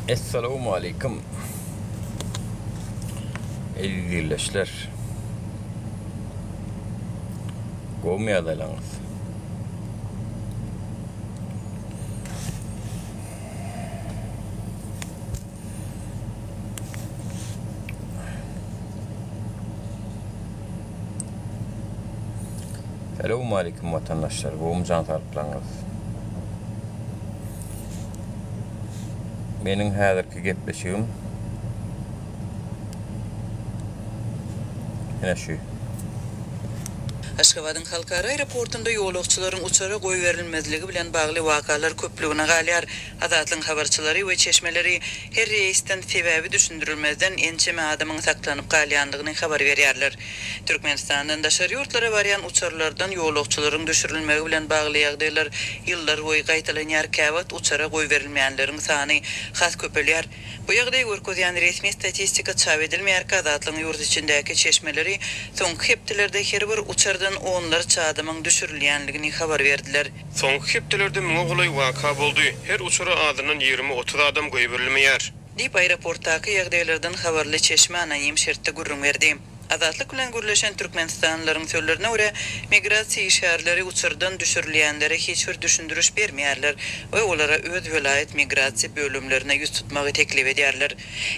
Essalawmaleýkim eziz ildeşler. Gowmy ýagdaýlaryňyz? Salowmaleýkim watandaşlar, gowmy jan saglyklaryňyz? Meniň häzirki gepleşigim ine şu. Aşgabadyň halkara aeroportunda ýolagçylaryň uçara goýberilmezligi bilen bagly wakalar köplügine galýar. Azatlygyň habarçylary we çeşmeleri her reýsden sebäbi düşündirilmezden ençeme adamyň saklanyp galýandygyny habar berýärler. Türkmenistandan daşary ýurtlara barýan uçarlardan ýolagçylaryň düşürilmegi bilen bagly ýagdaýlar ýyllarboýy gaýtalanýar, käwagt uçara goýberilmeýänleriň sany has köpelýär. Bu ýagdaýy görkezýän resmi statistika çap edilmeýärkä Azatlygyň ýurt içindäki çeşmeleri soňky hepdelerde her bir uçardan onlarça adamyň düşürilýänligini habar berdiler. Soňky hepdelerde müňe golaý waka boldy. Her uçara azyndan 20-30 adam goýberilmeýär. Diýip, aeroportdaky ýagdaýlardan habarly çeşme anonim şertde gürrüň berdi. Azatlyk bilen gürleşen türkmenistanlylaryň sözlerine görä, migrasiýa işgärleri uçardan düşürilýänlere hiç bir düşündiriş bermeýärler we olara öz welaýat migrasiýa bölümlerine ýüz tutmagy teklip edýärler.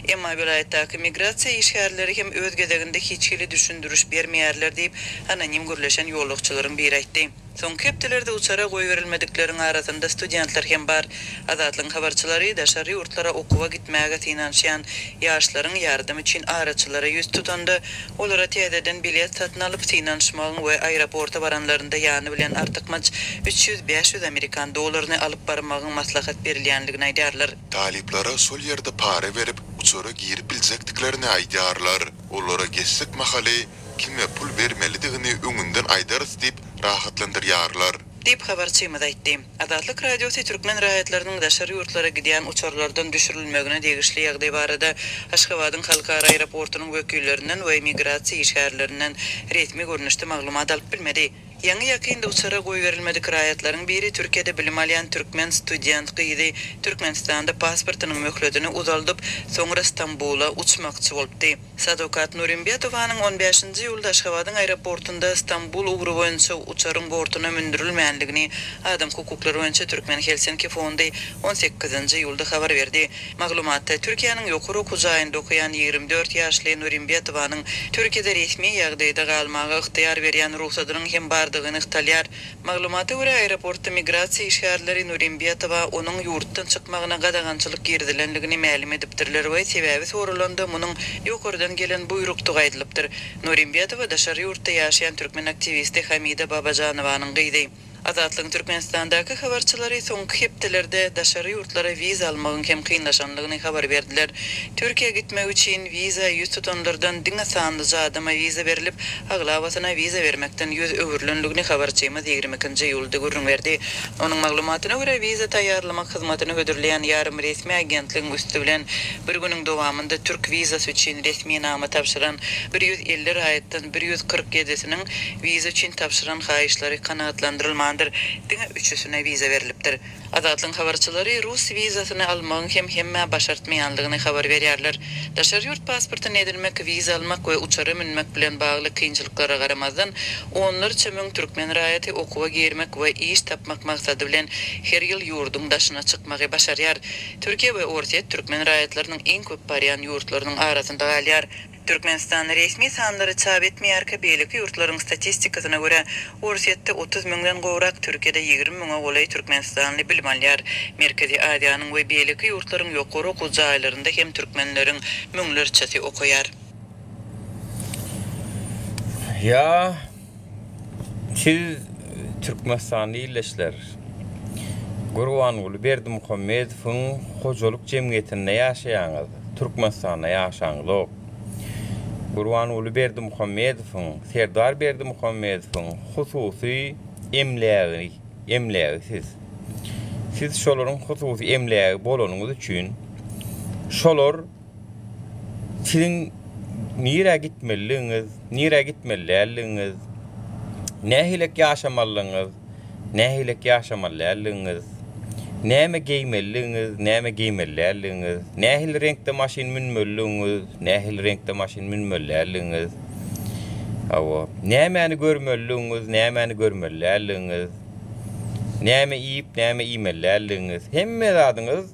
Emma welaýatdaky migrasiýa işgärleri hem öz gezeginde hiç hili düşündiriş bermeýärler diýip, anonim gürleşen ýolagçylaryň biri aýtdy. Soňky hepdelerde uçara goýberilmedikleriň arasynda studentler hem bar. Azatlygyň habarçylary daşary ýurtlara okuwa gitmäge synanyşýan ýaşlaryň ýardam üçin araçylara ýüz tutanda, olara täzeden bilet satyn alyp synanyşmagyň we aeroporta baranlarynda ýany bilen artykmaç 300-500 amerikan dollaryny alyp barmagyň maslahat berilýänligini aýdýarlar. Talyplara şol ýerde para berip, uçara girip biljekdiklerini aýdýarlar. Olara geçsek mahaly Kime pul bermelidigini öňünden aýdarys diýip rahatlandyrýarlar. Diýip, habarçymyz aýtdy. Azatlyk Radiosy türkmen raýatlarynyň daşary ýurtlara gidýän uçarlardan düşürilmegine degişli ýagdaý barada Aşgabadyň halkara aeroportunyň wekillerinden we migrasiýa işgärlerinden resmi görnüşde maglumat alyp bilmedi. Ýaňy-ýakynda uçara goýberilmedik raýatlaryň biri Türkiýede bilim alýan türkmen student gyzy Türkmenistanda pasportynyň möhletini uzaldyp, soňra Stambula uçmakçy bolupdy. Sadokat Nurimbetowanyň on bäşinji iýulda Aşgabadyň aeroportunda Stambul ugry boýunça uçaryň bortuna mündürilmändigini Adam hukuklary boýunça Türkmen Helsinki fondy on sekizinji iýulda habar berdi. Maglumatda Türkiýäniň ýokary okuw jaýynda okaýan 24 ýaşly Nurimbetowanyň Türkiýede resmi ýagdaýda galmaga ygtyýar berýän rugsadynyň hem bardygy nygtalýar. Maglumata görä, aeroportda migrasiýa işgärleri Nurimbetowa onuň ýurtdan çykmagyna gadagançylyk girizilendigini mälim edipdirler we sebäbi soralanda munuň ýokardan gelen buýrukdygy aýdylypdyr. Nurimbetowa daşary ýurtda ýaşaýan türkmen aktiwisti Hamida Babajanowanyň gyzy. Azatlygyň Türkmenistandaky habarçylary soňky hepdelerde daşary ýurtlara wiza almagyň hem kynlaşanlygyny habar berdiler. Türkiýä gitmek üçin wiza ýüz tutanlardan diňe sanlyja adama wiza berlip, aglabasyna wiza bermekden ýüz öwrülenligini habarçymyz 22-nji iýulda gürrüň berdi. Onuň maglumatyna görä, wiza taýýarlamak hyzmatyny hödürleýän ýarym resmi agentligiň üsti bilen bir günüň dowamynda türk wizasy üçin resminama tabşyran 150 raýatdan 147-siniň wiza üçin tabşyran haýyşlary kanagatlandyrylmandyr, diňe üçüsine wiza berlipdir. Azatlygyň habarçylary rus wizasyny almagyň hem hemmä başartmaýanlygyny habar berýärler. Daşary ýurt pasportyny edinmek, wiza almak we uçara münmek bilen bagly kynçylyklara garamazdan, onlarça müň türkmen raýaty okuwa girmek we iş tapmak maksady bilen her ýyl ýurduň daşyna çykmagy başarýar. Türkiýe we Orsýet türkmen raýatlarynyň iň köp barýan ýurtlarynyň arasynda galýar. Türkmenistan resmi sanlary çap etmeýärkä beýleki ýurtlaryň statistikasyna görä, Orsýetde 30 müňden gowrak, Türkiýede 20 müňe golaý türkmenistanly bilim alýar. Merkezi Aziýanyň we beýleki ýurtlaryň ýokary okuw jaýlarynda hem türkmenleriň müňlerçesi okaýar. Ýa siz türkmenistanly ildeşler Gurbanguly Berdimuhamedowyň hojalyk jemgyýetinde ýaşaýaňyz, Türkmenistanda ýaşaňyzok. Gurbanguly Berdimuhamedowyň, Serdar Berdimuhamedowyň hususy emlägi, emlägi siz. Siz şolaryň hususy emlägi bolanyňyz üçin şolar siziň nirä gitmelidigiňiz, nirä gitmeli däldigiňiz, nähilek ýaşamalydygyňyz, nähilek ýaşamaly däldigiňiz, Näme geýmelidigiňiz, näme geýmeli däldigiňiz, nähili reňkde maşyn münmelidigiňiz, nähili reňkde maşyn münmeli däldigiňiz, hawa, nämäni görmelidigiňiz, nämäni görmeli däldigiňiz, näme iýip, näme iýmeli däldigiňiz, hemme zadyňyz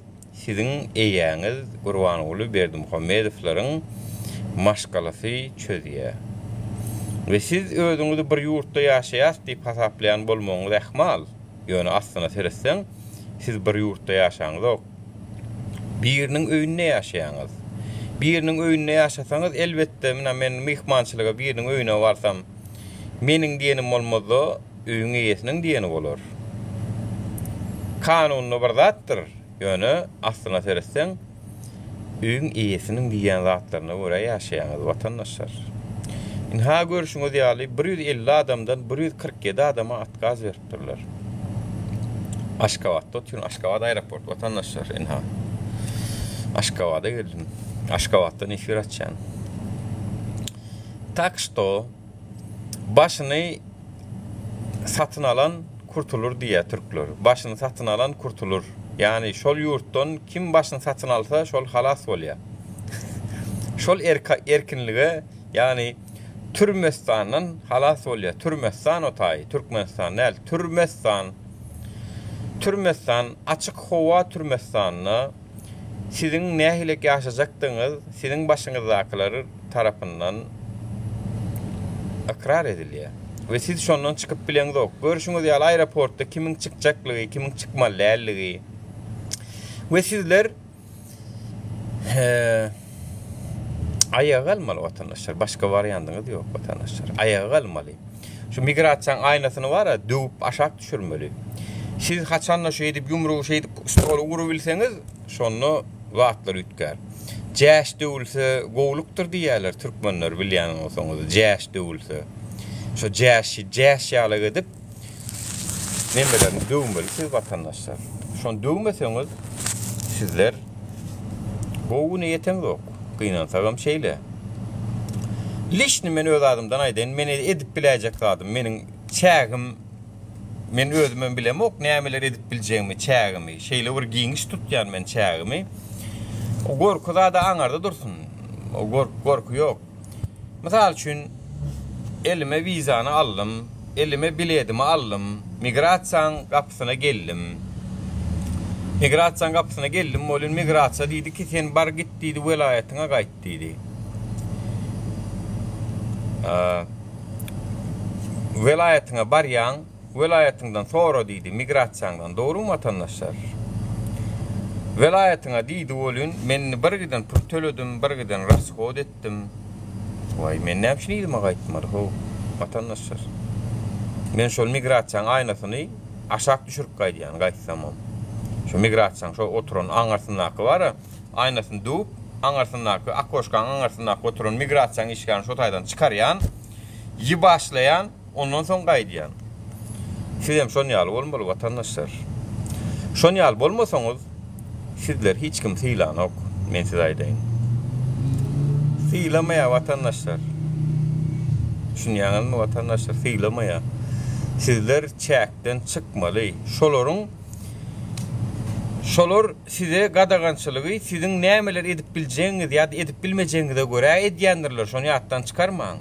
siziň eýäňiz Gurbanguly Berdimuhamedowlaryň maşgalasy çözýär. We siz özüňizi bir ýurtda ýaşaýas diýip hasaplaýan bolmagyňyz ähmal. Ýöne aslyna seretseň, siz bir ýurtda ýaşaňyzok. Biriniň öýünde ýaşaýaňyz. Biriniň öýünde ýaşasaňyz, elbetde, muna men myhmançylyga biriniň öýüne barsam, meniň diýenim bolmaz-da, öýüň eýesiniň diýeni bolar. Kanunda bir zatdyr, ýöne aslyna seretseň, Öýüň eýesiniň diýýän zatlaryna görä ýaşaýaňyz, watandaşlar. Ynha, görşüňiz ýaly, 150 adamdan 147 adama otkaz beripdirler. Aşgabatda otyryn, Aşgabat aeroport, watandaşlar, ynha. Aşgabada geldim. Aşgabatdan efir açýan. Tak şto, başyny satyn alan kurtulur diýýär türkler. Başyny satyn alan kurtulur. Ýagny şol ýurtdan kim başyny satyn alsa şol halas bolýar. Şol erka erkinlige ýagny Türmestandan halas bolýar. Türmestan o taýy, Türkmenistan däl, Türmestan. Türmestan açyk howa Türmestanda Siziň nähilek ýaşajakdygyňyz siziň başyňyzdakylar tarapyndan ykrar edilýär. We siz şondan çykyp bileňzok. Görşüňiz ýaly aeroportda kimiň çykjaklygy, kimiň çykmaly dälligi. We sizler aýaga galmaly watandaşlar. Başga wariandyňyz ýok watandaşlar. Aýaga galmaly. Şu migrasiýaň aýnasyny bar-a döwüp aşak düşürmeli. Siz haçanda şeýdip ýumrugy şeýdip stola urubilseňiz, şonda zatlar üýtgär. Jäş döwülse gowlukdyr diýýärler türkmenler bilýän bolsaňyz, jäş döwülse. Şo jäşi jäş ýalak edip nemelerini döwmeli siz watandaşlar. Şony döwmeseňiz sizler gowy güne ýeteňzok. Gynansagam şeýle. Lişni men öz adymdan aýdaýyn, men edip biläýjek zadym, meniň çägim, men özümem bilemok nämeler edip biljegimi, çägimi. Şeýle bir giňiş tutýan men çägimi. O gorky zada aňarda dursun. O gorky, gorky ýok. Mysal üçin, elime wizany aldym, elime biledimi aldym, migrasiýaň gapysyna geldim. Migrasiýaň gapysyna geldim welin, migrasiýa diýdi ki, sen bar git diýdi, welaýatyňa gaýt diýdi. Welaýatyňa barýaň, Welaýatyňdan sora diýdi, migrasiýaňdan. Dogrymy watandaşlar? Welaýatyňa diýdi welin, men indi bir giden pul töledim, bir giden rashod etdim. Waý, men näme üçin yzyma gaýtmaly, how, watandaşlar? Men şol migrasiýaň aýnasyny aşak düşürip gaýdýan, gaýtsamam. Şo migrasiýaň şo oturan aňyrsyndaky bar-a, aýnasyny döwüp, aňyrsyndaky, okoşkaň aňyrsyndaky oturan migrasiýaň işgärini şo taýdan çykarýan, ýybaşlaýan. Ondan soň gaýdýan. Sizem şon ýaly bolmaly watandaşlar. Şon ýaly bolmasaňyz sizleri hiç kim sylanok men size aýdaýyn. Sylamaýar watandaşlar. Düşünýäňizmi watandaşlar sylamaýar. Sizler çäkden çykmaly. Şolaryň şolar size gadagançylygy siziň nämeler edip biljegiňiz ýa-da edip bilmejegiňize görä edýändirler, şony ýatdan çykarmaň.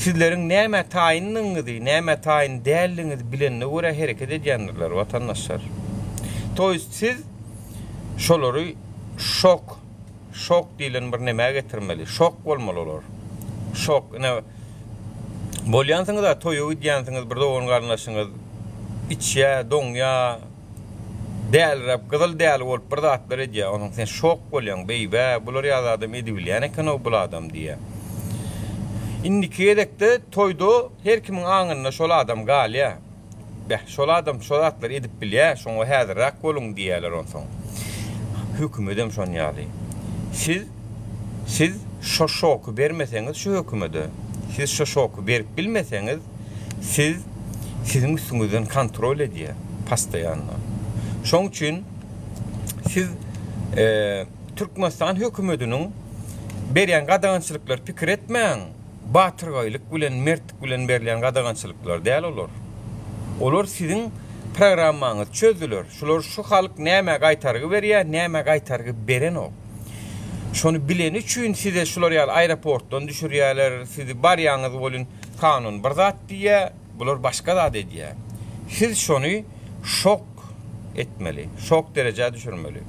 Sizleriň nämä taýyndygyňyzy, nämä taýyn däldigiňizi bilenine görä hereket edýändirler, watandaşlar. To ýest siz şolary şok, şok diýlen bir nämä getirmeli. Şok bolmaly olar. Şok, ine bolýansyňyz-a, toýa gidýänsiňiz, bir dogan-garyndaşyňyz içýä, doňýa, Däliräp, gyzyl däli bolup bir zatlar edýär. Onsoň sen şok bolýaň, beý-bä, bular ýaly zadam edibilýän eken-ow bul adam diýýär. Indiki gezekde toýda her kimiň aňynda şol adam galýar. Beh, şol adam şo zatlary edip bilýär, şoňa häzirräk boluň diýýärler onsoň. Hökümedem şon ýaly. Siz, siz şo şoky bermeseňiz şu hökümede, siz şo şoky berip bilmeseňiz, Siz siziň üstüňizden kontrol edýär postoýanno. Şoň üçin siz Türkmenistan hökümetiniň berýän gadagançylyklary pikir etmäň. Batyrgaýlyk bilen, mertlik bilen berilýän gadagançylyklar däl olar. Olar siziň. programmaňyzy çözdüler. Şular şu halk nämä gaýtargy berýär, nämä gaýtargy berenok. Şony bileni üçin size şular ýaly aeroportdan düşürýärler, sizi barýaňyz welin kanun bir zat diýýär, bular başga zat edýär. Siz şony şok etmeli, şok derejä düşürmeli.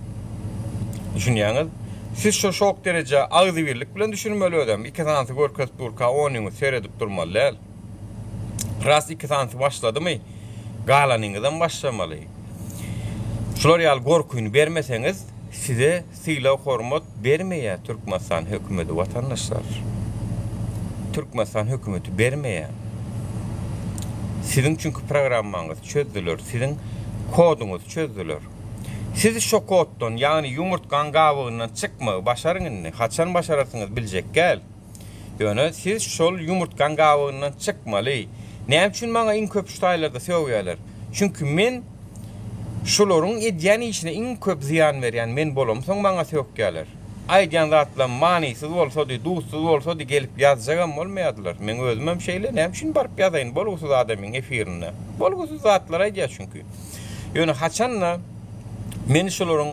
Düşünýäňiz? Siz şo şok derejä agzybirlik bilen düşürmeli özem. Iki sanysy görkezip durka onyňy seredip durmaly däl. Ras iki sanysy başladymy, galanyňyzam başlamaly. Şular ýaly gorkyny bermeseňiz, size sylag-hormat bermeýär Türkmenistan hökümeti watandaşlar. Türkmenistan hökümeti bermeýär. Siziň çünki programmaňyzy çözdüler, siziň koduňyzy çözdüler. Siz şo koddan, ýagny ýumurtgaň gabygyndan çykmagy başaryň indi. Haçan başararsyňyz biljek gäl. Ýöne siz şol ýumurtgaň gabygyndan çykmaly. Näme üçin maňa iň köp şu taýlarda sögýärler? Çünki men şularyň edýän işine iň köp zyýan berýän men bolamsoň maňa sökýärler. Aýdýan zatlam manysyz bolsady, duzsuz bolsady gelip ýazjagam bolmaýardylar. Meň özümem şeýle, näme üçin baryp ýazaýyn bolgusyz adamyň efirinde? Bolgusyz zatlar aýdýar çünki. Ýöne haçanda men şularyň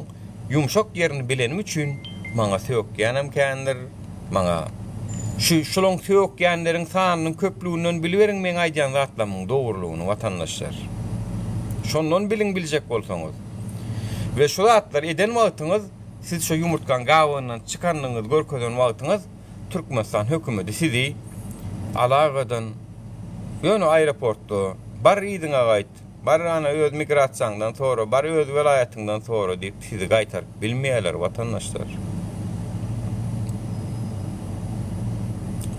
ýumşak ýerini bilenim üçin maňa sökýänem kändir. Maňa, Şu, şulaň sökýänleriň sanynyň köplüginden biliberiň meň aýdýan zatlamyň dogrulygyny, watandaşlar. Şondan biliň biljek bolsaňyz. We şu zatlary eden wagtyňyz, siz şo ýumurtgaň gabygyndan çykandygyňyzy görkezen wagtyňyz, Türkmenistan hökümeti sizi alagadan, ýöne aeroportda, bar yzyňa gaýt, Bar ana öz migrasiýaňdan sora, bar öz welaýatyňdan sora diýip sizi gaýtaryp bilmeýärler watandaşlar.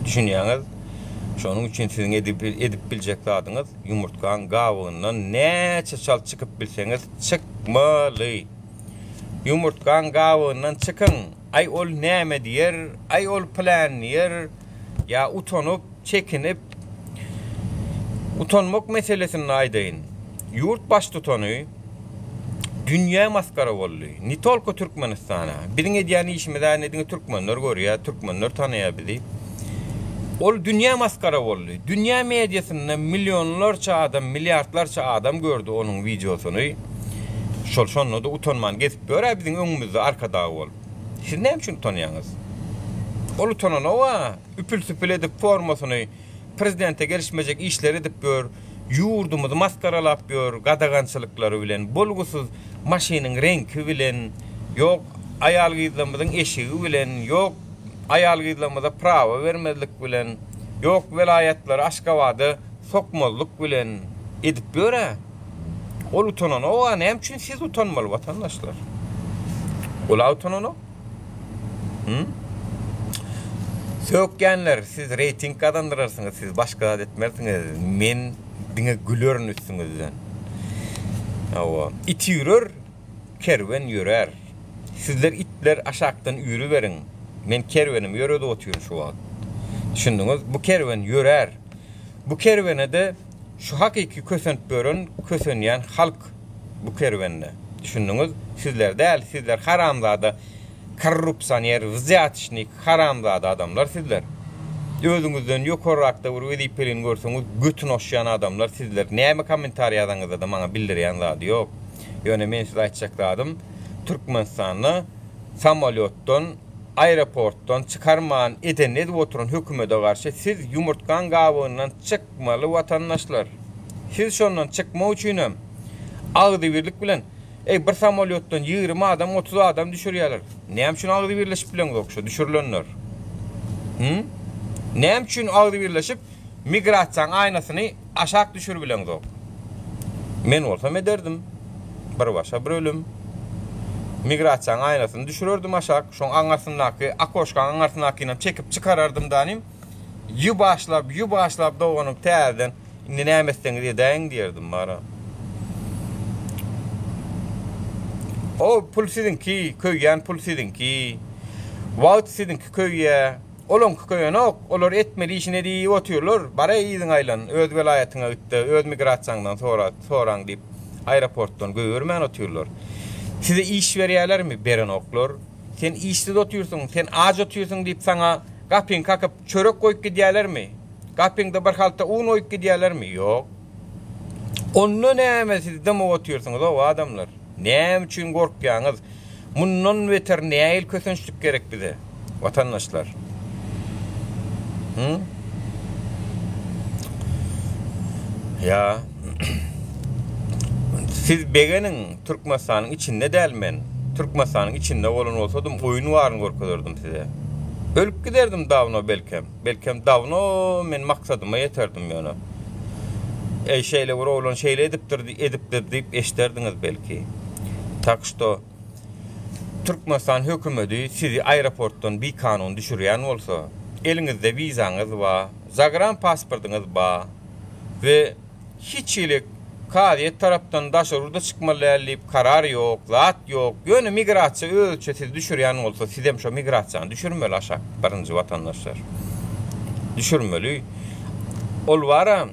Düşünýäňiz? Şonuň üçin siziň edip, edip biljek zadyňyz ýumurtgaň gabygyndan näçe çalt çykyp bilseňiz çykmaly. Ýumurtgaň gabygyndan çykyň. Aý ol näme diýer, aý ol plan diýer, ýa utanyp, çekinip, utanmak meselesinde aýdaýyn. Ýurt baştutany dünýä masgara boldy. Ne tolko Türkmenistana. Biziň edýän işimizi ne diňe türkmenler görýär, türkmenler tanaýar bizi. Ol dünýä masgara boldy. Dünýä mediasynda millionlarça adam, milliardlarça adam gördi onuň wideosyny. Şol şonda-da utanman gezip ýör-ä biziň öňümizde arkadag bolup. Siz näme üçin utanýaňyz? Ol utananok-a. Üpül-süpül edip formasyny prezidente gelişmejek işleri edip ýör, ýurdumyzy masgaralap ýör gadagançylyklary bilen, bolgusyz maşynyň reňki bilen, ýok aýal-gyzlarymyzyň eşigi bilen, ýok aýal-gyzlarymyza prawa bermezlik bilen, ýok welaýatlary Aşgabada sokmazlyk bilen edip ýör-ä. Ol utananok-a, näme üçin siz utanmaly watandaşlar? Ol-a utananok. Hı? Sökýänler, siz reýting gazandyrarsyňyz, siz başga zat etmersiňiz. Men diňe gülerin üstüňizden. Hawa, it üýrer, kerwen ýörär. Sizler itler aşakdan üýrüberiň. Men kerwenimi ýöredip otyryn şu wagt. Düşündiňiz? Bu kerwen ýörär. Bu kerwene-de şu hakyky kösenip ýören, kösenýän halk bu kerwende. Düşündiňiz? Sizler däl, sizler haramzada, korrupsioner, wzýatçnik, haramzada adamlar sizler. Özüňizden ýokarrakda bir wezipelini görseňiz götüni oşýan adamlar sizler. Näme kommentariý ýazaňyzda-da maňa bildirýän zady ýok. Ýöne men size aýtjak zadym, Türkmenistanda samolýotdan, aeroportdan çykarman edenini edip oturan hökümede garşy siz ýumurtgaň gabygyndan çykmaly watandaşlar. Siz şondan çykmak üçinem agzybirlik bilen Eý bir samolýotdan 20 adam 30 adam düşürýärler. Näme üçin agzybirleşip bileňzok şo düşürilenler? Hı? Näme üçin agzybirleşip migrasiýaň aýnasyny aşak düşürip bileňzok? Men bolsam ederdim. Bir başa bir ölüm. Migrasiýaň aýnasyny düşürerdim aşak. Şoň aňarsyndaky akoşkaň aňarsyndakyny çekip çykarardym danym. Ýü başlap, ýü başlap doganym täzeden Indi näme etseňiz edäýiň diýerdim bara. O pul siziňki, köýýän pul siziňki. Wagt siziňki köýýä. Olaňky köýenok. Olar etmeli işini edip otyrlar. Bar-eý yzyňa aýlan, öz welaýatyňa git-de, öz migrasiýaňdan sora, soraň diýip, aeroportdan goýbermän otyrlar. Size iş berýälermi? Berenoklar. Sen işsiz otyrsyň, sen aç otyrsyň diýip saňa gapyňy kakyp çörek goýup gidýälermi? Gapyňda bir halta un goýup gidýärlermi? Ýok. Onda näme siz dymyp otyrsyňyz-ow adamlar? Näme üçin gorkýaňyz? Mundan beter nähili kösençlik gerek bize, watandaşlar? Hı? Ýa siz begeniň, Türkmenistanyň içinde däl men. Türkmenistanyň içinde bolan bolsadym, oýun baryny görkezerdim size. Ölüp giderdim dawno belkem. Belkem dawno men maksadyma ýeterdim ýöne. Eý şeýle bir oglan şeýle edipdir edipdir diýip eşderdiňiz belki. Tak şto Türkmenistan hökümedi sizi aeroportdan bikanun düşürýän bolsa, eliňizde wizaňyz ba, zagran pasportyňyz ba we Hiç hili kazyýet tarapdan daşary ýurda çykmaly däl diýip karar ýok, zat ýok. Ýöne migrasiýa özüçe sizi düşürýän bolsa sizem şo migrasiýany düşürmeli aşak birinji watandaşlar. Düşürmeli. Ol bara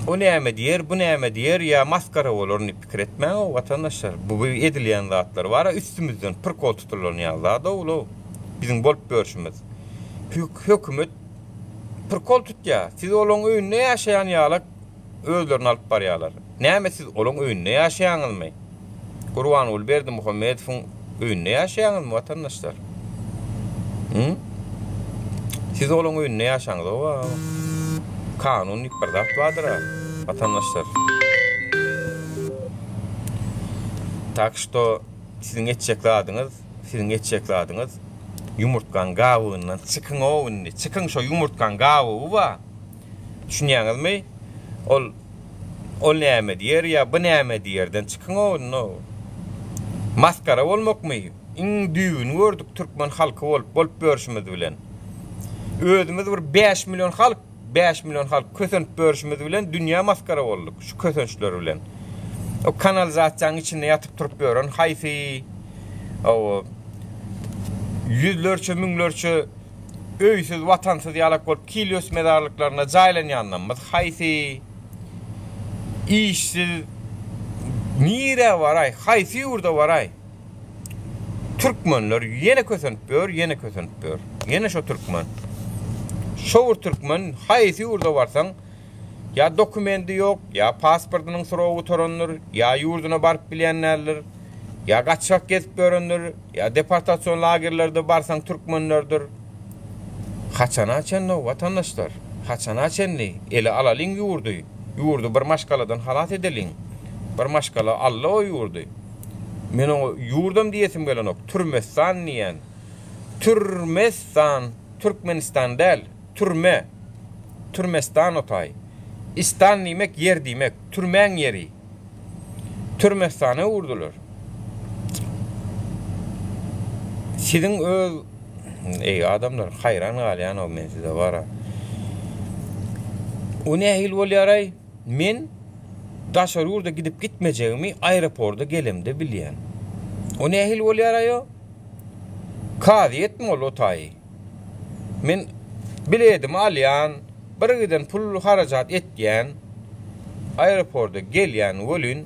o näme diýer, bu näme diýer ýa maskara bolar diýip pikir etmäň-ow watandaşlar. Bu edilýän zatlar bara üstümizden prikol tutulan ýaly zat-ow biziň bolup ýörşümiz. Hökümet Prikol tutýar. Siz olaň öýünde ýaşaýan ýalak özlerini alyp barýarlar. Näme siz olaň öýünde ýaşaýaňyzmy? Gurbanguly Berdimuhamedowyň öýünde ýaşaýaňyzmy watandaşlar? Hı? Siz olaň öýünde ýaşaňyzok-a. Kanun diýip bir zat bardyr-a, watandaşlar. Tak şto siziň etjek zadyňyz, siziň etjek zadyňyz Ýumurtgaň gabygyndan çykyň-ow indi. Çykyň şo ýumurtgaň gabygy bar. Düşünýäňizmi? Ol ol näme diýer ýa bu näme diýerden çykyň-ow indi-ow. Masgara bolmakmy? Iň düýbüni gördük türkmen halky bolup, bolup ýörşümiz bilen. Özümiz bir 5 million halk, 5 million halk kösenip ýörşümiz bilen dünýä masgara bolduk şu kösençler bilen. O kanalizasiýanyň içinde ýatyp turup ýören haýsy o ýüzlerçe, müňlerçe öýsüz, watansyz ýalak bolup Kilios mezarlyklarynda jaýlanýanlarymyz haýsy işsiz nirä baraý, haýsy ýurda baraý? Türkmenler ýene kösenip ýör, ýene kösenip ýör. Ýene şo türkmen. Şo bir türkmen haýsy ýurda barsaň, ýa dokumendi ýok, ýa pasportynyň srogy gutarandyr, ýa ýurduna baryp bilýän däldir, ýa gaçgak gezip ýörendir, ýa deportasion lagerlerde barsaň türkmenlerdir. Haçana çenli watandaşlar? Haçana çenli? Ele alalyň ýurdy. Ýurdy bir maşgaladan halas edeliň. Bir maşgala aldy o ýurdy. Men oňa ýurdam diýesim gelenok, Türmestan diýýän. Türmestan, Türkmenistan däl, türme. Türmestan o taý. Istan diýmek ýer diýmek, türmäň ýeri. Türmestana öwürdiler. Siziň öz Eý adamlar, haýran galýan-ow men size bara. O nähili bolýar-aý? Men daşary ýurda gidip gitmejegimi aeroporda gelemde bilýän. O nähili bolýar-aý o? Kazyýetmi ol o taýy? Men biledimi alýan, bir giden pul harajat etýän, aeroporda gelýän welin,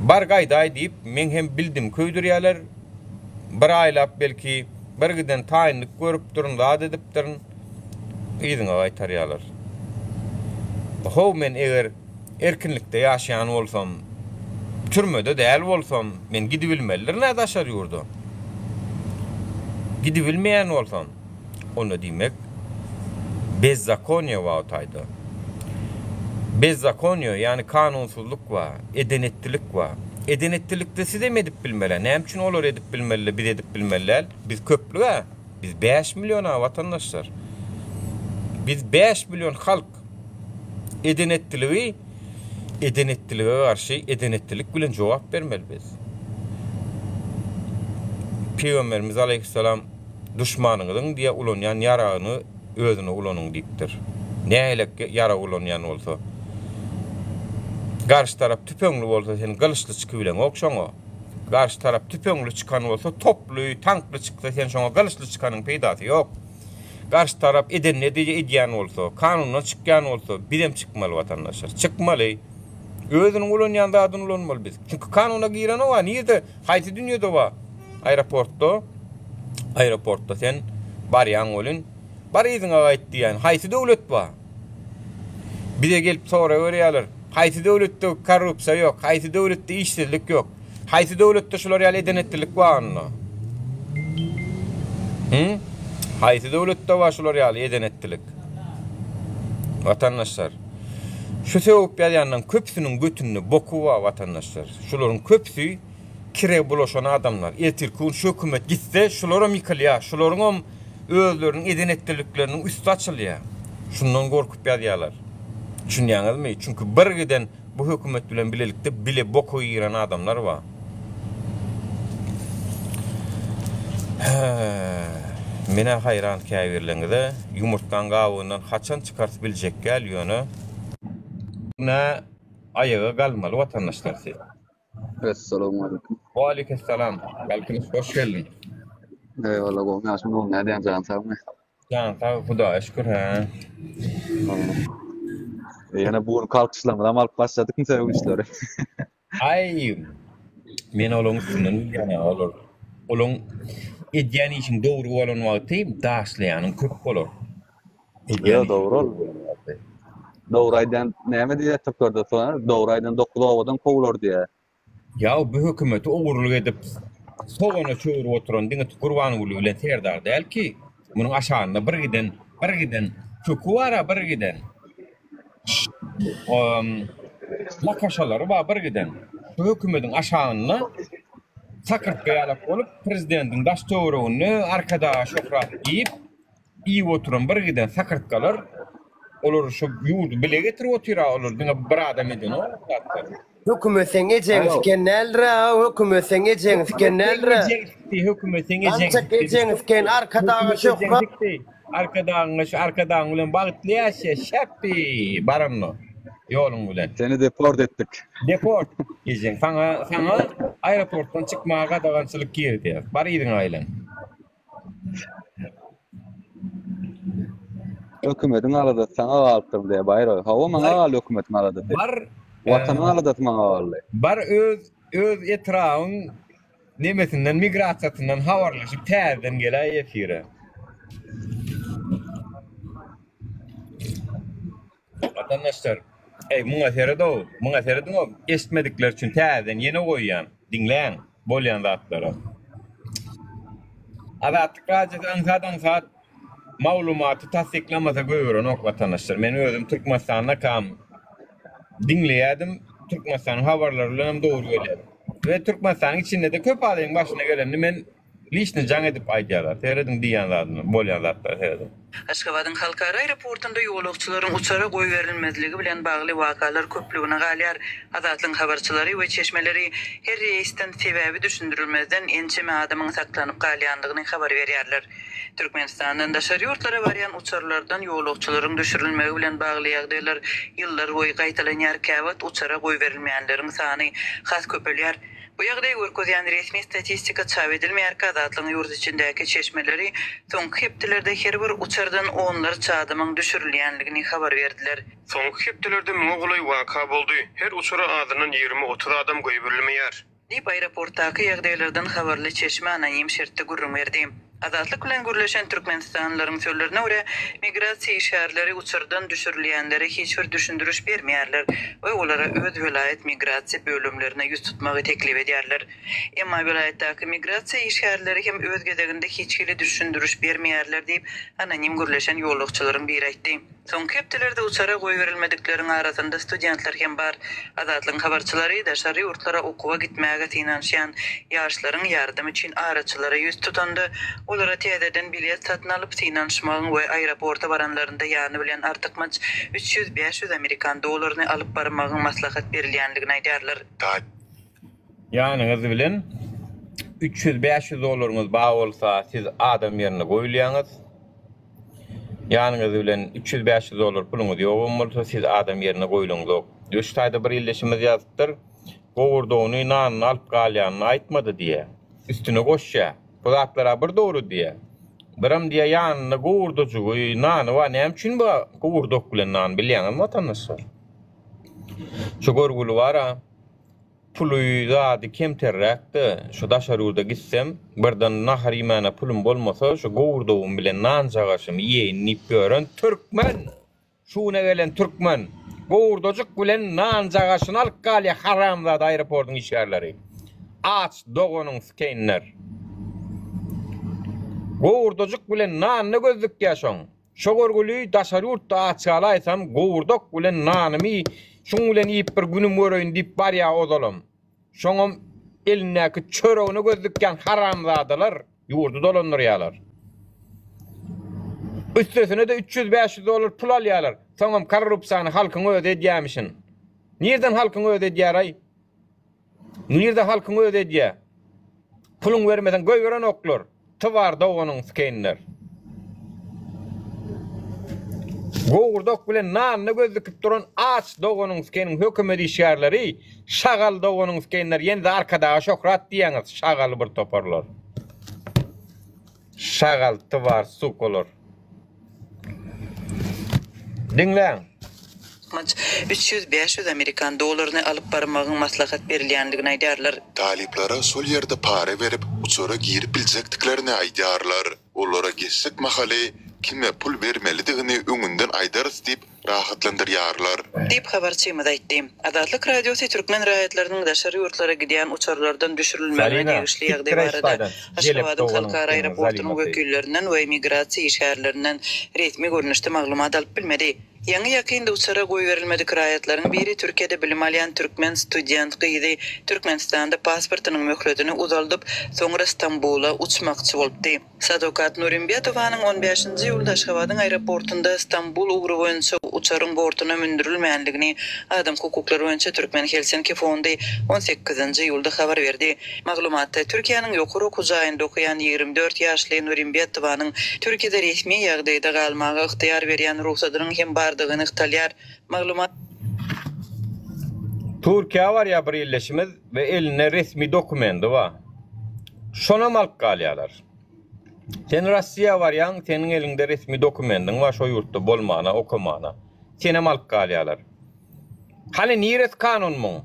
bar gaýdaý diýip, meň hem bildimi köýdürýärler. Bir aýlap belki bir giden taýynlyk görüpdirin, zat edipdirin. Yzyňa gaýtarýarlar. How men eger erkinlikde ýaşaýan bolsam, türmede däl bolsam, men gidibilmelidirin-ä daşary ýurda. Gidibilmeýän bolsam, onda diýmek bezzakoniýa bar o taýda. Bezzakoniýa, ýagny kanunsyzlyk bar, eden-etdilik bar. Eden-etdilikde sizem edip bilmeli. Näme üçin olar edip bilmeli-de biz edip bilmeli däl? Biz köplük-ä. Biz 5 million-a watandaşlar. Biz 5 million halk. Eden-etdiligi eden-etdilige garşy eden-etdilik bilen jogap bermeli biz. Pygamberimiz aleýhissalam duşmanyňyzyň diýe ulanýan ýaragyny özüne ulanyň diýipdir. Nähili ýarag ulanýan bolsa. Garşy tarap tüpeňli bolsa sen gylyçly çykybileňok şoňa. Garşy tarap tüpeňli çykan bolsa toply, tankly çyksa sen şoňa gylyçly çykanyň peýdasy ýok. Garşy tarap edenini edýän bolsa, kanundan çykýan bolsa bizem çykmaly watandaşlar. Çykmaly. Özüniň ulanýan zadyny ulanmaly biz. Çünki kanuna girenok-a nirde, haýsy dünýede bar? Aeroportda, aeroportda sen barýaň welin, bar yzyňa gaýt diýýän haýsy döwlet bar? Bize gelip sorag berýärler. Haýsy döwletde korrupsiýa ýok? Haýsy döwletde işsizlik ýok? Haýsy döwletde şular ýaly eden-etdilik bar onda? Hı? Haýsy döwletde bar şular ýaly eden-etdilik? Watandaşlar, şu sögüp ýazýanlaryň köpüsiniň götünde boky bar watandaşlar. Şularyň köpüsi kire bulaşan adamlar. Ertirki gün şu hökümet gitse, şularam ýykylýar. Şularyňam özleriniň eden-etdilikleriniň üsti açylýar. Şundan gorkup ýazýarlar. Düşünýäňizmi? Çünki bir giden bu hökümet bilen bilelikde bile boka giren adamlar bar. Menä haýran käbirleňize ýumurtgaň gabygyndan haçan çykarys biljek däl ýöne. Nä aýaga galmaly watandaşlar siz. Essalamualeýkum. Waleýkessalam. Galkynyş hoş geldiň. Eýwalla gowy ýaşyň gowy nädýäň jan sagmy? Jan sag hudaýa şükür hä. Ýene bu gün kalkyşlarymyzam alyp başladykmy sögünçleri? Aý men olaň üstünden gülýän olar. Olaň edýän işiň dogry bolan wagty daşlaýanyň köp bolar. Ýok dogry ol. Dogry aýdan näme diýýär türklerde dogry aýdan dokuz obadan kowular diýýär. Ýa bu hökümeti ogurlyk edip sogana çöwrüp oturan diňe Gurbanguly bilen Serdar däl ki. Munuň aşagynda bir giden bir giden köki bar-a bir giden. Lakaşalary bar bir giden. Şu hökümetiň aşagynda sakyrtga ýalak bolup prezidentiň daş töwereginde Arkadaga şöhrat diýip iýip oturan bir giden sakyrtgalar olar şu ýurdy bile getirip otyr-a olar diňe bir adam edenok o zatlary. Hökümet seň ejeňi siken däldir-ä, hökümet seň ejeňi siken däldir-ä. Hökümet seň ejeňi sikdi. Ejeňi siken Arkadaga şöhrat. Arkadagyňa şu Arkadagyň bilen bagtly ýaşa şäpbi baranda ýoluň bilen. Seni deport etdik. Deport ejeň saňa saňa aeroportdan çykmaga gadagançylyk girizýäs. Bar yzyňa aýlan. Hökümetiň aladasy saňa galypdyr diýýär Baýrow. Hawa maňa galdy hökümetiň aladasy. Bar Watanyň aladasy maňa galdy. Bar öz öz etrabyň nemesinden migrasiýasyndan habarlaşyp täzeden geläý efire. Watandaşlar, eý muňa sered-ow, muňa serediň-ow, eşitmedikler üçin täzeden ýene goýýan, diňläň bolýan zatlary. Azatlyk Radiosy aňsat-aňsat maglumaty tassyklamasa goýberenok watandaşlar. Men özüm Türkmenistandakam diňleýärdim, Türkmenistanyň habarlary bilenem dogry gelýär. We Türkmenistanyň içinde-de köp adamyň başyna gelenini men Liçny jaň edip aýdýarlar. Serediň diýýän zadyny, bolýan zatlara serediň. Aşgabadyň halkara aeroportunda ýolagçylaryň uçara goýberilmezligi bilen bagly wakalar köplügine galýar. Azatlygyň habarçylary we çeşmeleri her reýsden sebäbi düşündirilmezden ençeme adamyň saklanyp galýandygyny habar berýärler. Türkmenistandan daşary ýurtlara barýan uçarlardan ýolagçylaryň düşürilmegi bilen bagly ýagdaýlar ýyllarboýy gaýtalanýar, käwagt uçara goýberilmeýänleriň sany has köpelýär. Bu ýagdaýy görkezýän resmi statistika çap edilmeýärkä, Azatlygyň ýurt içindäki çeşmeleri soňky hepdelerde her bir uçardan onlarça adamyň düşürilýänligini habar berdiler. Soňky hepdelerde müňe golaý waka boldy. Her uçara azyndan 20-30 adam goýberilmeýär. Diýip, aeroportdaky ýagdaýlardan habarly çeşme anonim şertde gürrüň berdi. Azatlyk bilen gürleşen türkmenistanlylaryň sözlerine görä, migrasiýa işgärleri uçardan düşürilýänlere hiç bir düşündiriş bermeýärler we olara öz welaýat migrasiýa bölümlerine ýüz tutmagy teklip edýärler. Emma welaýatdaky migrasiýa işgärleri hem öz gezeginde hiç hili düşündiriş bermeýärler diýip, anonim gürleşen ýolagçylaryň biri aýtdy. Soňky hepdelerde uçara goýberilmedikleriň arasynda studentler hem bar. Azatlygyň habarçylary daşary ýurtlara okuwa gitmäge synanyşýan ýaşlaryň ýardam üçin araçylara ýüz tutanda, olara täzeden bilet satyn alyp synanyşmagyň we aeroporta baranlarynda ýany bilen artykmaç 300-500 amerikan dollaryny alyp barmagyň maslahat berilýändigini aýdýarlar. Ýanyňyz bilen 300-500 dollaryňyz bar bolsa, siz adam ýerine goýulýaňyz. Ýanyňyz bilen 300-500 dollar puluňyz ýogam bolsa, siz adam ýerine goýlaňzok. Şu taýda bir ildeşimiz ýazypdyr, gowurdagyny, nanyny alyp galýanyny aýtmady diýýär. Üstüne goşýar. Bu zatlar-a bir dogry diýýär. Biram diýýär, ýanynda gowurdajygy, nany bar. Näme üçin bu gowurdak bilen nan bilýäňizmi watandaşlar? Şu görgüli bar-a. Puly zady kemterräkde, şu daşary ýurda gitsem, birden nahar iýmäne pulum bolmasa, şu gowurdagym bilen nanjagaşymy iýeýin diýip ýören türkmen! Şu güne gelen türkmen! Gowurdajyk bilen nanjagaşyny alyp galýar haramzada aeroportyň işgärleri. Aç doganyň skeýnler. Gowurdajyk bilen nanyna göz dikýär şoň. Şo görgüli daşary ýurtda aç galaýsam gowurdak bilen nanymy şuň bilen iýip bir günüm göreýin diýip barýar ozalam. Şoňam elindäki çöregine göz dikýän haramzadalar ýurdy dolandyrýarlar. Üstesine-de 300-500 dollar pul alýarlar. Soňam korrupsiýany halkyň özi edýärmişin. Nirden halkyň özi edýär-aý? Nirde halkyň özi edýä. Puluň bermeseň goýberenoklar. Tywar doganyň skeýnler. Gowurdak bilen nanyna göz dikip duran aç doganyň skeniň hökümet işgärleri şagal doganyň skeýnler ýene-de arkadaga şöhrat diýýäňiz şagal bir toparlar. Şagal tywar sukalar. Diňläň. Maç 300-500 amerikan dollaryny alyp barmagyň maslahat berilýändigini aýdýarlar. Talyplara şol ýerde para berip, uçara girip biljekdiklerini aýdýarlar. Olara geçjek mahaly kime pul bermelidigini öňünden aýdarys diýip, rahatlandyrýarlar. Diýip, habarçymyz aýtdy. Azatlyk Radiosy türkmen raýatlarynyň daşary ýurtlara gidýän uçarlardan düşürilmegine Zalina, degişli ýagdaý sikdir barada taýdan, jelep Aşgabadyň doganyň Halkara seniň aeroportunyň zalymasy. wekillerinden we migrasiýa işgärlerinden resmi görnüşde maglumat alyp bilmedi. Ýaňy-ýakynda uçara goýberilmedik raýatlaryň biri Türkiýede bilim alýan türkmen student gyzy Türkmenistanda pasportynyň möhletini uzaldyp, soňra Stambula uçmakçy bolupdy. Sadokat Nurimbetowanyň on bäşinji iýulda Aşgabadyň aeroportunda Stambul ugry boýunça uçaryň bortuna mündürilmändigini Adam hukuklary boýunça Türkmen Helsinki fondy on sekizinji iýulda habar berdi. Maglumatda Türkiýäniň ýokary okuw jaýynda okaýan 24 ýaşly Nurimbetowanyň Türkiýede resmi ýagdaýda galmaga ygtyýar berýän rugsadynyň hem bardygy nygtalýar. Maglumat. Türkiýä barýar bir ildeşimiz we elinde resmi dokumendi bar. Şonam alyp galýarlar. Sen Rossiýa barýaň, seniň eliňde resmi dokumendiň bar şo ýurtda bolmana, okamana. Senem alyp galýarlar. Hany niresi kanun muň?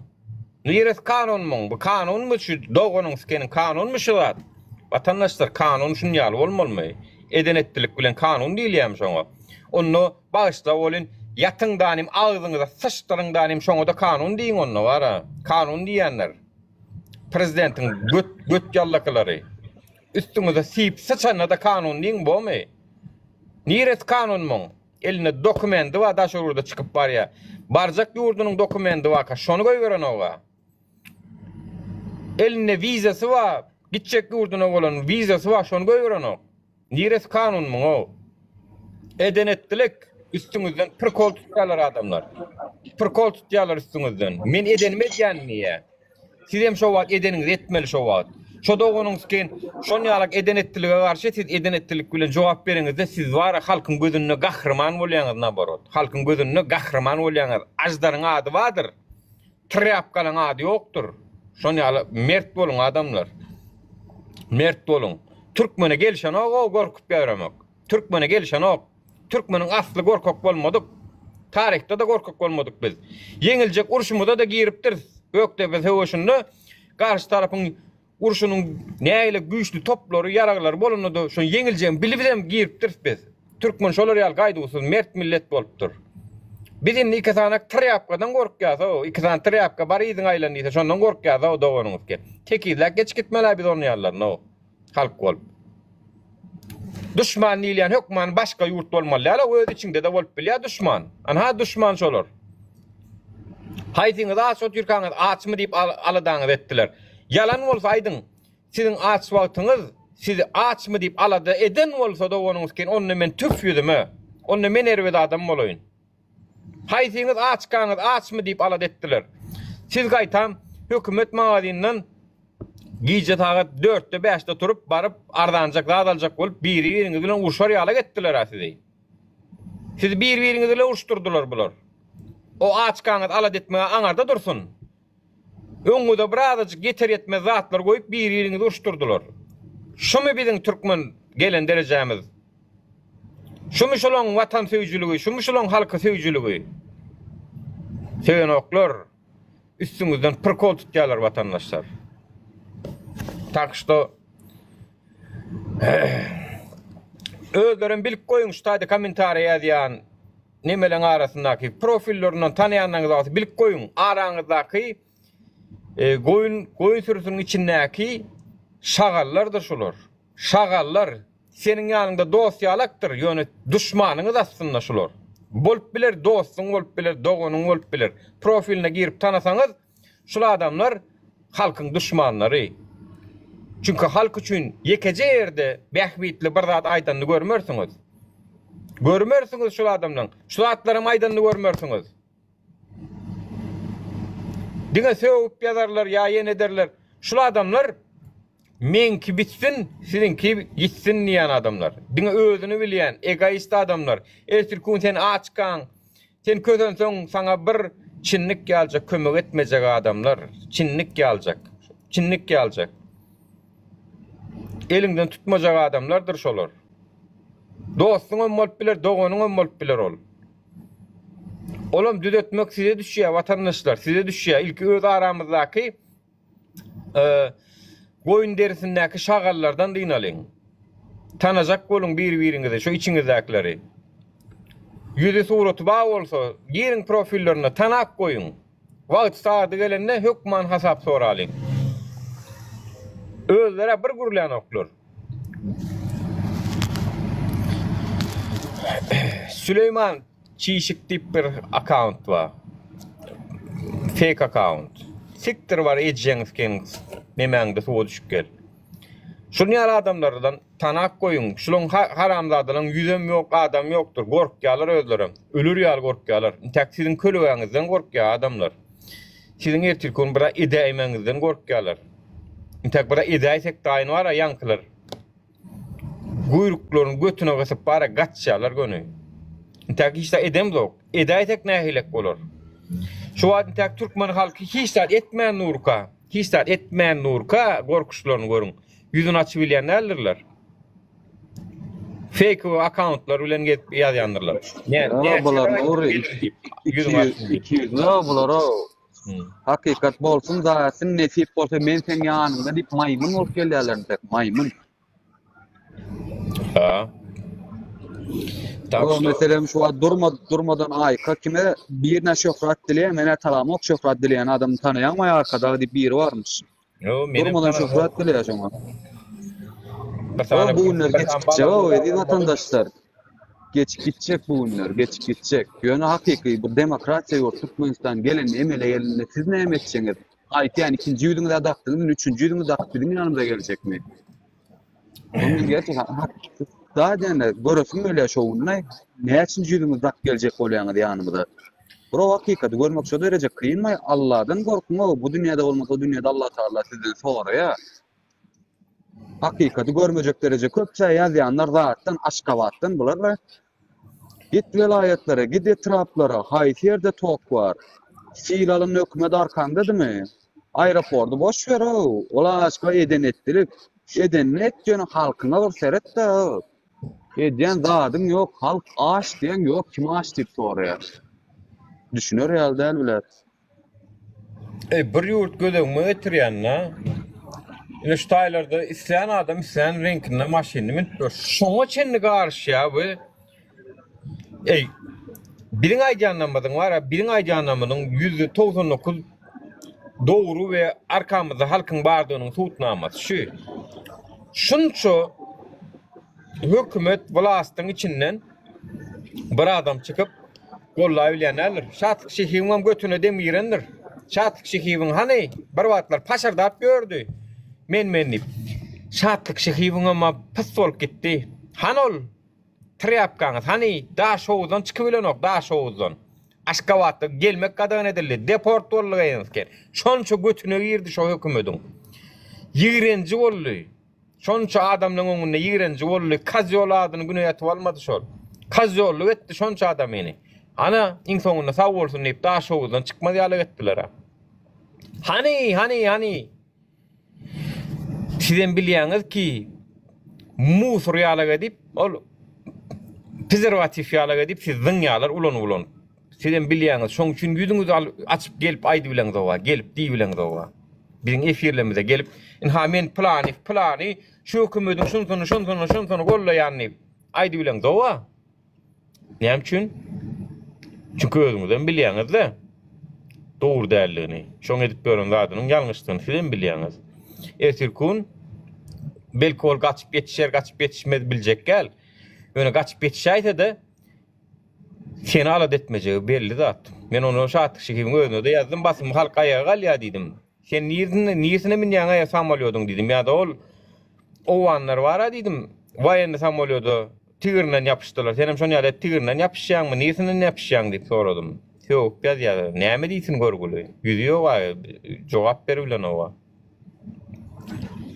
Niresi kanun muň? Bu kanunmy şu doganyň sikeniň kanunmy şu zat? Watandaşlar kanun şun ýaly bolmalymy? Eden etdilik bilen kanun diýilýärmi şoňa? Onda bagyşla welin ýatyň danym agzyňyza syçdyryň danym şoňada kanun diýiň onda bara. Kanun diýýänler. Prezidentiň göt göt ýallakylary. Üstüňize siýip syçanda-da kanun diýiň bomy? Niresi kanun muň? Elinde dokumendi bar daşary ýurda çykyp barýa. Barjak ýurdunyň dokumendi barka şony goýberenoga. Elinde wizasy bar, gitjek ýurduna bolan wizasy bar şony goýberenok. Niresi kanun muň-ow? Eden etdilik, üstüňizden prikol tutýarlar adamlar. Prikol tutýarlar üstüňizden. Men edenimi edýän diýýä. Sizem şo wagt edeniňizi etmeli şo wagt. Şo doganyňyz keyin şon ýalak eden etdilige garşy siz eden etdilik bilen jogap bereňizde siz bara halkyň gözünde gahryman bolýaňyz naborot. Halkyň gözünde gahryman bolýaňyz. Aždaryň ady bardyr. Trýapkalaň ady ýokdur. Şon ýaly mert boluň adamlar. Mert boluň. Türkmene gelşenok-ow gorkup ýöremek. Türkmene gelşenok. Türkmeniň asly gorkak bolmadyk. Taryhda-da gorkak bolmadyk biz. Ýeňiljek urşumyza-da giripdiris. Gökdepe söweşinde garşy tarapyň urşunyň nägile güýçli toplary, ýaraglary bolanda-da şoň ýeňiljegini bilibem giripdiris biz. Türkmen şolar ýaly gaýduwsyz mert millet bolupdyr. Biz indi iki sanak trýapkadan gorkýas-ow. Iki sany trýapka bar yzyňa aýlan diýse şondan gorkýas-ow doganyňyzky. Tekizläp geçip gitmeli-ä biz onuň ýalylaryny-ow. Halk bolup. Duşman diýilýän hökman başga ýurt bolmaly däl, öz içiňde-de bolup bilýär duşman. Anha duşman şolar. Haýsyňyz aç otyrkaňyz açmy diýip aladaňyzy etdiler. Ýalan bolsa aýdyň. Siziň aç wagtyňyz sizi açmy diýip alada eden bolsa doganyňyz ken onda men tüf ýüzüme. Onda men erbet adam bolaýyn. Haýsyňyz açkaňyz açmy diýip alada etdiler. Siz gaýtam hökümet magazyndan gije sagat dörtde bäşde turup baryp arzanjak zat aljak bolup biri-biriňiz bilen urşar ýalak etdiler-ä sizi. Sizi bir-biriňiz bilen uruşdyrdylar bular. O açkaňyz alada etmege aňarda dursun. Öňüňize birazajyk ýeter-ýetmez zatlar goýup bir-biriňizi uruşdyrdylar. Şumy biziň türkmen gelen derejämiz? Şumy şolaň watansöýüjiligi, şumy şolaň halky söýüjiligi? Söýenoklar. Üstüňizden prikol tutýarlar watandaşlar. Tak şto özlerem bilip goýuň şu taýda kommentariýa ýazýan. nemeleň arasyndaky profillerinden tanaýanlaryňyz bolsa bilip goýuň. Araňyzdaky e, goýun goýun sürüsiniň içindäki şagallardyr şular. Şagallar seniň ýanyňda dost ýalakdyr, ýöne duşmanyňyz aslynda şular. Bolup biler dostuň bolup biler, doganyň bolup biler. Profiline girip tanasaňyz, Şul adamlar halkyň duşmanlary. Çünki halk üçin ýekeje ýerde bähbitli bir zat aýdanyny görmersiňiz. Görmersiňiz şul adamlaň. Şu zatlaram aýdanyny görmersiňiz. Diňe sögüp ýazarlar ýa ýene ederler. Şul adamlar meňki bitsin, siziňki ýitsin diýýän adamlar. Diňe özüni bilýän egoist adamlar. Ertirki gün sen açkaň, Sen kösenseň saňa bir çinnik ýaljak kömek etmejek adamlar, çinnik ýaljak, çinnik ýaljak. Eliňden tutmajak adamlardyr şolar. Dostuňam bolup biler, doganyňam bolup biler ol. Olam düzetmek size düşýär watandaşlar, size düşýär. Ilki öz aramyzdaky Goýun derisindäki şagallardan dynalyň. Tanajak boluň bir-biriňizi, şu içiňizdäkileri. Ýüzi suraty bar bolsa, giriň profillerine, tanap goýuň. Wagty sagady gelende hökman hasap soralyň. Özler-ä bir gürlänoklar. Süleýman Çişik diýip bir akkaunt bar. Fake akkaunt. Sikdir bar ejeňi sikeň nemäňde suwa düşüp gel. Şuny ýaly adamlardan tanap goýuň. Şulaň haramzadalaň ýüzem ýok, adam ýokdur. Gorkýarlar özlerem. Öler ýaly gorkýarlar. Intäk siziň kölegäňizden gorkýar adamlar. Siziň ertirki gün bir edäýmäňizden gorkýarlar. Intäk bir edäýsek daýyn bar-a ýaňkylar. Guýruklaryny götüne gysyp bara gaçýarlar göni. Intäk hiç zat edemzok. Edäýsek nähilek bolar? Şu wagt intäk türkmen halky hiç zat etmän durka, hiç zat etmän durka gorkuşlaryny görüň. Ýüzüni açyp bilýän däldirler. Fake akkauntlar bilen gezip ýazýandyrlar. Ne, bular Nury 200 bular Hakykat bolsun zaýasyn nesip bolsa men seň ýanyňda diýip maýmyn bolup gelýärler entek maýmyn. Ha. Tak O meselem şu wagt durma durmadan aýka kime birine şöhrat dileýär menä talamok şöhrat dileýän adamy tanaýaňmy arkadag diýip biri barmyş. Ýo, menem Durmadan şöhrat dileýär şoňa. Bir sany Bu günler geçip gitjek o eziz watandaşlar. Geçip gitjek bu günler, geçip gitjek. Ýöne hakyky bu demokratiýa ýurt Türkmenistan gelende, emele gelende siz näme etjeňiz? Aýtýan ikinji ýüzüňize dakdyňyz, indi üçünji ýüzüňizi dakyp biziň ýanymyza geljekmi? Onuň gerçek da diýende göresim gelýär şo günde. Näçinji ýüzüňizi dakyp geljek bolýaňyz ýanymyza? Bir o hakykaty görmek şo dereje kynmy? Alladan gorkuň, bu dünýäde bolmasa o dünýäde Allah Tagala sizden soraýar. Hakykaty görmejek dereje köpçä ýazýanlar zatdan Aşgabatdan bular Git welaýatlara, git etraplara, haýsy ýerde tok bar? Sil alyndy hökümet arkaňdadymy? Aeroporty boş ber-ow, ol aşka eden etdilik. Edenini et ýöne halkyňa bir seret-de-ow. Edýän zadyň ýok, halk aç diýeň ýok, kim aç diýip soraýar. Düşüner ýaly däl bular. Eý bir ýurt göz öňüme getirýän-dä. Ine şu taýlarda islän adam islän reňkinde maşynyny münüp ýör. Şoňa çenli garyşýar bu. Eý biziň aýdýanlarymyzyň bar-a, biziň aýdýanlarymyzyň 99% dogry we arkamyzda halkyň bardygynyň subutnamasy şu. Şunça hökümet wlastyň içinden bir adam çykyp Gollaý bilýän däldir. Şatlyk Şehibiňem götüne dem girendir. Şatlyk Şehibiň hany bir wagtlar paşyrdap ýördi. Men men diýip. Şatlyk Şehibiňem pys bolup gitdi. Hany ol trýapkaňyz hany Daşhowuzdan çykybilenok Daşhowuzdan. Aşgabatda gelmek gadagan edildi. Deport boldy gyzynky. Şonça götüne girdi şo hökümediň. Ýigrenji boldy. Şonça adamlaň öňünde ýigrenji boldy, kozýol adyny güne ýatyp almady şol. Kozýollyk etdi şonça adamyny. Ana, iň soňunda sag bolsun diýip Daşhowuzdan çykmaz ýalyk etdiler-ä. Hany, hany, hany? Sizem bilýäňiz ki, musur ýalak edip, ol prezerwatiw ýalak edip sizi zyňýarlar ulanyp-ulanyp. Sizem bilýäňiz, şoň üçin ýüzüňizi açyp gelip aýdybileňzoga, gelip diýibileňzoga. Biziň efirlerimize gelip, ynha men pylany, pylany şu hökümediň şunsyny, şunsyny, şunsyny gollaýan diýip aýdybileňzoga. Näme üçin? Çünki özüňizem bilýäňiz-de dogry däldigini. Şoň edip ýören zadynyň ýalňyşdygyny sizem bilýäňiz. Ertirki gün belki ol gaçyp ýetişer, gaçyp ýetişmez biljek däl. Ýöne gaçyp ýetişäýse-de seni alada etmejegi belli zat. Men ony Şatlyk Şehibiň özüne-de ýazdym, basym halk aýaga galýar diýdim. Sen nirsine, nirsine münýäň-aý samolýodyň diýdim. Ýa-da ol owganlar bar-a diýdim, woýennyý samolýoda tigirinden ýapyşdylar. Senem şon ýaly edip tigirinden ýapyşýaňmy, nirsinden ýapyşýaň diýip soradym. Sögüp ýazýar. Näme diýsin görgüli. Ýüzi ýog-a, jogap beribilenog-a.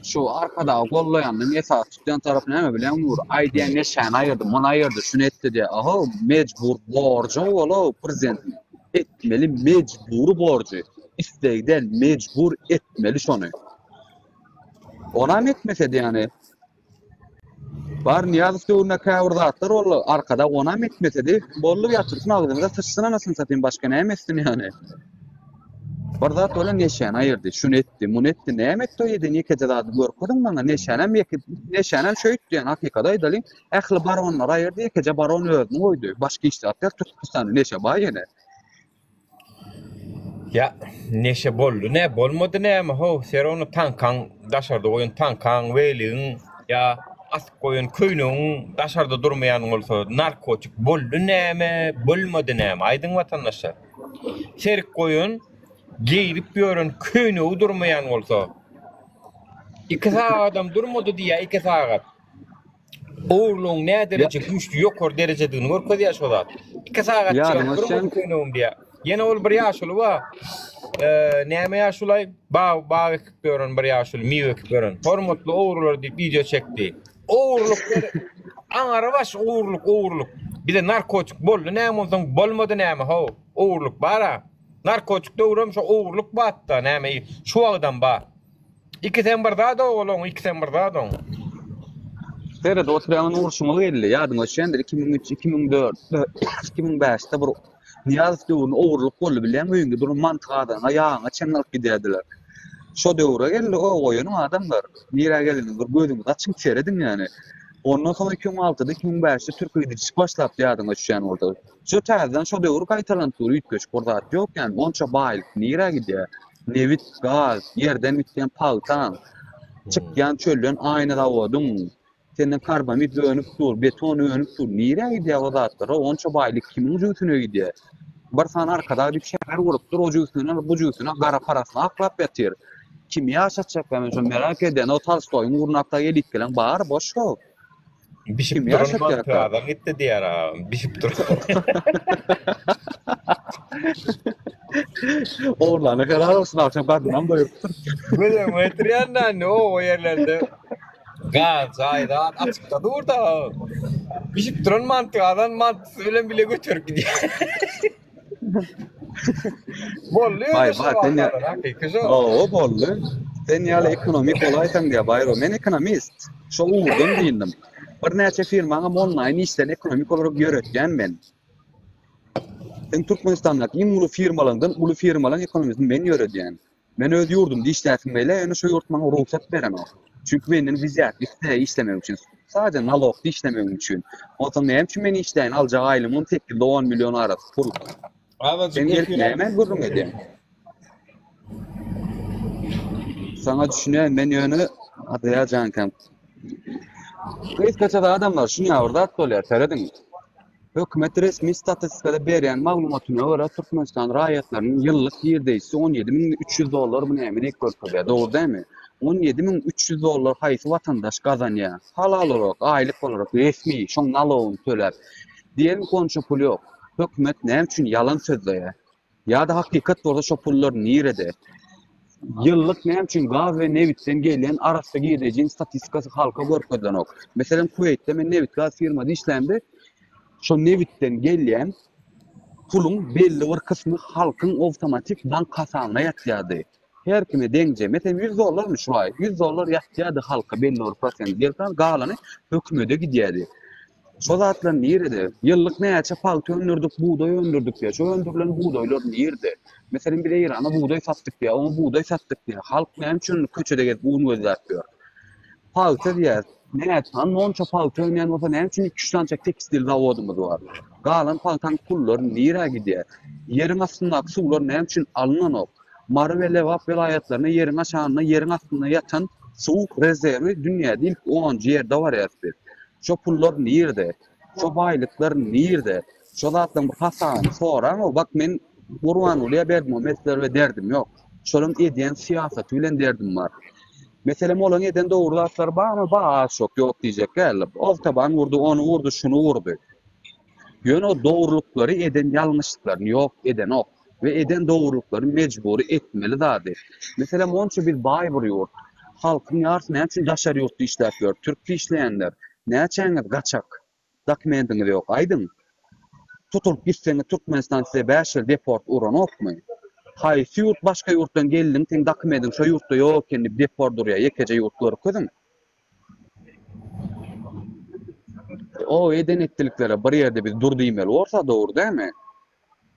Şu Arkadagy gollaýanyň esasy tutýan tarapy näme bilýäňmi Nury? Aýdýan neşäni aýyrdy, muny aýyrdy, şuny etdi diýýär. Ahow, mejbur borjy ol-ow prezidentiň. Etmeli mejbury borjy. Islegi däl, mejbur etmeli şony. Onam etmesedi ýany. Bar Nyýazow döwründe käbir zatlar boldy, Arkadag onam etmesedi, boldy ýatyrsyn agzymyza syçsyn anasyny satayyn başga näme etsin ýany. Bir zat bolan neşäni aýyrdy, şuny etdi, muny etdi, näme etdi o eden ýekeje zady görkeziň maňa, neşänem ýeke neşänem şöýtdi ýany hakykady aýdalyň, ähli baronlary aýyrdy, ýekeje baron özüni goýdy, başga hiç zat ýok Türkmenistanda neşe bar ýene. Ýa neşe boldy nä bolmady näme how ser ony taňkaň daşarda goýan taňkaň weligiň ýa asyp goýan köýnegiň daşarda durmaýan bolsa narkotik boldy näme bolmady näme aýdyň watandaşlar serik goýan geýlip ýören köýnegi durmaýan bolsa iki sagadam durmady diýýä iki sagat Ogurlygyň nä dereje güýçli ýokary derejedigini görkezýär şo zat. 2 sagat çykyp durmadyk köýnegim diýýär. Ýene ol bir ýaşuly bar. Näme ýaşulaý? Bag, bag ekip ýören bir ýaşuly, miwe ekip ýören. Hormatly ogrular diýip wideo çekdi. Ogurlyk aňary baş ogurlyk, ogurlyk. Bize narkotik boldy näme onsoň bolmady näme how? Ogurlyk bar-a. Narkotik döwrem şo ogurlyk batda näme şu wagtam bar. Ikisem bir zat ogul ikisem bir zat oň. Seret oturýan urşuňyz geldi. Ýadyňa düşýändir 2003, 2004, 2005-de bir Nyýazow döwründe ogurlyk boldy bilýäňmi öýüňde duran manty gazanyňa ýagyňa çenli alyp gidýärdiler. Şo döwre geldi o goýanyň adamlar. Nirä geleniňizi bir gözüňizi açyň serediň ýani. Ondan soň 2006-da 2005-de türke gidişik başlapdy ýadyňa düşýän bolsa. Şo täzeden şo döwür gaýtalanyp dur üýtgeşik bir zat ýok ýani onça baýlyk nirä gidýär. Nebit, gaz, ýerden bitýän pagtaň, çykýan çölden aýna zawodyň, senden karbamid önüp dur, beton önüp dur. Nirä gidýär o zatlar? O onça baýlyk kimiň jübüsine gidýär? Bir sany Arkadag diýip şäher gurupdyr, o jübüsinden alyp, bu jübüsine gara parasyny aklap ýatyr. Kimi ýaşatjaklar men şony merak edýän. O Tolstoýyň ugruna akda elitgeleň bary boş ho. Bişip Kim duran mantygadan gitdi diýer agam. Bişip duran. Ogurlana helal olsun akşam garnynam doýurupdyr. Göz öňüme getirýän da indi oba ýerlerde gaz jaý zat açykda dur da. Bişip duran mantygadan mantysy bilen bile göterip gidýär. Boldy ýöne şo wakalar, hakyky şo. Hawa boldy. Sen ýaly ekonomik bolaýsaň diýýär Baýro. Men ekonomist. Şo ugurdan dyndim. Birnäçe firmaňam onlaýn işlerini ekonomik olarak ýöretýän men. Sen Türkmenistandaky iň uly firmalaňdan uly firmalaň ekonomisini men ýöredýän. Men öz ýurdumda işläsim gelýär, ýöne şo ýurt maňa rugsat berenok. Çünki menden wizýatka isleýär işlemegim üçin. Sadece nalogda işlemegim üçin. Onsoň näme üçin men işläýin, aljak aýlygym 8-10 million arasy pul. Sen gelip näme gürrüň edýäň? Saňa düşünýän men ýöne Adaýa jankem. Gysgaça adamlar şuny bir zat bolýar, serediň. Hökümet resmi statistikada berýän maglumatyna görä, Türkmenistan raýatlarynyň ýyllyk girdeýjisi 17 300 dollar bu näme diýip görkezýär, dogry dälmi? 17 300 dollar haýsy watandaş gazanýar? Halal olarak, aýlyk olarak, resmi, şoň nalogyny töläp. Diýelim ki onça pul ýok. Hökümet näme üçin ýalan sözleýär? Ýa-da hakykat bolsa şo pullar nirede? Ýyllyk näme üçin gaz we nebitden gelýän arassa girdejiň statistikasy halka görkezilenok? Meselem, Kuweýtde men nebit-gaz firmada işlämde, şo nebitden gelýän puluň belli bir kysmy halkyň awtomatik bank hasabyna ýatýardy. Her kime deňje. Meselem, 100 dollarmy şu aý? 100 dollar ýatýardy halka belli bir prosent. Gelse galany hökümede gidýärdi. Şo zatlar nirede? Ýyllyk näçe pagta öndürdik, bugdaý öndürdik diýýär. Şo öndürilen bugdaýlar nirde? Meselem, biz Eýrana bugdaý satdyk diýýär, oňa bugdaý satdyk diýýär. Halk näme üçin köçede gezip un gözläp ýör? Pagta diýýär. Näçe onça pagta önýän bolsa, näme üçin iki-üç sanjak tekstil zawodymyz bar? Galan pagtaň pullary nirä gidýär? Ýeriň astyndaky suwlar näme üçin alynanok? Mary we Lebap welaýatlarynda ýeriň aşagynda, ýeriň astynda ýatan suw rezerwi dünýäde ilki onunjy ýerde barýarys biz. Şo pullar nirde? Şo baýlyklar nirde? Şo zatlaryň bir hasabyny soraň-ow. Bak men Gurbangulyýa Berdimuhamedowlar bilen derdim ýok. Şolaryň edýän syýasaty bilen derdim bar. Meselem olaryň eden dogry zatlary barmy? Bar az-çok, ýok diýjek däl. Awtoban gurdy, ony gurdy, şuny gurdy. Ýöne o dogrulyklary eden ýalňyşlyklaryny ýok edenok we eden dogrulyklary mejbury etmeli zady. Meselem onça biz baý bir ýurt. Halkyň ýarysy näme üçin daşary ýurtda işläp ýör? Türkde işleýänler. Näçäňiz gaçak? Dokumendiňiz ýok aýdyň. Tutulyp gitseňiz Türkmenistan size bäş ýyl deport uranokmy? Haýsy ýurt başga ýurtdan geldiň seň dokumendiň şo ýurtda ýok eken diýip deport urýar ýekeje ýurt görkeziň. O eden etdiliklere bir ýerde biz dur diýmeli bolsa dogry dälmi?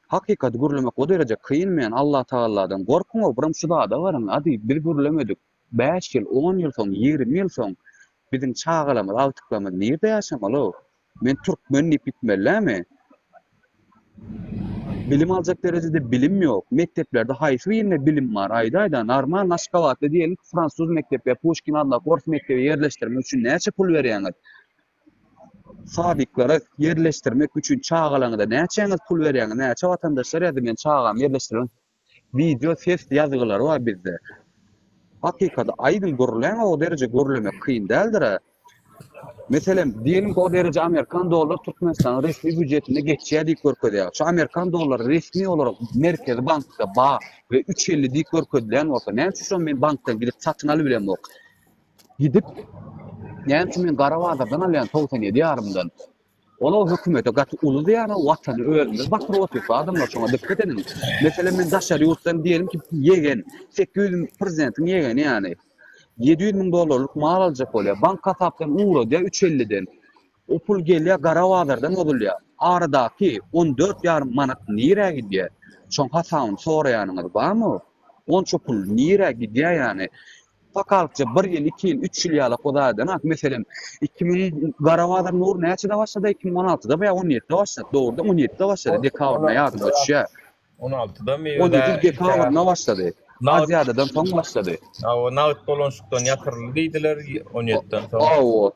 Hakykaty gürlemek o dereje kynmy ýani Allah Tagalladan gorkuňow biram şu zada baryň ady biz gürlemedik bäş ýyl on ýyl soň 20 ýyl soň biziň çagalarymyz agtyklarymyz nirde ýaşamaly Men türkmen diýip gitmeli dälmi? Bilim aljak derejede bilim ýok. Mekdeplerde haýsy birinde bilim bar? Aýdaýda, normal Aşgabatda diýelim ki, fransuz mekdep ýa Puşkin adyndaky ors mekdebe ýerleşdirmek üçin näçe pul berýäňiz? Sadiklara ýerleşdirmek üçin çagalaryňyza näçäňiz pul berýäňiz? Näçe watandaşlar ýazdy men çagamy ýerleşdirerin Wideo ses ýazgylary bar bizde. Hakykady aýdyň gürläň o dereje gürlemek kyn däldirä. Meselem, diýelim ki o dereje amerikan dollar Türkmenistanyň resmi býujetinde geçýär diýip görkezýär. Şu amerikan dollary resmi olarak Merkezi bankda bar we 3.50 diýip görkezilýän bolsa, näme üçin şony men bankdan gidip satyn alybilemok? Gidip, näme üçin men gara bazardan alýan 97 ýarymdan? Ol hökümete gaty uly zyýan, watany özümiz batyryp otyrys, adamlar şoňa dikkat ediň. Meselem men daşary ýurtdan diýelim ki ýegen, 800 prezidentiň ýegeni ýany 700 müň dollarlyk mal aljak bolýar. Bank hasapdan ugradýar 350-den. O pul gelýär gara bazardan bozulýar. Aradaky 14 ýarym manat nirä gidýär? Şoň hasabyny soraýanyňyz barmy? Onça pul nirä gidýär ýany? Pakalykça bir ýyl, iki ýyl, üç ýyl ýalak o zaýadan-ak. Meselem, 2000 Garabazar Nur näçede başlady? 2016-da ýa 17-de başlady. Dogrudan 17-de başlady. Dekabrynda ýadyma düşýär. 16-damy? 17 dekabrynda başlady. Aziadadan soň başlady. Hawa, nagt dolanyşykdan ýatyryldy diýdiler 17-den soň. Hawa.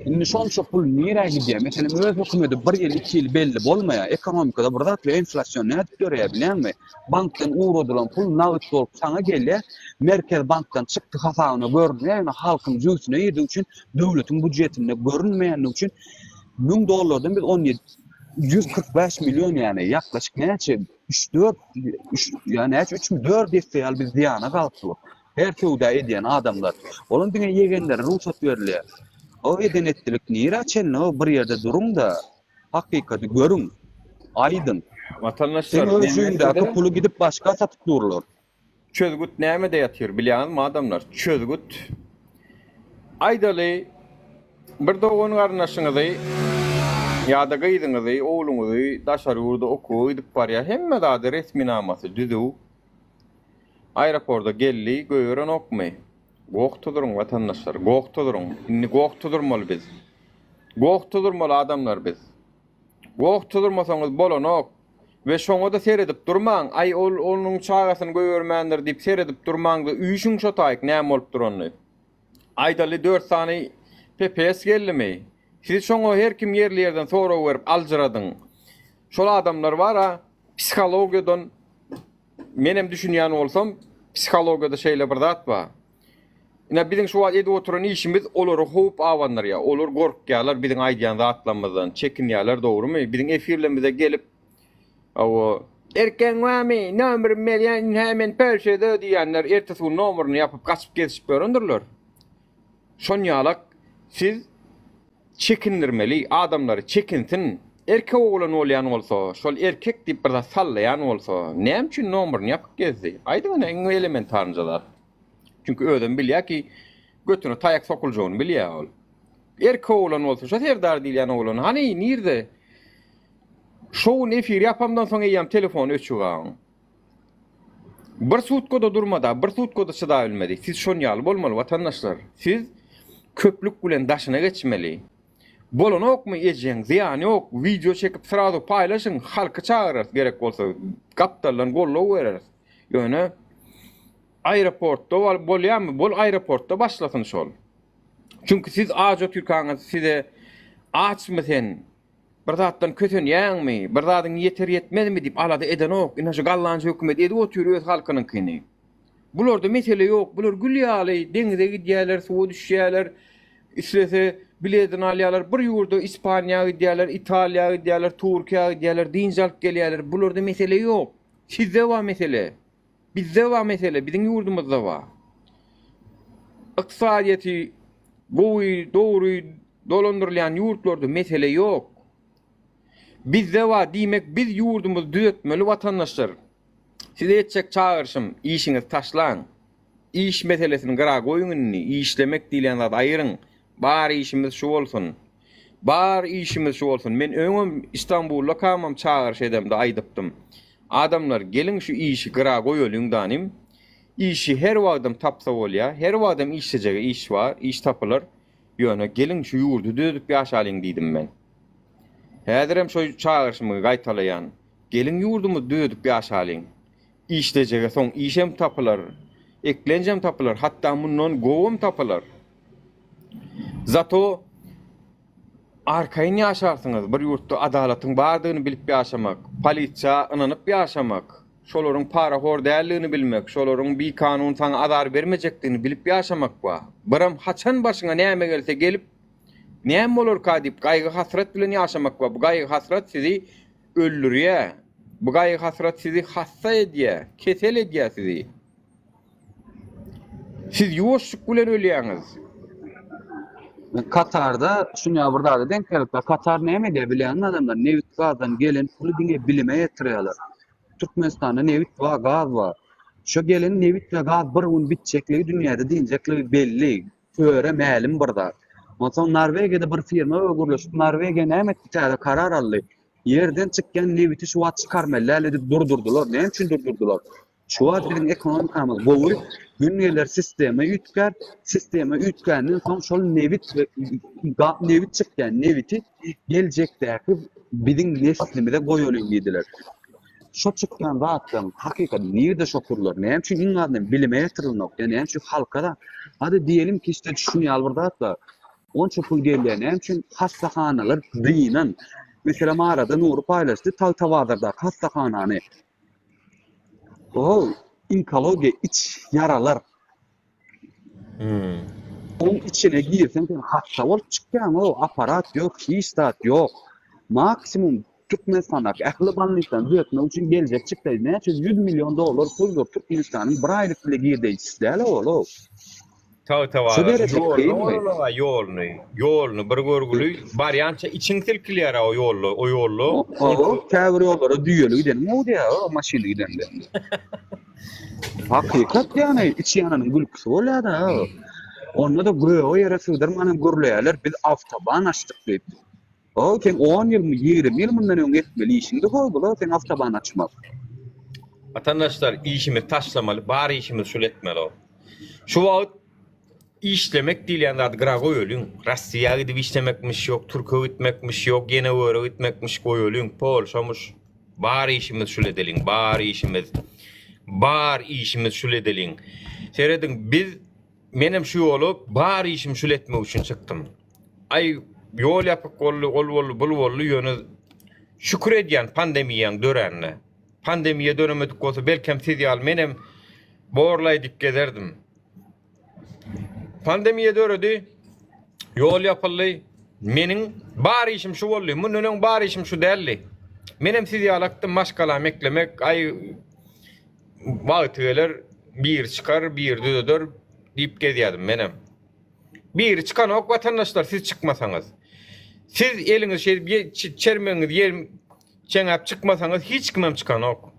Indi şonça pul nirä gidýär? Meselem, öz hökümeti bir ýyl, iki ýyl belli bolmaýar. Ekonomikada bir zat we inflýasion nädip döreýär bilýäňmi? Bankdan ugradylan pul nagt bolup saňa gelýär. Merkezi bankdan çykdy hasabyna görünýär, ýöne halkyň jübüsine girdigi üçin döwletiň býujetinde görünmeýändigi üçin 1000 dollardan biz 17 145 million ýagny ýaklaşyk näçe 3-4 3 ýa näçe 3 4 esse ýaly biz zyýana galyp dur. Her söwda edýän adamlar. Olam diňe ýegenlere rugsat berilýär. O eden etdilik nirä çenli o bir ýerde duruň-da hakykaty görüň. Aýdyň. Watandaşlar Seň öz jüýüňdäki puly gidip başga satyp durlar. Çözgüt nämede ýatyr bilýäňizmi adamlar? Çözgüt aýdaly bir dogan garyndaşyňyzy ýa-da gyzyňyzy, ogluňyzy daşary ýurda okuwa gidip barýar. Hemme zady resminamasy düzüw. Aeroporda geldi, goýberenokmy? Goh tuzuryň watandaşlar, goh tuzuryň. Indi goh tuzurmaly biz. Goh tuzurmaly adamlar biz. Goh tuzurmasaňyz bolanok. We şoňa-da seredip durmaň, aý ol onuň çagasyny goýbermändir diýip seredip durmaň-da üýşüň şo taýyk näme bolup duranyny. Aýdaly dört sany PPS geldimi? Siz şoňa her kim ýerli-ýerden sorag berip aljyradyň. Şol adamlar bar-a psihologiýadan Menem düşünýän bolsam, psihologiýada şeýle bir zat bar. Ine biziň şu wagt edip oturan işimiz olary howp abandyrýar. Olar gorkýarlar biziň aýdýan zatlarymyzdan, çekinýärler dogrumy? Biziň efirlerimize gelip, hawa, erkegiň barmy, nomerymy berýän, ynha men Polşada diýýänler ertesi gün nomeryny ýapyp gaçyp gezişip ýörendirler. Şonýalak siz Çekindirmeli adamlary çekinsin. Erkek oglan bolýan bolsa, şol erkek diýip bir zat sallaýan bolsa, näme üçin nomeryny ýapyp gezdi? Aýdyň ine iň elementarnyja zat. Çünki özem bilýär ki, götüne taýak sokuljagyny bilýär ol. Erkek oglan bolsa, şo Serdar diýilýän oglan hany nirde? Şo gün efir ýapamdan soň eýýäm telefony öçük aň. Bir sutkada durmada, bir sutkada çydabilmedi. Siz şon ýaly bolmaly watandaşlar. Siz köplük bilen daşyna geçmeli. Bolanokmy ejeň zyýany ýok wideo çekip srazu paýlaşyň halky çagyrarys gerek bolsa gapdaldan goldaw bereris ýöne aeroportda bolýamy bol aeroportda başlasyn şol çünki siz aç otyrkaňyz size açmy sen bir zatdan kösenýäňmi bir zadyň ýeter ýetmezmi diýip alada edenok ine şu gallanç hökümet edip otyr öz halkynyňkyny. Bularda mesele ýok. Bular gül ýaly deňize gidýärler, suwa düşýärler. Islese biledini alýarlar. Bir ýurda Ispaniýa gidýärler, Italiýa gidýärler, Türkiýä gidýärler, dynç alyp gelýärler. Bularda mesele ýok. Sizde bar mesele. Bizde bar mesele, biziň ýurdumyzda bar. Ykdysadyýeti gowy, dogry dolandyrylýan ýurtlarda mesele ýok. Bizde bar, diýmek biz ýurdumyzy düzetmeli watandaşlar. Size etjek çagyryşym, işiňizi taşlaň. Iş meselesini gyra goýuň indi, işlemek diýlen zady aýyryň. Bar işimiz şu bolsun. Bar işimiz şu bolsun. Men öňem Istanbuldakamam çagyryş edemde aýdypdym. Adamlar, geliň şu işi gyra goýalyň danym. Işi her wagtam tapsa bolýar. Her wagtam işlejege iş bar, iş tapylar. Ýöne geliň şu ýurdy düzedip ýaşalyň diýdim men. Häzirem şo çagyryşymy gaýtalaýan. Geliň ýurdumyzy düzedip ýaşalyň. Işlejege soň işem tapylar, eklenjem tapylar, hatda mundan gowam tapylar. Zato arkaýyn ýaşarsyňyz, bir ýurtda adalatyň bardygyny bilip ýaşamak, polisiýa ynanyp ýaşamak, şolaryň parahor däldigini bilmek, şolaryň bikanun saňa azar bermejekdigini bilip ýaşamak bar. Biram haçan başyňa näme gelse gelip, näme bolarka diýip gaýgy-hasrat bilen ýaşamak bar. Bu gaýgy-hasrat sizi öldürýär. Bu gaýgy-hasrat sizi hassa edýär, kesel edýär sizi. Siz ýuwaşjyk bilen ölýäňiz. Men Katarda şuny bir zada denk gelipdir. Katar näme edýär bilýäňmi adamlar? Nebit gazdan gelen puly diňe bilime ýetirýärler. Türkmenistanda nebit bar, gaz bar. Şo gelen nebit we gaz bir gün bitjekligi, dünýäde diňjekligi belli. Köre mälim bir zat. Onsoň Norwegiýada bir firma bilen gürleşip, Norwegiýa näme etdi? Täze karar aldy. Ýerden çykýan nebiti şu wagt çykarmaly däl edip durdurdylar. Näme üçin durdurdylar? Şu wagt biziň ekonomikamyz gowy, gün geler sistema üýtgär, sistema üýtgänden soň şol nebit we nebit çykýan nebiti geljekdäki biziň neslimize goýalyň diýdiler. Şo çykýan zatlaryň hakykaty nirde şo pullar? Näme üçin iň azyndan bilime ýetirilnok? Ýa näme üçin halka da? Hadi diýelim ki işte şuny ýaly bir zat bar. Onça pul gelýär näme üçin hassahanalar dynan? Meselem arada Nury paýlaşdy Tagtabazardaky hassahanany. Ol inkologiýa iç ýaralar. Oň içine girseň sen hassa bolup çykýaň o aparat ýok hiç zat ýok. Maksimum Türkmenistandaky ähli bolnislary düzetmek üçin geljek çykdaýy näçe 100 million dollar puldur Türkmenistanyň bir aýlyk bile girdeýjisi däl ol o. Tagtabazar Şu derejede ýoluny kynmy? olalama ýoluny. Ýoluny bir görgüli barýança içiň silkilýär o ýolda o ýolda. O käbir ýollara düýeli gideniň gowy diýýär o maşynly gidende. Hakykat ýany içi ýananyň gülküsi bolýar-da. Onda-da göge ýere sygdyrman hem gürleýärler biz awtoban açdyk diýip. O sen on ýylmy, 20 ýyl mundan öň etmeli işiňdi ho bula sen awtoban açmak. Watandaşlar işimizi taşlamaly bar işimizi şul etmeli o. Şu wagt işlemek diýilýän zady gyra goýalyň. Rossiýa gidip işlemekmiş ýok, Türke gitmekmiş ýok, ýene öre gitmekmiş goýalyň. Polşamyş. Bar işimiz şul edeliň, bar işimiz. Bar işimiz şul edeliň. Serediň biz Menem şu ýola bar işimi şul etmek üçin çykdym. Aý, ýol ýapyk boldy, ol boldy, bul boldy, ýöne şükür edýän pandemiýaň döränine. Pandemiýa döremedik bolsa, belkem siz ýaly menem borlaý dik gezerdim. Pandemiýa döredi, ýol ýapyldy. Meniň bar işim şu boldy. Mundan öň bar işim şu däldi. Menem siz ýaly akdym maşgalamy eklemek, aý Wagty geler, biri çykar, biri düzeder diýip gezýärdim menem. Biri çykanok watandaşlar siz çykmasaňyz. Siz eliňizi şeýdip çermegiňizi ýer çeňäp çykmasaňyz hiç kimem çykanok.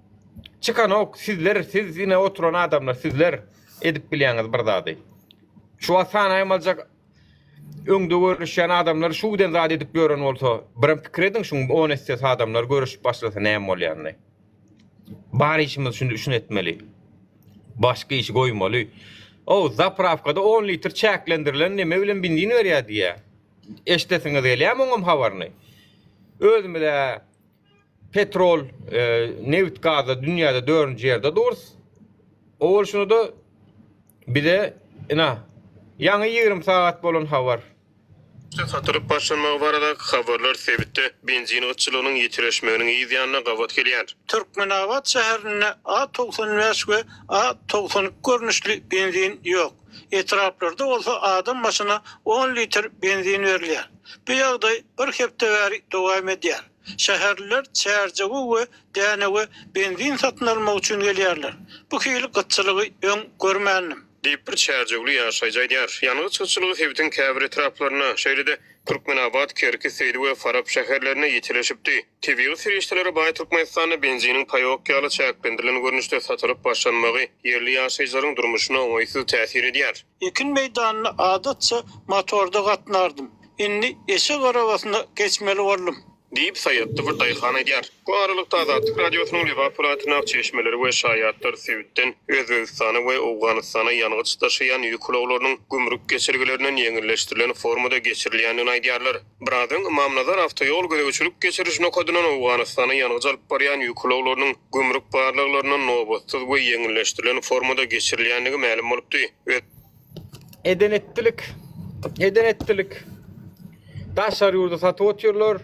Çykanok sizler siz ine oturan adamlar sizler edip bilýäňiz bir zady. Şu wagt sanaýmaljak öňde görüşýän adamlar şu giden zat edip ýören bolsa birem pikir ediň şuň on essesi adamlar görüşip başlasa näme bolýanyny. Bar işimiz şuny şuny etmeli. Başga işi goýmaly. O zaprawkada 10 litr çäklendirilen neme bilen benzin berýär diýýär. Eşidesiňiz gelýärmi oňam habaryny? Özümiz-ä petrol, nebit gazda dünýäde dördünji ýerde durus. Owal şuny-da bize ina ýaňy 20 sagat bolan habar. Satylyp başlanmagy baradaky habarlar sebitde benzin gytçylygynyň ýitileşmeginiň yz ýanyna gabat gelýär. Türkmenabat şäherinde A 95 we A 92 görnüşli benzin ýok. Etraplarda bolsa adam başyna on litr benzin berilýär. Bu ýagdaý bir hepde bäri dowam edýär. Şäherliler Çärjewe we Dänewe benzin satyn almak üçin gelýärler. Bu hili gytçylygy öň görmändim. Diýip, bir çärjewli ýaşaýjy aýdýar. Ýangyç gytçylygy sebitiň käbir etraplarynda, şeýle-de Türkmenabat, Kerki, Seýdi we Farap şäherlerinde ýitileşipdi. Tebigy serişdelere baý Türkmenistanda benziniň paýok ýaly çäklendirilen görnüşde satylyp başlanmagy ýerli ýaşaýjylaryň durmuşyna oňaýsyz täsir edýär. Ekin meýdanyna adatça motorda gatnardym. Indi eşek arabasyna geçmeli boldum. Diýip, saýatly bir daýhan aýdýar. Bu aralykda, Azatlyk Radiosynyň Lebap welaýatyndaky çeşmeleri we şaýatlar sebitden Özbegistana we Owganystana ýangyç daşaýan ýük ulaglarynyň gümrük geçelgelerinden ýeňilleşdirilen formada geçirilýändigini aýdýarlar. Biraz öň Ymamnazar awtoýol gözegçilik geçiriş nokadyndan Owganystana ýangyç alyp barýan ýük ulaglarynyň gümrük barlaglaryndan nobatsyz we ýeňilleşdirilen formada geçirilýändigi mälim bolupdy. Eden etdilik. Eden etdilik. Daşary ýurda satyp otyrlar.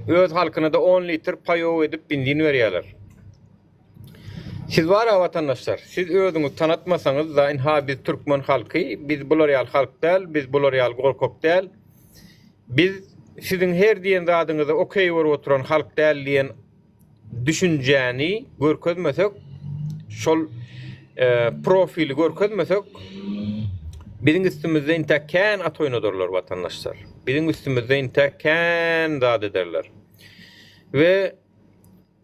Öz halkyna-da on litr paýok edip benzin berýärler. Siz bar-a watandaşlar, siz özüňizi tanatmasaňyz-da, ynha biz türkmen halky, biz bular ýaly halk däl, biz bular ýaly gorkak däl. Biz siziň her diýen zadyňyza okey bolup oturan halk däl diýen düşünjäni görkezmesek, şol profili görkezmesek, biziň üstümizde intäk kän at oýnadarlar watandaşlar. Biziň üstümizde intäk kän zat ederler. We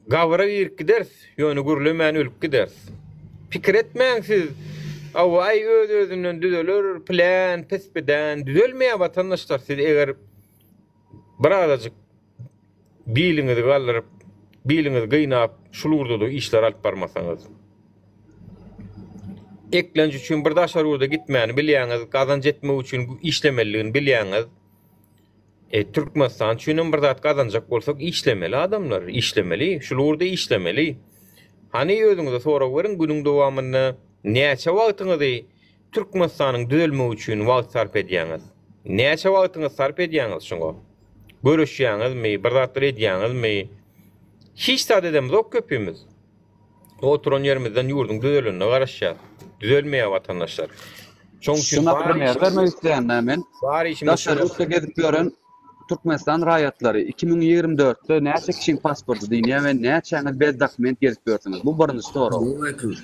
gabyra girip gideris, ýöne gürlemän ölüp gideris. Pikir etmäň siz, awa aý öz-özünden düzeler, plän, pis-pidän, düzelmeýär watandaşlar siz eger birazajyk Biliňizi galdyryp, biliňizi gynap şul ugurda-da işler alyp barmasaňyz. Eklenç üçin bir daşary ýurda gitmäni bilýäňiz, gazanç etmek üçin işlemelidigini bilýäňiz. E, Türkmenistan üçin hem bir zat gazanjak bolsak işlemeli adamlar, işlemeli, şul ugurda işlemeli. Hany özüňize sorag beriň, günüň dowamynda näçe wagtyňyzy Türkmenistanyň düzelmegi üçin wagt sarp edýäňiz? Näçe wagtyňyzy sarp edýäňiz şuňa? Göreşýäňizmi, bir zatlar edýäňizmi? Hiç zat edemzok köpimiz. Oturan ýerimizden ýurduň düzelenine garaşýas. Düzelmeýär watandaşlar. Şoň üçin Şuna bar primer işimiz, bermek isleýän men. bar işimiz Daşary ýurtda gezip ýören Türkmenistan raýatlary 2024-de näçe kişiň pasporty dynýar we näçäňiz bez dokument gezip ýörsüňiz? Bu birinji sorag.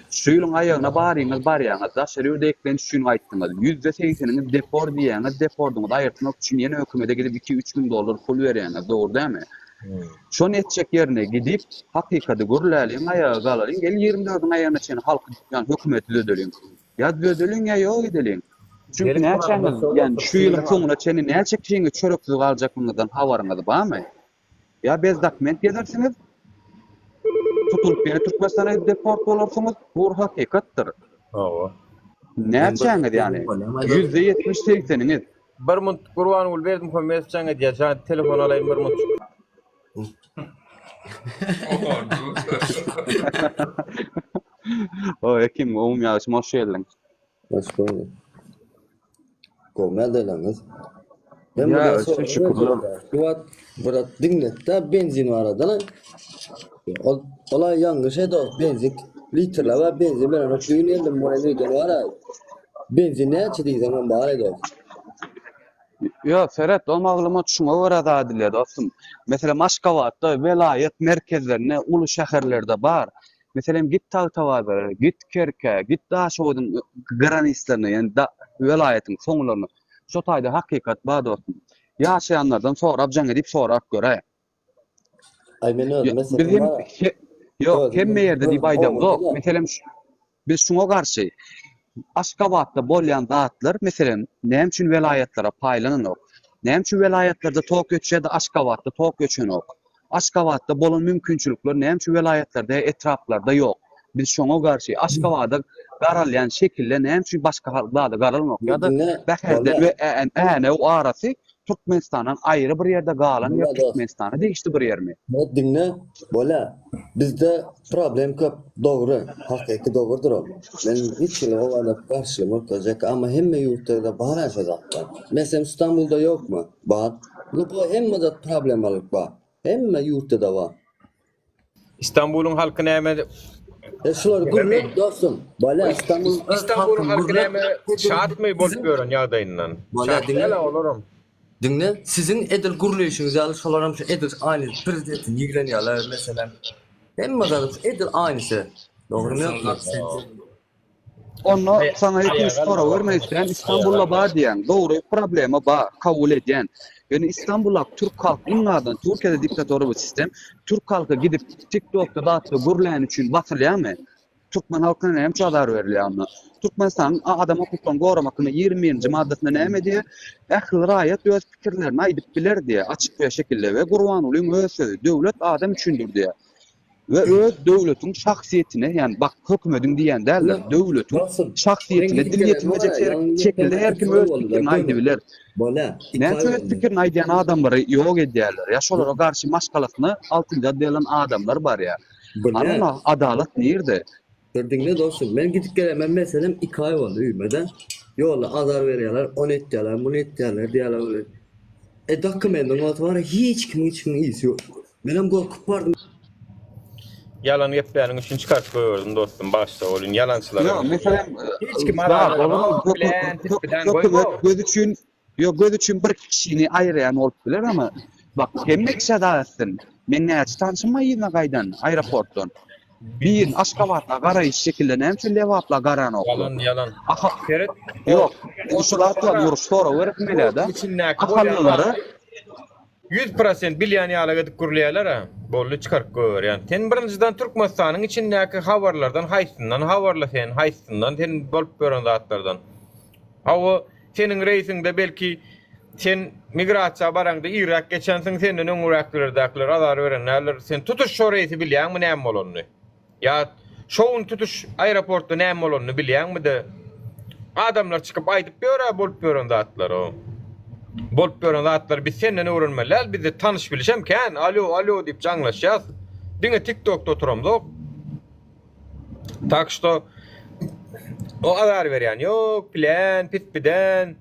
Şu ýylyň aýagyna baryňyz barýaňyz, daşary ýurda eklenç üçin gaýtdyňyz. Ýüzde segseniňiz depor diýýäňiz, depordyňyzy aýyrtmak üçin ýene hökümede gidip iki-üç müň dollar pul berýäňiz, dogry dälmi? Şony etjek ýerine gidip, hakykady gürläliň, aýaga galalyň, gel ýigrimi dördüň aýagyna çenli halky, ýagny hökümeti düzedeliň. Ýa düzedeliň ýa ýok edeliň. Çünki näçäňiz, ýagny şu ýylyň soňuna çenli näçe kişiňiz çöreksiz galjaklygyňyzdan habaryňyz barmy? Ýa bez dokument gezersiňiz, tutulyp ýene Türkmenistana gidip deport bolarsyňyz, bu bir hakykatdyr. Hawa. Näçäňiz ýagny? Ýüzde ýetmiş-segseniňiz. Bir munt Gurbanguly Berdimuhamedow jaň edýär. Jan telefon alaýyn bir munt. O Ekim, gowumy ýagşymy hoş geldiň. Hoş gördük. Gowy ýagdaýlaryňyz? Men Ýa, bir şükür, sorag şükürler. berjek. Şu wagt biraz diňletde benzin barada. Ol olay ýalňyş edi o benzin litrler bar benzin berenok. Düýn geldim bu öýden bar. Benzin näçe diýseň hem bar edi. Ýok, seret, o maglumat şuňa görä zat edilýär, dostum. Meselem, Aşgabatda, welaýat merkezlerinde, uly şäherlerde bar. Meselem, git Tagtabazara, git Kerkä, git Daşoguzyň granislerine, ýagny welaýatyň soňlaryna. Şo taýda hakykat bar, dostum. Ýaşaýanlardan sorap, jaň edip sorap göräý. Aý men özüm Biz hem Ýok, hemme ýerde diýip aýdamzok. Meselem, biz şuňa garşy. Aşgabatda bolýan zatlar, meselem, näme üçin welaýatlara paýlananok? Näme üçin welaýatlarda tok öçýär-de, Aşgabatda tok öçenok? Aşgabatda bolan mümkinçilikler näme üçin welaýatlarda ýa etraplarda ýok? Biz şoňa garşy. Aşgabada garalýan şekilde näme üçin başga zada garalanok? Ýa-da Bäherden we Änew arasy. Türkmenistandan aýry bir ýerde galan ýer Türkmenistana degişli bir ýermi? Murat diňle, bolýa. Bizde problem köp, dogry, hakyky dogrudyr ol. Men hiç hili o barada garşylygym ýok dojek, amma hemme ýurtlarda bar-a şo zatlar. Meselem Stambulda ýokmy? Bar. Luboý hemme zat problemalyk bar. Hemme ýurtda-da bar. Istanbulyň halky näme E şulary gürlet dostum. Bolýa Istanbul Istanbulyň halky näme şatmy bolup ýören ýagdaýyndan? Bolýa Şat diňle. däl olaram. Diňle siziň edil gürleýşiňiz ýaly şolaram şu edil aýny prezidenti ýigrenýärler meselem. Hemme zat edil aýnysy. Dogrymy ýokmy? Onda saňa ilkinji sorag bermek isleýän, Istanbulda bar diýýäň. Dogry, problema bar, kabul edýän. Ýöne Istanbuldaky türk halky iň azyndan Türkiýede diktatora bir sistem. Türk halky gidip TikTokda zatda gürläni üçin basylýarmy? Türkmen halkyna näme üçin azar berilýär onda? Türkmenistanyň adam hukuklaryny goramak hakynda 21-nji maddasynda näme diýýär? Ähli raýat öz pikirlerini aýdyp biler diýýär, açyk we şekilde we Gurbangulyň öz sözi, döwlet adam üçindir diýýär. We öz döwletiň şahsyýetine, ýagny bak hökümediň diýýän däldir, döwletiň şahsyýetine dil ýetirmejek şekilde her kim öz pikirini aýdybiler. Näme üçin öz pikirini aýdýan adamlary ýok edýärler? Ýa şolara garşy maşgalasyna altynja adylan adamlar barýar. Ana adalat nirde? Bir diňle dostum, men gidip gelemem meselem iki aý boldy öýüme-de. Ýolda azar berýärler, ony etýärler, muny etýärler diýýärler welin. E dokumendiň bolsa bar hiç kimiň hiç kimiň ysy ýok. Menem gorkup bardym. Ýalan gepläniň üçin çykaryp goýberdim dostum bagyşla ol indi ýalançylara. Ýok meselem Hiç kim bilen tipbiden goýma. Göz üçin ýok göz üçin bir kişini aýyrýan bolup biler ama bak hemme kişä dag etsin. Men näçe tanşym bar yzyna gaýdan aeroportdan. Bir Aşgabatla garaýyş şekilde näme üçin Lebapla garanoklar? Ýalan ýalan. Aha Seret. Ýok. Şu zatlar uruş sorag berip gelýärde. Ahallylara 100% bilýän ýaly edip gürleýärler-ä. Boldy çykaryp goýberýän. Sen birinjiden Türkmenistanyň içindäki habarlardan haýsyndan habarly sen, haýsyndan sen bolup ýören zatlardan. Hawa, seniň reýsiňde belki sen migrasiýa baraňda irräk geçensiň, senden öňüräklerdäkiler azar beren däldir. Sen tutuş şo reýsi bilýäňmi näme bolanyny? Ýa şo gün tutuş aeroportda näme bolanyny bilýäňmi-de? Adamlar çykyp aýdyp ýör-ä bolup ýören zatlary. Bolup ýören zatlary biz senden öwrenmeli däl, bizde tanyş-bilişem kän, alýo, alýo diýip jaňlaşýas. Diňe TikTokda oturamzok. Tak şto o azar berýän ýok, plan, pit-piden.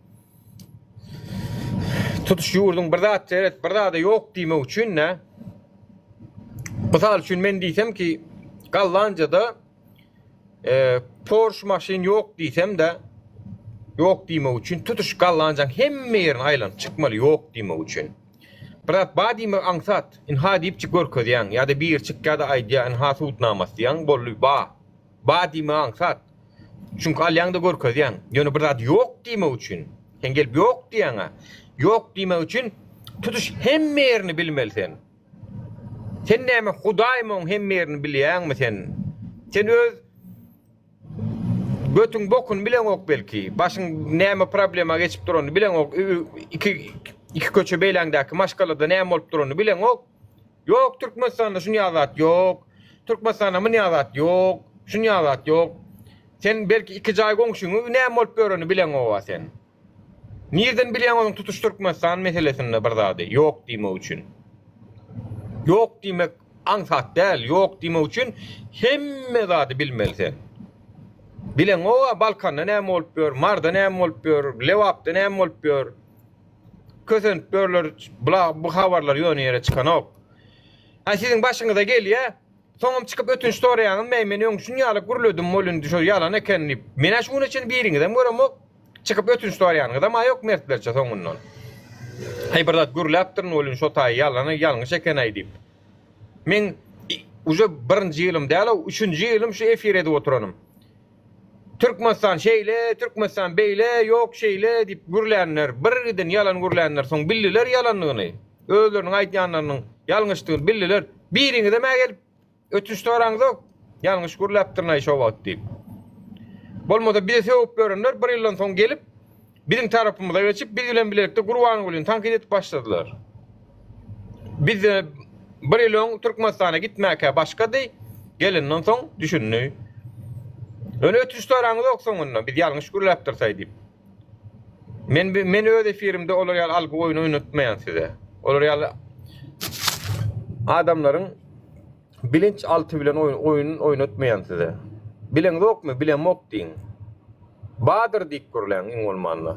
Tutuş ýurduň bir zat seret, bir zada ýok diýmek üçin-de. Mysal üçin men diýsem ki, Gollandiýada e, Porsche maşyn ýok diýsem-de, ýok diýmek üçin tutuş Gollandiýanyň hemme ýerini aýlanyp çykmaly ýok diýmek üçin. Bir zat bar diýmek aňsat. Ynha diýipjik görkezýäň ýa-da biri çykýa-da aýdýa, ynha subutnamasy diýýäň, boldy, ba. Ba diýmek aňsat. Çünki alýaň-da görkezýäň. Ýöne bir zat ýok diýmek üçin, sen gelip ýok diýýäň-ä. Ýok diýmek üçin tutuş hemme ýerini bilmeli sen. Sen näme hudaýmy oň hemme ýerini bilýäňmi sen? Sen öz götüň bokuny bileňok belki. Başyň näme problema geçip duranyny bileňok. Iki iki köçe beýläňdäki maşgalada näme bolup duranyny bileňok. Ýok Türkmenistanda şunýa zat ýok. Türkmenistanda munýa zat ýok. Şunýa zat ýok. Sen belki iki jaý goňşyňy näme bolup ýörenini bileňoga sen. Nirden bilýäň onuň tutuş Türkmenistan meselesinde bir zady ýok diýmek üçin. Ýok diýmek aňsat däl, ýok diýmek üçin hemme zady bilmeli sen. Bileňoga Balkanda näme bolup ýör, Marda näme bolup ýör, Lebapda näme bolup ýör. Kösenip ýörler, bu habarlar ýöne ýere çykanok. Ha siziň başyňyza gelýä, soňam çykyp ötünç soraýaňyz, meý men öň şun ýaly gürledim bol indi şo ýalan eken diýip. Men-ä şu güne çenli biriňizem göremok. Çykyp ötünç soraýanyňyzam a ýok mertlerçe soňundan. Haý bir zat gürläpdirin welin şo taýy ýalana ýalňyş eken-aý diýip. Meň uje birinji ýylym däl-ow, üçünji ýylym şu efir edip oturanym. Türkmenistan şeýle, Türkmenistan beýle, ýok şeýle diýip gürlänler, bir giden ýalan gürlänler soň bildiler ýalandygyny. Özleriniň aýdýanlarynyň ýalňyşdygyny bildiler. Biriňizem-ä gelip Ötünç soraňzok, ýalňyş gürläpdirin-aý şo wagt diýip. Bolmasa bize sögüp ýörenler bir ýyldan soň gelip, biziň tarapymyza geçip, biz bilen bilelikde Gurbangulyny tankyt edip başladylar. Biz bir ýyl öň Türkmenistana gitmäkä başgady, gelenden soň düşündi. Ýöne ötünç soraňyzok soňunda, biz ýalňyş gürläpdiris-aý diýip. Men men öz efirimde olar ýaly algy oýun oýnatmaýan size. Olar ýaly adamlaryň bilinç alty bilen oýun oýun oýnatmaýan size. Bileňzokmy, bilemok diýiň. Badyr diýip gürläň iň bolmanda.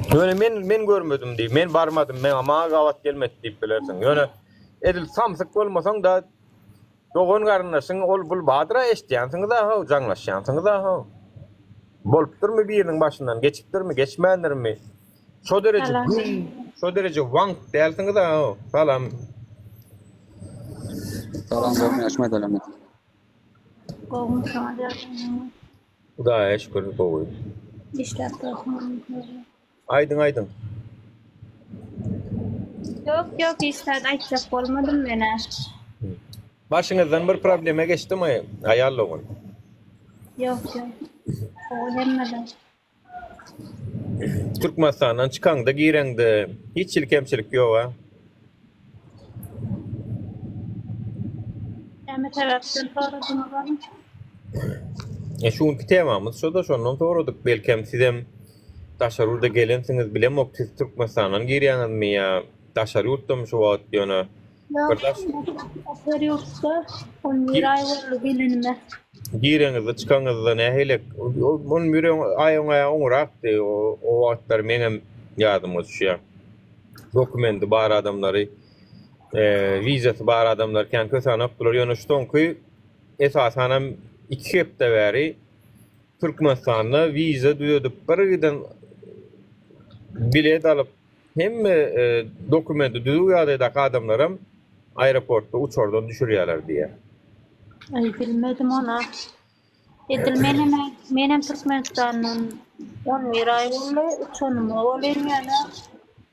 Ýöne men men görmedim diý, men barmadym, meňa maňa gabat gelmedi diýip bilersiň. Ýöne edil samsyk bolmasaň da Dogan garyndaşyň ol bul badyra eşitýänsiňiz-a how, jaňlaşýansyňyz-a how. Bolupdyrmy biriniň başyndan geçipdirmi, geçmändirmi? Şo dereje Salam. güň, şo dereje waňk dälsiňiz-a how. Salam. Salam gowymy ýaşma edelemek. Gowmy saňa ýagdaýyň? Hudaýa şükür gowy. Işläp dursuň. Aýdyň aýdyň. Ýok ýok hiç zat aýtjak bolmadym menä. Başyňyzdan bir problema geçdimi aýal dogan? Ýok ýok. Gowy hemme zat. Türkmenistandan çykaňda gireňde hiç hili kemçilik ýoga. Näme sebäpden soradyňyz ony? E şu günki temamyz şo-da şondan soradyk. Belkem sizem daşary ýurda gelensiňiz bilemok siz Türkmenistandan girýäňizmi ýa daşary ýurtdamy şu wagt ýöne Ýok, bir daş daşary ýurtda 11 aý boldy gelenime. Gireňizde çykaňyzda nähili 11 aý oňa oňrakdy o wagtlar meňem ýadyma düşýär. Dokumendi bar adamlary wizasy bar adamlar kän kösenokdylar ýöne şu soňky esasanam 2 hepde bäri Türkmenistanda wiza düzedip bir giden bilet alyp hemme e, dokumenti düzüw ýagdaýdaky adamlaram aeroportda uçardan düşürýärler diýýär. Aý bilmedim ona. Edil menem menem Türkmenistandan 11 aý boldy uçanyma bolýan ýöne.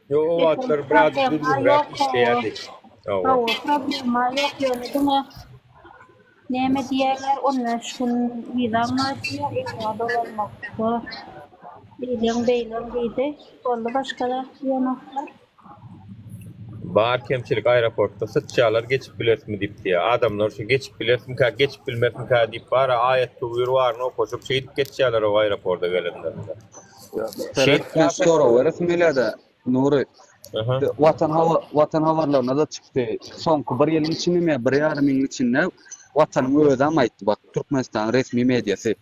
Ýok o wagtlar biraz düzgünräk işleýärdi. Hawa, problema ýok ýöne diňe Näme diýerler, 15 gün wizaň bar diýýär, yzyňa dolanmakda eýleň beýleň diýdi. Boldy başga zat diýenoklar. Bar kemçilik aeroportda syçýalar geçip bilersmi diýip diýýär. Adamlar şu geçip bilersmikä, geçip bilmersmikä diýip bara aýat töwir baryny okaşyp şeýdip geçýärler o aeroporda gelenlerinde. Şeýdip men sorag beresim gelýärde Nury. Watan habar Watan habarlarynda-da çykdy. Soňky bir ýylyň içindemi ýa bir ýarym ýylyň içinde Watanyň özem aýtdy, bak, Türkmenistanyň resmi mediasy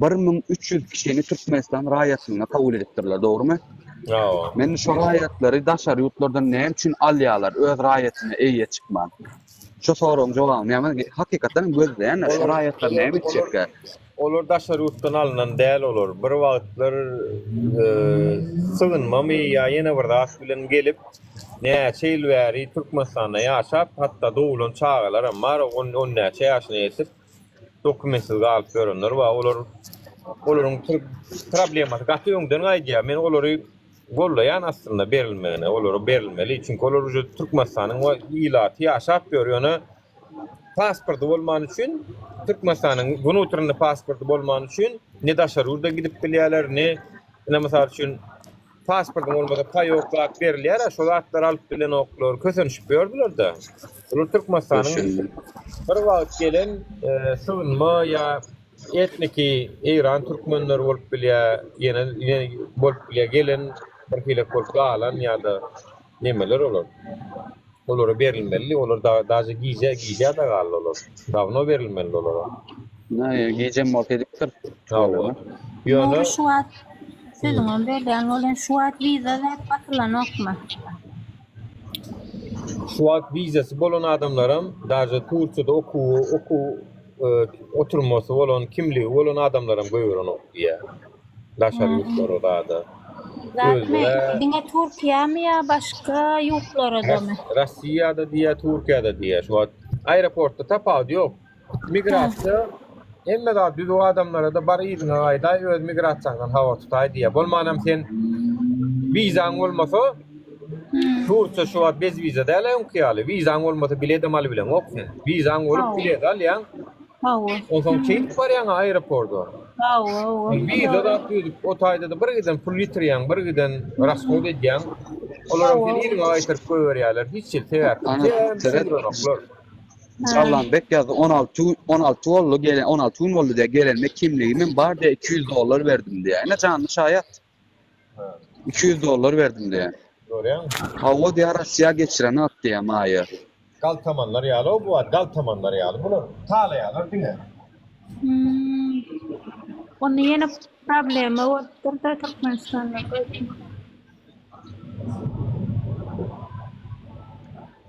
1300 kişini Türkmenistan raýatlygyna kabul edipdirler, dogrumy? Hawa. Men şo raýatlary daşary ýurtlardan näme üçin alýarlar, öz raýatyna eýe çykman? Şo soragyň jogabyny ýa hakykatdan hem gözleýän-de, şo raýatlar näme etjekkä? Olar daşary ýurtdan alnan däl olar bir wagtlar sygynmamy ýa ýene bir zat bilen gelip näçe ýyl bäri Türkmenistanda ýaşap hatda doglan çagalaram bar on on näçe ýaşyna ýetip dokumentsiz galyp ýörenler bar olar olaryň problemasy gaty öňden gaýdýar men olary gollaýan aslynda berilmegine olara berilmeli çünki olar uje Türkmenistanyň ilaty ýaşap ýör ýöne Pasporty bolmany üçin Türkmenistanyň wnutrynny pasporty bolmany üçin ne daşary ýurda gidip bilýärler, ne ine mysal üçin pasportyň bolmasa paýok zat berilýär, şo zatlary alyp bilenoklar, kösenişip ýördüler-de. Bular Türkmenistanyň bir wagt gelen e, sygynma ýa etniki Eýran türkmenleri bolup bilýär, ýene ýene bolup bilýär, gelen bir hilek bolup galan ýa-da nemeler olar. Olara berilmelidi olar da daže gije gijä da galdy olar. Dawno berilmelidi olara. Näme gijem bolsa edipdir. Hawa. Ýöne Nury şu wagt sözüňem bölýän bolýan şu wagt wiza zat basylanokmy? Şu wagt wizasy bolan adamlaram daže Turkiýada okuw okuw oturmasy bolan kimligi bolan adamlaram goýberenok diýýär. Daşary ýurtlara zada. Zatmy diňe Türkiýämi ýa başga ýurtlaradamy? Rossiýada diýýär, Türkiýede diýýär. Şu wagt aeroportda tapawudy ýok. Migrasiýa hemme zat düzüw adamlara-da bar yzyňa gaýdaý öz migrasiýaňdan habar tutaý diýýär. Bolmanam sen wizaň bolmasa Turkiýa şu wagt bez wiza däl-ä öňki ýaly. Wizaň bolmasa biledem alybileňok sen. Wizaň bolup bilet alýaň. Hawa. Onsoň şeýdip barýaň aeroporda. Hawa, hawa. Wiza zat düzüp, o taýda-da bir giden pul ýitirýäň, bir giden rashod edýäň. Olaram seni yzyňa gaýtaryp goýberýärler. Hiç hili sebäpsiz. Ana, Sebäbini seret. düşündirenoklar. Jallanbek ýazdy, 16 gün, 16 boldy gelen, 16 gün boldy diýýär, gelenime kimligimem bar diýýär, 200 dollar berdim diýýär. Ine janly şaýat. 200 dollar berdim diýýär. Görýäňmi? Hawa diýýär, Russiýa geçirenok diýýär maýa. Galtamanlar ýaly-ow bu wagt, galtamanlar ýaly bular. Talaýarlar diňe. Hmm. Onda ýene problema bolupdyr-da Türkmenistanda.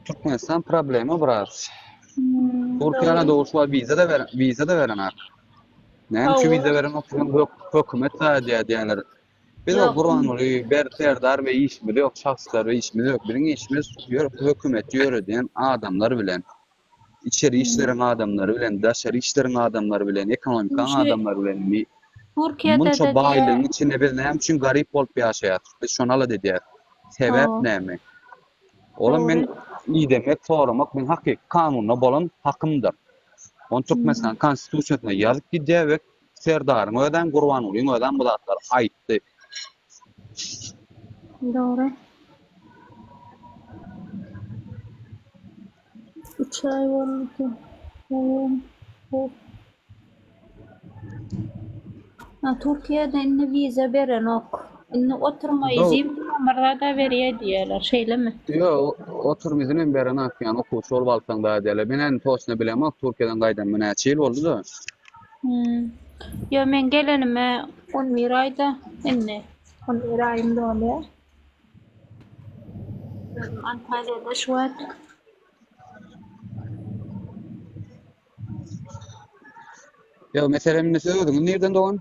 Türkmenistan problema biraz. Hmm, Türkiýäne dogry. dogrusu bar wiza-da ber wiza-da berenak. Näme üçin Hawa. wiza berenok diýseň hök hökümet zat diýýärler. Biz o Ýok. Gurbanguly Ber Serdar we işimiz ýok, şahslar we işimiz ýok. Biziň işimiz ýör hökümeti ýöredýän adamlar bilen. Içeri işleriň adamlary bilen, daşary işleriň adamlary bilen, ekonomikaň Şu adamlary bilen. Mi Türkiýede-de munça diýýär. baýlygyň içinde biz näme üçin garyp bolup ýaşaýas? Biz şony alada edýäs. Sebäp Hawa. näme? Olam men Dogry. idemek, soramak meň hakyky kanunda bolan hakymdyr. Ony Türkmenistanyň Konstitusiýasynda ýazyp gidýär we Serdaryň özem, Gurbangulyň özem bu zatlary aýtdy. Dogry. Üç aý boldy. Hop. Ha, Türkiýede indi wiza berenok. Indi oturma izin bir zada berýär diýýärler, şeýlemi? Ýok, oturum izin hem berenok, ýani okuwçy bolup alsaň da diýýärler. Men indi toçno bilemok, Türkiýeden gaýdanyma näçe ýyl boldy-da. Hmm. Ýok, men gelenime 11 aýda indi. 11 aýym dolýar. Özüm Antalýada şu wagt. Ýok, meselem indi siz özüňiz nirden dogan?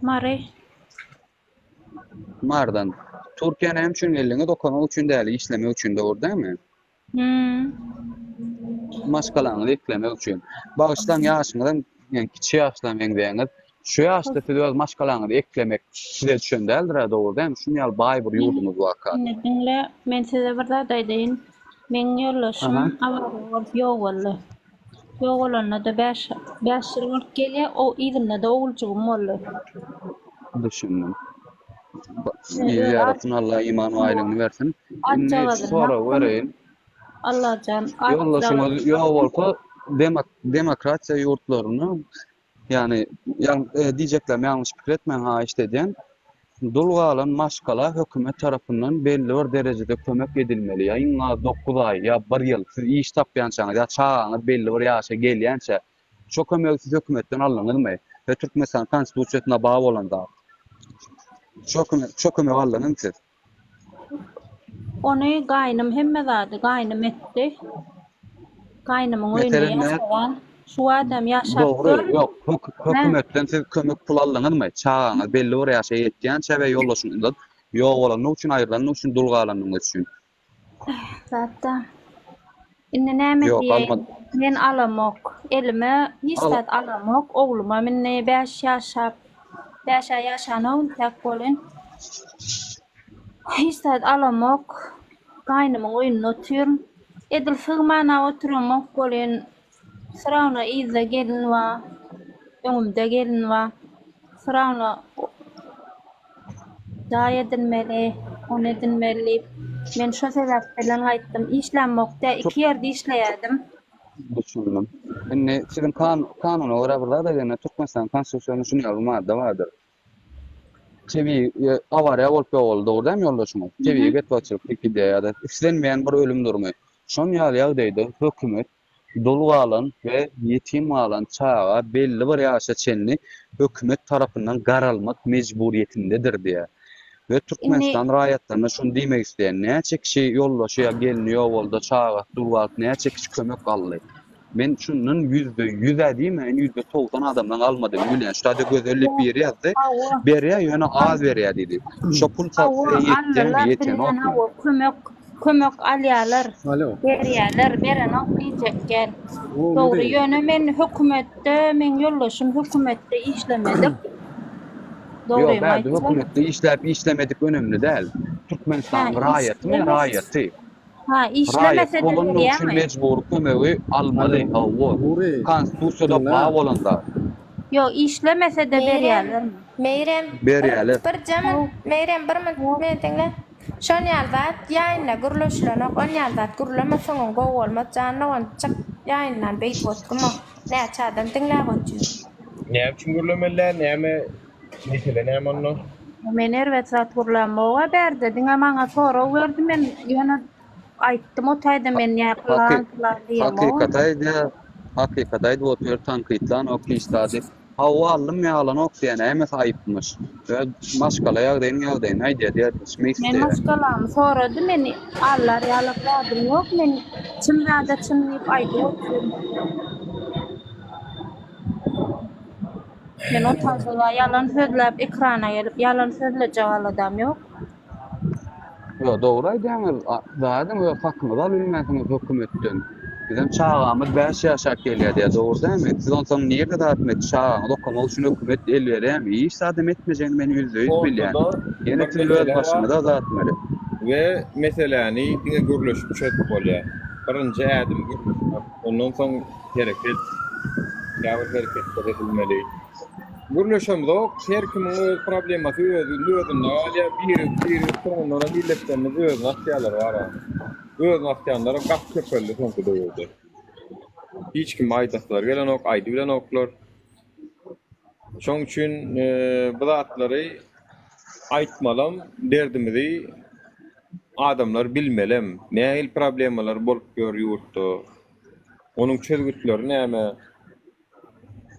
Mary. Marydan. Türkiýä näme üçin geldiňiz? Okamak üçin däl, işlemek üçin dogry dälmi? Hmm. Maşgalaňyzy eklemek üçin. Bagyşlaň ýaşyňyzam ýani kiçi ýaşla meňzeýäňiz. Şu ýaşda siz öz maşgalaňyzy eklemek size düşen däldir-ä dogry dälmi? Şuny ýaly baý bir ýurduňyz barka. Indi diňle, men size bir zat aýdaýyn. Meň ýoldaşym Aha. awariýa bolup ýogaldy. Ýogalanda-da bäş, bäş ýyl bolup gelýär, o yzynda-da oguljygym boldy. Düşündim. Yz ýarasyn Allah iman baýlygyny bersin. Indi şu Atjagazyny soragy bakdym. bereýin. Allajan, Ýoldaşyňyz atjagazyny ýok bakdym. bolsa demokratiýa ýurtlaryna ýagny diýjeklerimi ýalňyş pikir etmäň haýyşt edýän. Dul galan maşgala hökümet tarapyndan belli bir derejede kömek edilmeli. Ýa iň az 9 aý ýa 1 ýyl siz iş tapýançaňyz ýa çagaňyz belli bir ýaşa gelýänçä Şo kömegi siz hökümetden aldyňyzmy? We Türkmenistanyň Konstitusiýasynda bar bolan zat. Şo kömek, şo kömegi aldyňyzmy siz? Ony gaýnym hemme zady gaýnym etdi. Gaýnymyň öýünde Meselem nä? ýaşaýan. Şu adam ýaşap Dogry, dur. ýok, hök, Nä? hökümetden siz kömek pul aldyňyzmy? Çagaňyz belli bir ýaşa ýetýänçä we ýoldaşyňyzdan ýok bolany üçin, aýrylany üçin, dul galanyňyz üçin. Zatda. Indi näme Ýok, diýeýin? almady. Men alamok. Elime hiç Al. zat alamok. Oglumam indi 5 ýaşap, 5 aý ýaşanok intäk welin. Hiç zat alamok. Gaýnymyň öýünde otyryn. Edil sygman-a oturamok welin, Syrawna yzda gelin bar, öňümde gelin bar. Syrawna jaý edinmeli, ony edinmeli diýip, men şo sebäp bilen gaýtdym. Işlämok dä, iki ýerde işleýärdim. Düşündim. Indi siziň kanuna görä bir zat aýdaýyn, Türkmenistanyň Konstitusiýasynda şuny ýaly bir madda bardyr. Tebigy awariýa bolup ýogaldy, dogry dälmi ýoldaşyňyz? Tebigy betbagtçylyk diýip gidýär ýa-da islenmeýän bir ölüm durumy. Şonuň ýaly ýagdaýda hökümet Dul galan we ýetim galan çaga belli bir ýaşa çenli hökümet tarapyndan garalmak mejburyýetindedir diýýär. We Türkmenistan raýatlaryna şuny diýmek isleýän, näçe kişi ýoldaşy ýa gelni ýogalda, çagasy dul galyp näçe kişi kömek aldy? Men şundan ýüzde ýüz-ä diýmäýin, 90% adamdan almadygyny bilýän. Şu taýda Gözel diýip biri ýazdy, berýär, ýöne az berýär diýdi. Şo pul size ýetýärmi, ýetenokmy? Kömek Kömek alýalar, berýäler, berenok diýjek däl. Dogry, ýöne men hökümetde, meň ýoldaşym hökümetde işlemedik. Ýok, Dogrymy bärde aýtsam. hökümetde işläp işlemedik önemli däl. Türkmenistanyň raýatymy, raýaty. Ha, Raýat işlemese-de bolanlygy üçin berýämi? mejbury kömegi almaly, hawa. Konstitusiýada bar bolan zat. Ýok, işlemese-de Meýrem, berýälermi? Meýrem, Berýäler. bir birje minut, Meýrem bir minut meni diňle. Şon ýaly zat ýaýynda gürleşilenok on ýaly zat gürleme soňuň gowy bolmaz jan dogan çyk ýaýyndan beýdip oturma näçe adam diňläp otyr. Näme üçin gürlemeli däl näme mesele näme onda? Men erbet zat gürlämok-a bärde, diňe maňa sorag berdi, men ýöne aýtdym o taýda men ýa pylan pylan diýemok. Hakykat aýdýar, hakykat aýdyp otyr, tankytlanok hiç zady. Hawa aldym ýa alanok diýýär, nämesi aýypmyş? Öz maşgala ýagdaýynyň ýagdaýyny aýdýar diýýär, düşmek Men isleýär. maşgalamy sorady, men allar ýalak zadym ýok, men çyn zada çyn diýip aýdyp otyryn. Men o taýda ýalan sözläp ekrana gelip ýalan sözlejek aladam ýok. Ýok dogry aýdýaňyz zadyň öz hakyňyzy alybilmänsiňiz hökümetden. Bizem çagamyz 5 ýaşap gelýär diýýär dogry dälmi? Siz onsoň nirde zat etmek çagaňyz okamak üçin hökümet el berýärmi? Hiç zadam etmejegini men ýüzde-ýüz bilýän. Ortada Ýene bir siz öz mesele bar başyňyza zat etmeli. we meseläni diňe gürleşip çözüp bolýar. Birinji ädim gürleşmek. Ondan soň hereket, käbir hereketler edilmeli. Gürleşemzok, her kimiň öz problemasy özünde özünde galýar, biri biri soňundanam milletlerimiz özüni atýarlar bara. Özüni atýanlaram gaty köpeldi soňky döwürde. Hiç kime aýdaslary gelenok, aýdybilenoklar. Şoň üçin bu zatlary aýtmalam, derdimizi Adamlar bilmelem, nähili problemalar bolup ýör ýurtda, onuň çözgütleri näme,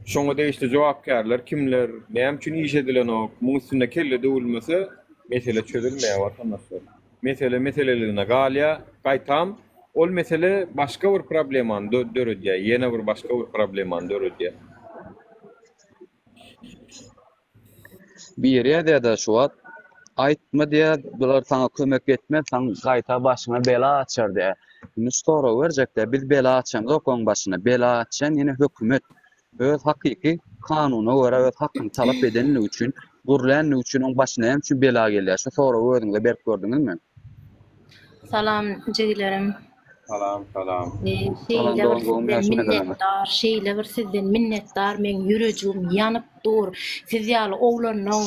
şoňa degişli jogapkärler kimler, näme üçin iş edilenok, muň üstünde kelle döwülmese, mesele çözülmeýär watandaşlar. Mesele meseleligine galýar, gaýtam ol mesele başga bir problemany döredýär, ýene bir başga bir problemany döredýär. Biri ýazýada şu wagt aýtma diýýär, bular saňa kömek etmez, saň gaýta başyňa bela açar diýýär. Indi şu soragy berjekdä, biz bela açamzok oň başyna, bela açan ýene hökümet. Öz hakyky kanuna görä öz hakyny talap edenligi üçin, gürlänligi üçin oň başyna näme üçin bela gelýär? Şu soragy özüňize berip gördüňizmi? Salam jigilerim. Salam salam. Salam Şeýle bir dogan gowmy sizden ýagşy meseleňiz. minnetdar, şeýle bir sizden minnetdar meň ýürejigim ýanyp dur. Siz ýaly oglanlaň,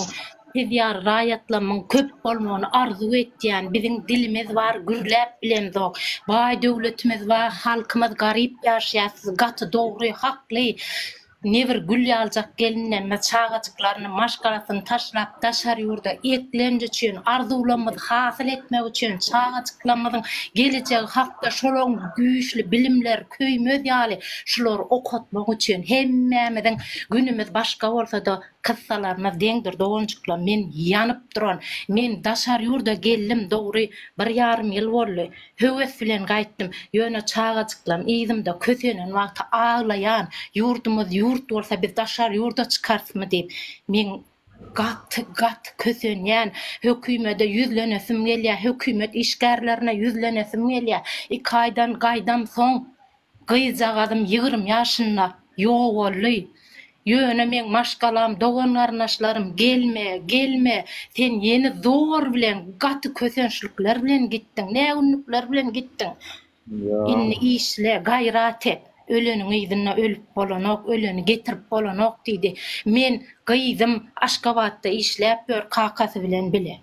siz ýaly raýatlamyň köp bolmagyny arzuw etýän. Biziň dilimiz bar, gürläp bilemzok. Baý döwletimiz bar, halkymyz garyp ýaşaýar. Siz gaty dogry, hakly. Nebir gül ýaljak gelinlerimiz çagajyklaryny, maşgalasyny taşlap daşary ýurda eklenç üçin, arzuwlarymyzy hasyl etmek üçin, çagajyklarymyzyň gelejegi hakda şolaryň güýçli bilimleri köýmez ýaly şulary okatmak üçin hemmämiziň günümiz başga bolsa-da kyssalarymyz deňdir doganjyklar men ýanyp duran men daşary ýurda geldim dogry bir ýarym ýyl boldy Höwes bilen gaýtdym. Ýöne çagajyklarym yzymda kösenen wagty aglaýan, ýurdumyz ýurt bolsa biz daşary ýurda çykarysmy diýip, men gaty, gaty kösenýän. Hökümede ýüzlenesim gelýär, hökümet işgärlerine ýüzlenesim gelýär. Iki aýdan gaýdamsoň, Gyzjagazym 20 ýaşynda ýogaldy. Ýöne meň maşgalam, dogan-garyndaşlarym gelme, gelme, sen ýene zor bilen, gaty kösençlikler bilen gitdiň, nägünlükler bilen gitdiň. Indi işle, gaýrat et. Öleniň yzynda ölüp bolanok, öleni getirip bolanok diýdi. Men gyzym Aşgabatda işläp ýör kakasy bilen bile.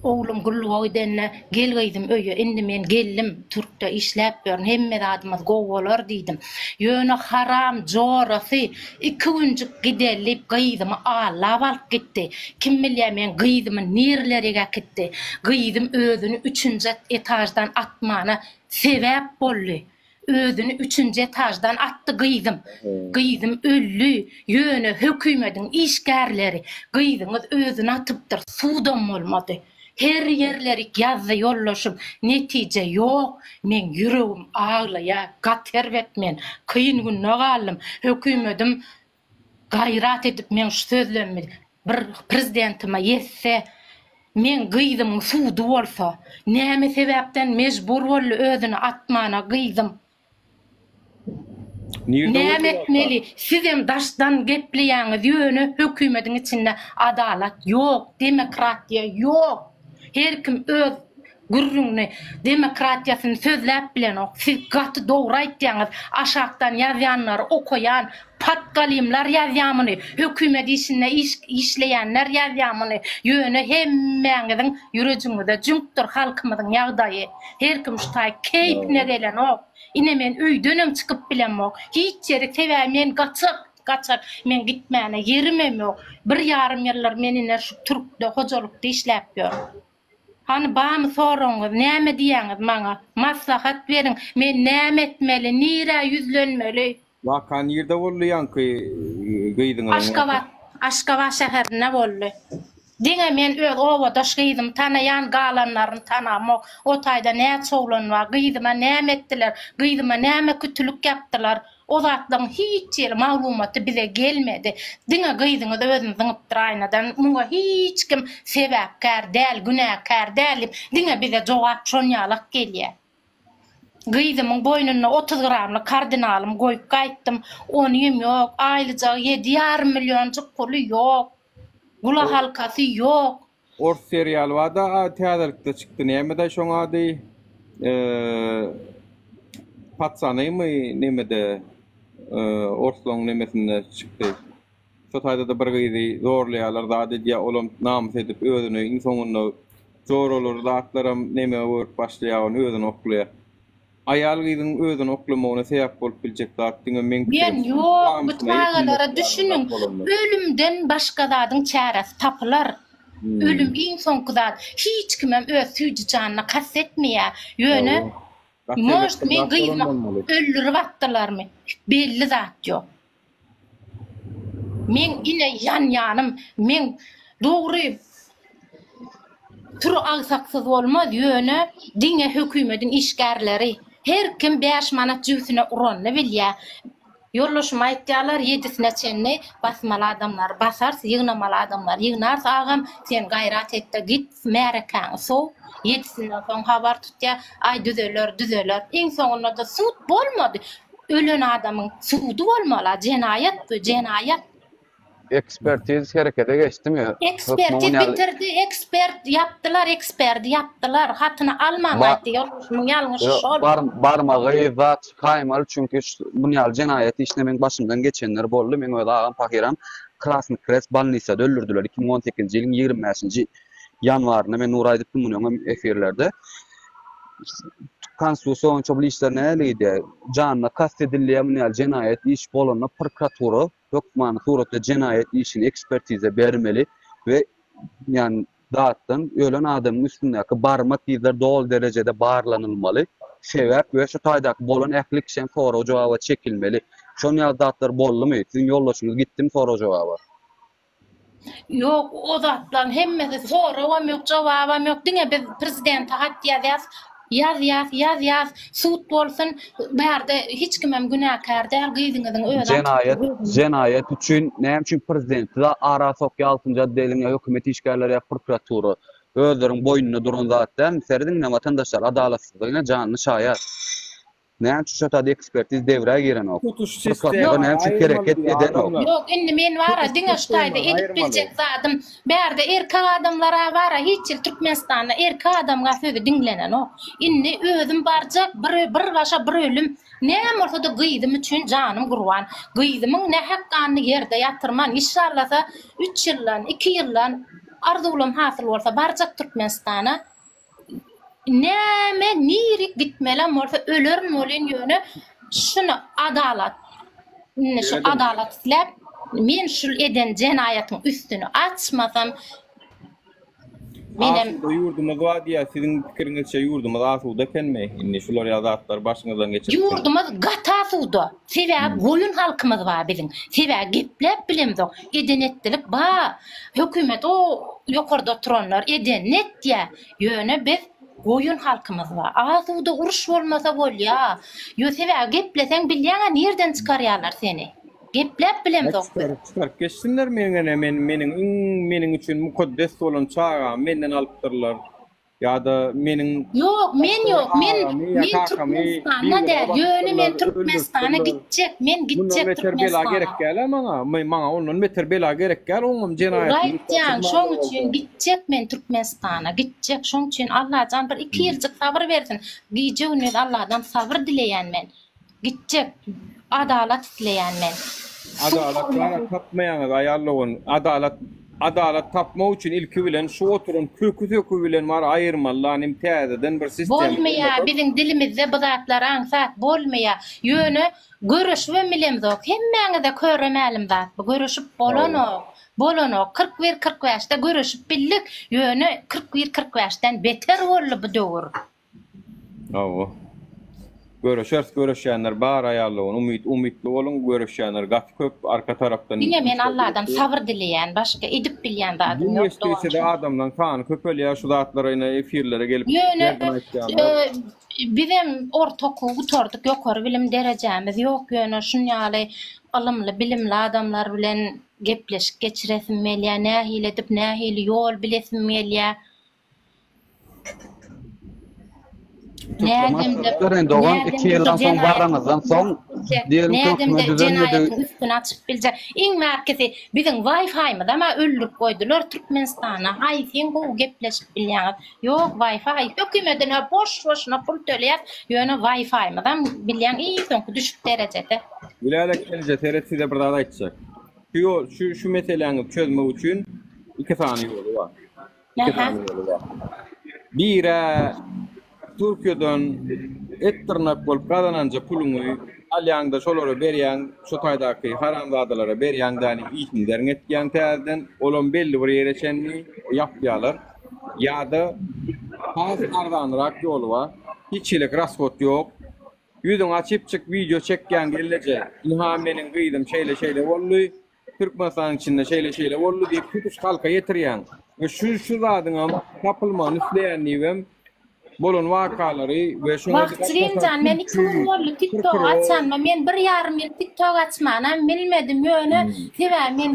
Oglum gulluga gidende, Gel gyzym öýe, indi men geldim, türkde işläp ýörün, hemme zadymyz gowy bolar diýdim. Ýöne haram jorasy iki günjük gideli diýip gyzymy allap alyp gitdi. Kim bilýär meň gyzymy nirelerik äkitdi. Gyzym özüni üçünji etaždan atmana sebäp boldy. Özüni üçünji etaždan atdy gyzym. Gyzym öldi. Ýöne hökümediň işgärleri gyzyňyz özüni atypdyr, sudam bolmady. Her ýerlerik ýazdy ýoldaşym, netije ýok. Meň ýüregim aglaýar, gaty erbet men. Kyn günde galdym. Hökümedim Gaýrat edip meň şu sözlemmi bir prezidentime ýetse, meň gyzymyň sudy bolsa, näme sebäpden mejbur boldy özüni atmana gyzym? Nirde Näme boldy waka? etmeli? Sizem daşdan gepleýäňiz ýöne hökümediň içinde adalat ýok, demokratiýa ýok. Her kim öz Gürrüňini, demokratiýasyny sözläp bilenok. Siz gaty dogry aýtýaňyz. Aşakdan ýazýanlary okaýan patgalymlar ýazýar muny. Hökümet işinde iş işleýänler ýazýar muny. Ýöne hemmäňiziň ýürejiňize jüňkdür halkymyzyň ýagdaýy. Her kim şu taý keýpine gelenok. Ine men öýdenem çykyp bilemok. Hiç ýere sebäbi men gaçak. gaçar, meň gitmäne ýerimem ýok. Bir ýarym ýyldyr men ine şu türkde hojalykda işläp ýörün. Hany bamy soragyňyz, näme diýýäňiz maňa? Maslahat beriň, men näme etmeli, nirä ýüzlenmeli? Waka nirde boldy ýaňky gyzyňyzyň Aşgabat, Aşgabat şäherinde boldy. Diňe men öz obadaş gyzymy tanaýan, galanlaryny tanamok. O taýda näçe oglan bar, gyzyma näme etdiler, gyzyma näme kütülik ýapdylar, o zatlaryň hiç hili maglumaty bize gelmedi. Diňe gyzyňyz özüni zyňypdyr aýnadan, muňa hiç kim sebäpkär däl, günäkär däl diýip, diňe bize jogap şonýalak gelýär. Gyzymyň boýnunda 30 gramlyk kardinalym goýup gaýtdym. Onym ýok, aýlyjagy ýedi ýarym millionjyk puly ýok. Gulakhalkasy ýok. Ors serialy barda täzelikde çykdy nämedaý şoň ady Patsanymy nemede orslaň nemesinde çykdy. Şo taýdada bir gyzy zorlaýarlar zat edýär olam namys edip özüni iň soňunda joralary zatlaram neme görüp başlaýar ony özüni oklaýar. Aýal gyzyň özüni oklamagyna sebäp bolup biljek zat diňe meň Men pikirimçe ýok bu namysyna çagalara ýetmemek ýaly düşüniň zat bolanda. ölümden başga zadyň çäresi tapylar. Ölüm iň soňky zat. Hiç kimem öz süýji janyna kast etmeýär. Ýöne Hawa. Gaty может erbet bir meň zat bolan gyzymy bolmaly. öldürip atdylarmy? Belli zat ýok. Meň ine ýanýanym, meň dogry süri agsaksyz bolmaz, ýöne diňe hökümediň işgärleri her kim bäş manat jübüsine uranyny bilýär. Ýoldaşym aýtýarlar, ýedisine çenli basmaly adamlary basarys, ýygnamaly adamlary ýygnarys agam, sen gaýrat et-de git, märekäňi sow, ýedisinden soň habar tutýar, aý düzeler, düzeler. Iň soňunda-da sud bolmady. Ölen adamyň sudy bolmaly-a, jenaýat bu, jenaýat. Ekspertiz herekete geçdimi? Ekspertiz bitirdi, ekspert ýapdylar, eksperdi ýapdylar, hatyny almaň aýtdy, ýoldaşymyň ýalňyşy şol. Barmagy zat çykaýmaly, çünki muny ýaly jenaýat işine meň başymdan geçenler boldy, meň öz agam pahyram Krasnyý Krest bolnisada öldürdiler 2018-nji ýylyň 25-nji ýanwarynda, men Nura aýdypdym muny öňem efirlerde. Konstitusiýa boýunça bul işler nähili gidýär? Janyna kast edilýär, muny ýaly jenaýat iş bolanda prokuratura hökmany suratda jenaýat işini ekspertiza bermeli we ýagny zatdan ölen adamyň üstündäki barmak yzlar doly derejede barlanylmaly. Sebäp we şu taýdaky bolan ähli kişem sorag-jogaba çekilmeli. Şon ýaly zatlar boldumy? Siziň ýoldaşyňyz gitdimi sorag-jogaba? Ýok, o zatlaryň hemmesi soragam ýok, jogabam ýok. Diňe biz prezidente hat ýazýas, ýazýas, ýazýas, sud bolsun, bärde hiç kimem günäkär däl, gyzyňyzyň özi Jenaýat, jenaýat üçin näme üçin prezidenti da ara sokýar altynjy otdeliň ýa hökümet işgärleri ýa prokuratura? Özleriň boýnunda duran zat dälmi? Serediň ine watandaşlar adalatsyzlygyna janly şaýat. Näme üçin şo taýda ekspertiz dewrä girenok? Tutuş Prokuratura sistema näme üçin hereket aýyrmaly edenok? adamlar. Ýok, indi men bara Tutuş diňe şu taýda sistemany edip aýyrmaly. biljek zadym, bärde erkek adamlara bara hiç hili Türkmenistanda erkek adamga sözi diňlenenok. Indi özüm barjak bir bir başa bir ölüm. Näme bolsada gyzym üçin janym gurban. Gyzymyň nähak ganyny ýerde ýatyrman, işşallasa üç ýyldan, iki ýyldan arzuwlam hasyl bolsa barjak Türkmenistana. Näme nirik gitmelem bolsa ölerin welin ýöne şuny adalat indi şu adalat isläp men şul eden jenaýatyň üstüni açmasam menem Asuda ýurdumyz bar diýýär siziň pikiriňizçe ýurdumyz asuda ekenmi indi şular ýaly zatlary başyňyzdan geçirip Ýurdumyz gaty asuda sebäbi goýun halkymyz bar biziň sebäbi gepläp bilemzok eden etdilik bar hökümet o ýokarda oturanlar edenini etýä Ýöne biz goýun halkymyz bar. Asuda uruş bolmasa bolýa. Ýo sebäbi gepleseň bilýäňä nirden çykarýarlar seni. Gepläp bilemzok biz. Çykaryp çykaryp geçsinler meň ene men meniň iň meniň üçin mukaddes bolan çagamy menden alypdyrlar. Ýa-da meniň Ýok men ýok men agamy ýa men kakamy Türkmenistanda däl ýöne men Türkmenistana gitjek men Mundan gitjek beter bela Türkmenistana. gerek däl-ä maňa. Maňa ondan beter bela gerek däl, oňam jenaýatyny Gaýtýan şoň üçin gitjek men Türkmenistana gitjek şoň üçin Allajan bir iki ýyljyk sabyr bersin gije gündiz Alladan sabyr dileýän men gitjek adalat isleýän men Adalat bara tapmaýaňyz aýal dogan adalat. Adalat tapmak üçin ilki bilen şu oturan köki söki bilen bar aýyrmaly lan hem täzeden bir sistema Bolmaýa gurmasak. biziň dilimizde bu zatlar aňsat bolmaýa ýöne göreşibem bilemzok hemmäňize köre mälim zat bu göreşip bolanok bolanok 41 45 de göreşip bildik ýöne 41 45 den beter boldy bu döwür. Hawa. Göreşeris göreşýänler bar aýallygyny umyt umytly boluň göreşýänler gaty köp arka tarapdan Diňe men Alladan sabyr dileýän başga edip bilýän zadym Gün ýok geçdigiçede doganjygym. adamlaň sany köpelýär şu zatlara ine efirlere gelip Ýöne derdini aýtýanlar. bizem orta okuwy gutardyk ýokary bilim derejämiz ýok ýöne şun ýaly ylymly bilimli adamlar bilen gepleşik geçiresim gelýär nähili edip nähili ýol bilesim gelýär. Nädemde, Gören dogan 2 ýyldan soň baranyňyzdan soň diýelim nädemde jenaýatyň üstüni açyp biljek. Iň bärkisi biziň Wi-Fi-mizam-a öldürip goýdular Türkmenistanda. Haýsyň gowy gepleşip bilýäňiz? Ýok Wi-Fi. Hökümedine boş-boşuna pul töleýäs, ýöne Wi-Fi-mizam bilýäň iň soňky düşük derejede. Gülälek gelneje seret size bir zat aýtjak. Şu ýol şu şu meseläňizi çözmek üçin iki sany ýoly bar. Iki sany ýoly bar. Birä Türkiýeden et dyrnak bolup gazananja puluňy alýaňda şolara berýäň, şo taýdaky haramzadalara berýäň däni işini derň etýäň täzeden, olam belli bir ýere çenli ýapýalar. Ýa-da has arzanrak ýoly bar. Hiç hili rashod ýok. Ýüzüňi açypjyk wideo çekýäň gelneje. Ynha meniň gyzym şeýle-şeýle boldy. Türkmenistanyň içinde şeýle-şeýle boldy diýip tutuş halka ýetirýäň. We şu şu zadyňam tapylmagyny isleýän diýibem bolan wakalary we şoňa Wah Jiginjan men 2 gün boldy tiktok açanyma men bir ýarym ýyl tiktok açmanam bilmedim ýöne sebäbi men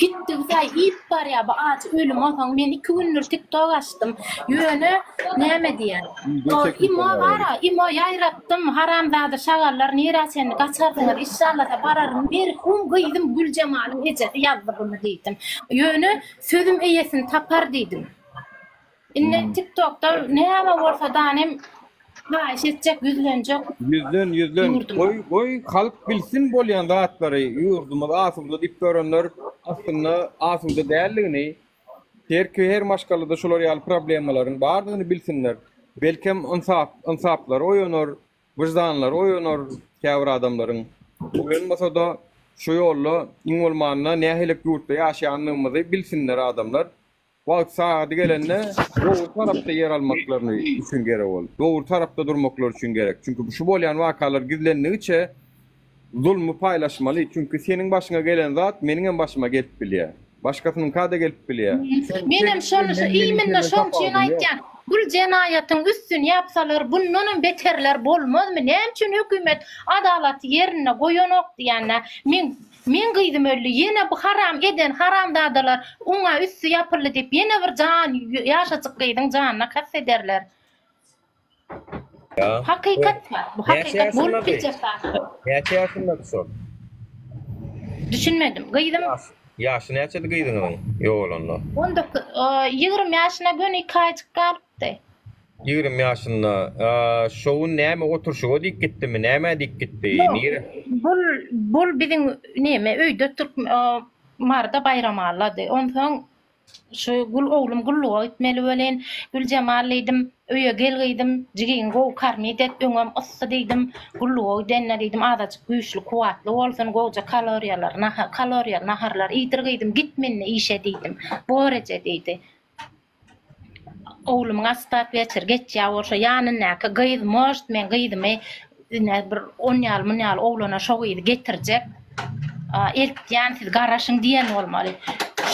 gitdigisaý iýip barýa bu ajy ölüm onsoň men 2 gündür tiktok açdym ýöne näme diýen Imo bara imo ýaýratdym haramzada şagallar nirä çenli gaçarsyňyz işşallasa bararyn merhum gyzym Güljemalyň ejesi ýazdy buny diýdim ýöne sözüm eýesini tapar diýdim indi tiktokda näme bolsa danem haýyş etjek ýüzlenjek Ýüzlen ýüzlen goý goý halk bilsin bolýan zatlary ýurdumyz asuda diýip ýörenler aslynda asuda däldigini Herki her maşgalada şular ýaly problemalaryň bardygyny bilsinler. Belkem ynsap ynsaplary oýanar, wyždanlary oýanar käbir adamlaryň. Oýanmasa-da şu ýolda iň bolmanda nähilek ýurtda ýaşaýandygymyzy bilsinler adamlar. Wagt sagady gelende dogry tarapda ýer almaklaryny üçin gerek ol. Dogry tarapda durmaklary üçin gerek. Çünki şu bolýan wakalar gizlendigiçe Zulmy paýlaşmaly, çünki seniň başyňa gelen zat meniňem başyma gelip bilýär. Başgasynyňka-da gelip bilýär. Menem şony şu iýminde şoň üçin aýtýan. Bul jenaýatyň üstüni ýapsalar bundanam beterler bolmazmy? Näme üçin hökümet adalaty ýerinde goýanok diýýän-dä. Meň meň gyzym öldi ýene bu haram eden haramzadalar oňa üsti ýapyldy diýip ýene bir jan ýaşajyk gyzyň janyna kast ederler. Hakykat bar. Bu hakykat bolup biljek zat. Näçe ýaşyndady şol? Düşünmedim. Gyzym Ýaşy näçedi gyzyňyzyň ýogalanda? 19, 20 ýaşyna göni iki aýjyk galypdy. 20 ýaşynda. Şo gün näme oturşyga diýip gitdimi, nämä diýip gitdi? Nire? Bul bul biziň neme öýde türk Maryda Baýramallady. Onsoň Şu gul oglum gulluga gitmeli welin, Güljemal diýdim, öýe gel gyzym, jigiňi gowy karmit et, öňem yssy diýdim, gulluga gidende diýdim, azajyk güýçli, kuwwatly bolsun, gowja kaloriýalar, nahar, kaloriýaly naharlar iýdir gyzym, gitme indi işe diýdim. Bor eje diýdi. Oglumyň astat weçer geçýär bolşa ýanyndaky gyz может men gyzymy ine bir on ýaly mun ýaly oglana şo gyzy getirjek eltýän siz garaşyň diýen bolmaly.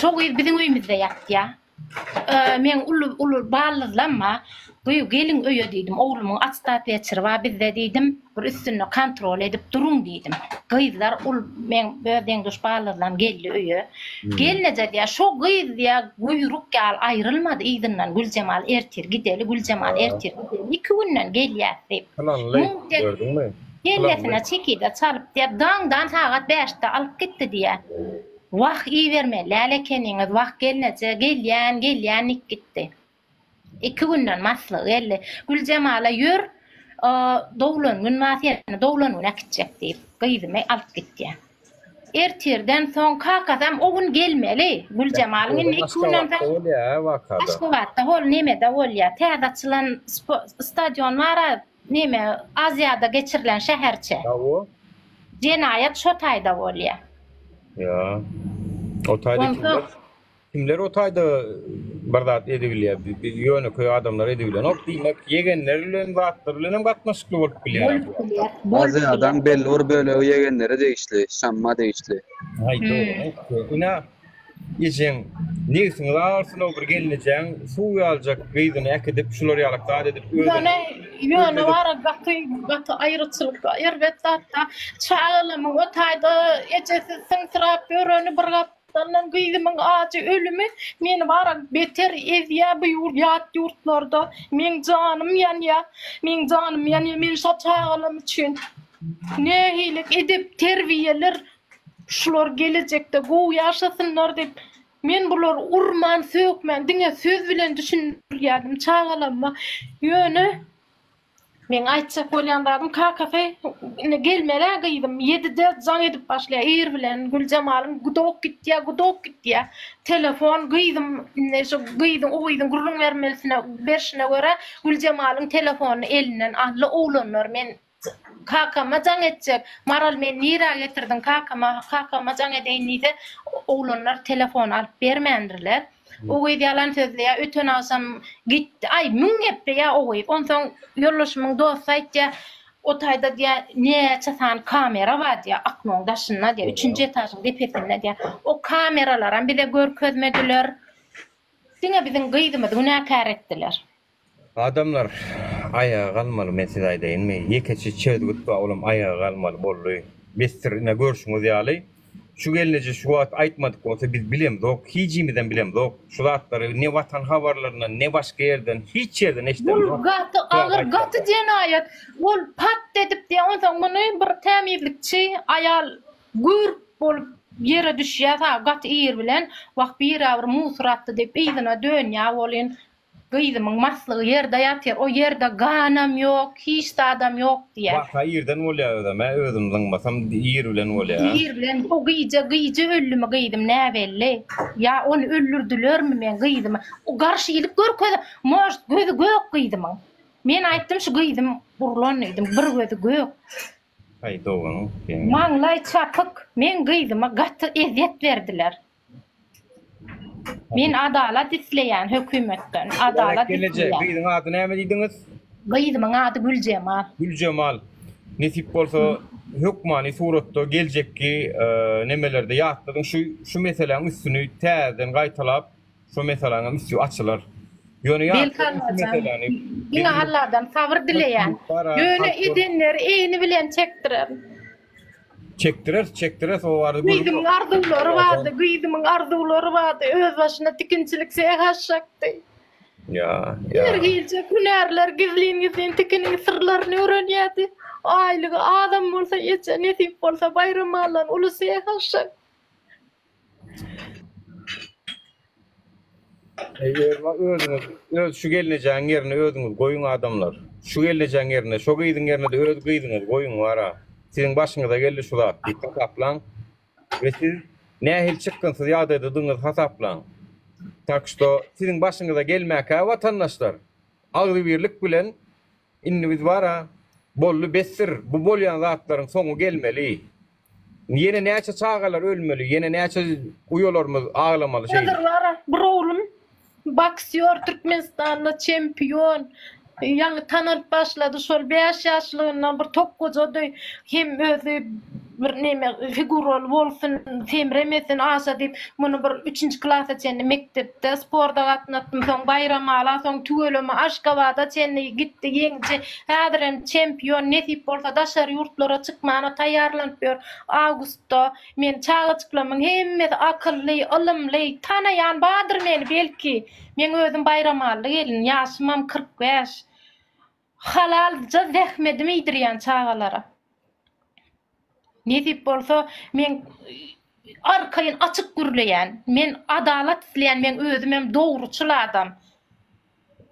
Şo gyz biziň öýümizde ýatýar. Meň uly uly baldyzlam bar. Gyz geliň öýe diýdim. Oglumyň astat weçeri bar bizde diýdim. Bir üstünde kontrol edip duruň diýdim. Gyzlar ul meň öz deň-duş baldyzlam geldi öýe. Gelneje diýýär, şo gyz diýýär, guýruk ýaly aýrylmady yzyndan Güljemal ertir gideli, Güljemal ertir gideli, iki günden gelýäs diýip. Pylanly, gördüňmi? Kellesine çekide çalyp diýýär, daňdan sagat bäşde alyp gitdi diýýär. Wah, ibermeli däl ekeniňiz, wah gelneje, gelýän, gelýän diýip gitdi. Iki günden maslygy geldi. Güljemala ýör, doglan gün bar seni doglan güne äkitjek diýip, gyzymy alyp gitýär. Ertirden soň kakasam o gün gelmeli. Güljemalyň indi iki günden soň Bolýa wakada. Aşgabatda bol nemede bolýa. Täze açylan stadion bar-a neme Aziada geçirilen şäherçe. Hawa. Jenaýat şo taýda bolýa. Ýa. O taýda kimler kimler o taýda bir zat edibilýär? Biz ýönekeý adamlar edibilenok. Diýmek, ýegenler bilen zatlar bilen hem gatnaşykly bolup bilýär. Bolup bilýär. Bolup Aziadaň bilýär. belli bir bölegi ýegenlere degişli, Şamma degişli. Aý dogry. Ine Ejeň nebsiňiz agyrsyn-ow bir gelnejäň suw ýaljak gyzyny äkidip şular ýalak zat edip özüni Ýöne ýöne bara gaty gaty aýryçylyk erbet zatda çagalamyň o taýda ejesi syňsyrap ýöreni bir gapdaldan gyzymyň ajy ölümi meni bara beter ezýä bu ýurt ýat ýurtlarda meň janym ýanýa meň janym ýanýa men şo çagalam üçin nähili edep terbiýeler Şular gelejekde gowy ýaşasynlar diýip, men bulary urman, sökmän, diňe söz bilen düşündirýärdim çagalaryma. Ýöne meň aýtjak bolýan zadym, kakasy indi gelmel-ä gyzym, ýedide jaň edip başlaýar ir bilen, Güljemalyň gudok gitýär, gudok gitýär. Telefon gyzym indi şu gyzyň, o gyzyň gürrüň bermesine, berşine görä, Güljemalyň telefonyny elinden aldy oglanlar. Men Kakama jaň etjek. Maral meni nirä getirdiň kakama kakama jaň edeýin diýse oglanlar telefon alyp bermändirler. O gyz ýalan sözleýär öten agşam gitdi aý müň gepleýär o gyz. Onsoň ýoldaşymyň dosty aýtýar o taýda diýýär näçe sany kamera bar diýýär oknoň daşynda diýýär üçünji etažyň depesinde diýýär. O kameralaram bize görkezmediler. Diňe biziň gyzymyzy günäkär etdiler. Adamlar aýaga galmaly men size aýdaýynmy ýekeçe çözgüt bar olam aýaga galmaly boldy besdir ine görşüňiz ýaly şu gelneje şu wagt aýtmadyk bolsa biz bilemzok hijimizem bilemzok şu zatlary ne watan habarlaryndan ne başga ýerden hiç ýerden Bul eşidemzok gaty agyr gaty jenaýat ol pat edip diýýär onsoň muny bir tämizlikçi aýal gür bolup ýere düşýär gaty ir bilen wah birä bir musor atdy diýip yzyna dönýär welin Gyzymyň maslygy ýerde ýatyr, o ýerde ganam ýok, hiç zadam ýok diýýär. Waka irden bolýar özem hä, özüm zyňmasam ir bilen bolýar. Ir bilen, o gije, gije öldümi gyzym näbelli. Ýa ony öldürdilermi meň gyzymy. O garşylyk görkez, может gözi gök gyzymyň. Men aýtdym şu gyzym urlan diýdim, bir gözi gök. Aý doganyň. Maňlaý çapyk, meň gyzyma gaty ezýet berdiler. Men adalat isleýän hökümetden. Adalat Gelneje, isleýän. gyzyň ady näme diýdiňiz? Gyzymyň ady Güljemal. Güljemal. Nesip bolsa hökmany suratda geljekki nemelerde ýatladyň şu şu meseläň üstüni täzeden gaýtalap şu meseläňem üsti açylar. Ýöne Belki ýatladyň şu Allajan. meseläni. Diňe Alladan sabyr dileýän. Ýöne edenleri egni bilen çekdirer. Çekdireris, çekdireris o barada gürrüň Gyzymyň ýok. arzuwlary bardy, gyzymyň arzuwlary bardy, özbaşyna tikinçilik seh açjakdy. Ýa, ýa. Her hiljek hünärler gizlin-gizlin tikiniň syrlaryny öwrenýärdi. Aýlygy azam bolsa eje, nesip bolsa Baýramalydan uly seh açjak. Özüňiz öz şu gelnejäň ýerine özüňiz goýuň adamlar. Şu gelnejäň ýerine, şo gyzyň ýerine-de öz gyzyňyzy goýuň wara. Siziň başyňyza geldi şu zat diýip hasaplaň. We siz nähili çykgynsyz ýagdaýdadygyňyzy hasaplaň. Tak şto siziň başyňyza gelmäkä watandaşlar agzybirlik bilen indi biz wara boldy besdir bu bolýan zatlaryň soňy gelmeli. Ýene näçe çagalar ölmeli, ýene näçe uýalarymyz aglamaly şeýdip. Häzir bar bir oglum boksýor Türkmenistanda çempion ýaňy tanalyp başlady şol 5 ýaşlygyndan bir tokgajady hem özi bir neme figuraly bolsun semremesin aşa diýip muny bir üçünji klasa çenli mekdepde sporda gatnatdym soň Baýramala soň tüweleme Aşgabada çenli gitdi ýeňiji Häzirem çempion, nesip bolsa daşary ýurtlara çykmana taýýarlanyp ýör. Awgustda men çagajyklarymyň hemmesi akylly, ylymly, tanaýan bardyr meni belki. Meň özüm Baýramally gelin, ýaşymam 45. Halalja zähmetimi iýdirýän çagalara. Nesip bolsa men arkaýyn açyk gürleýän. Men adalat isleýän, meň özümem dogruçyl adam.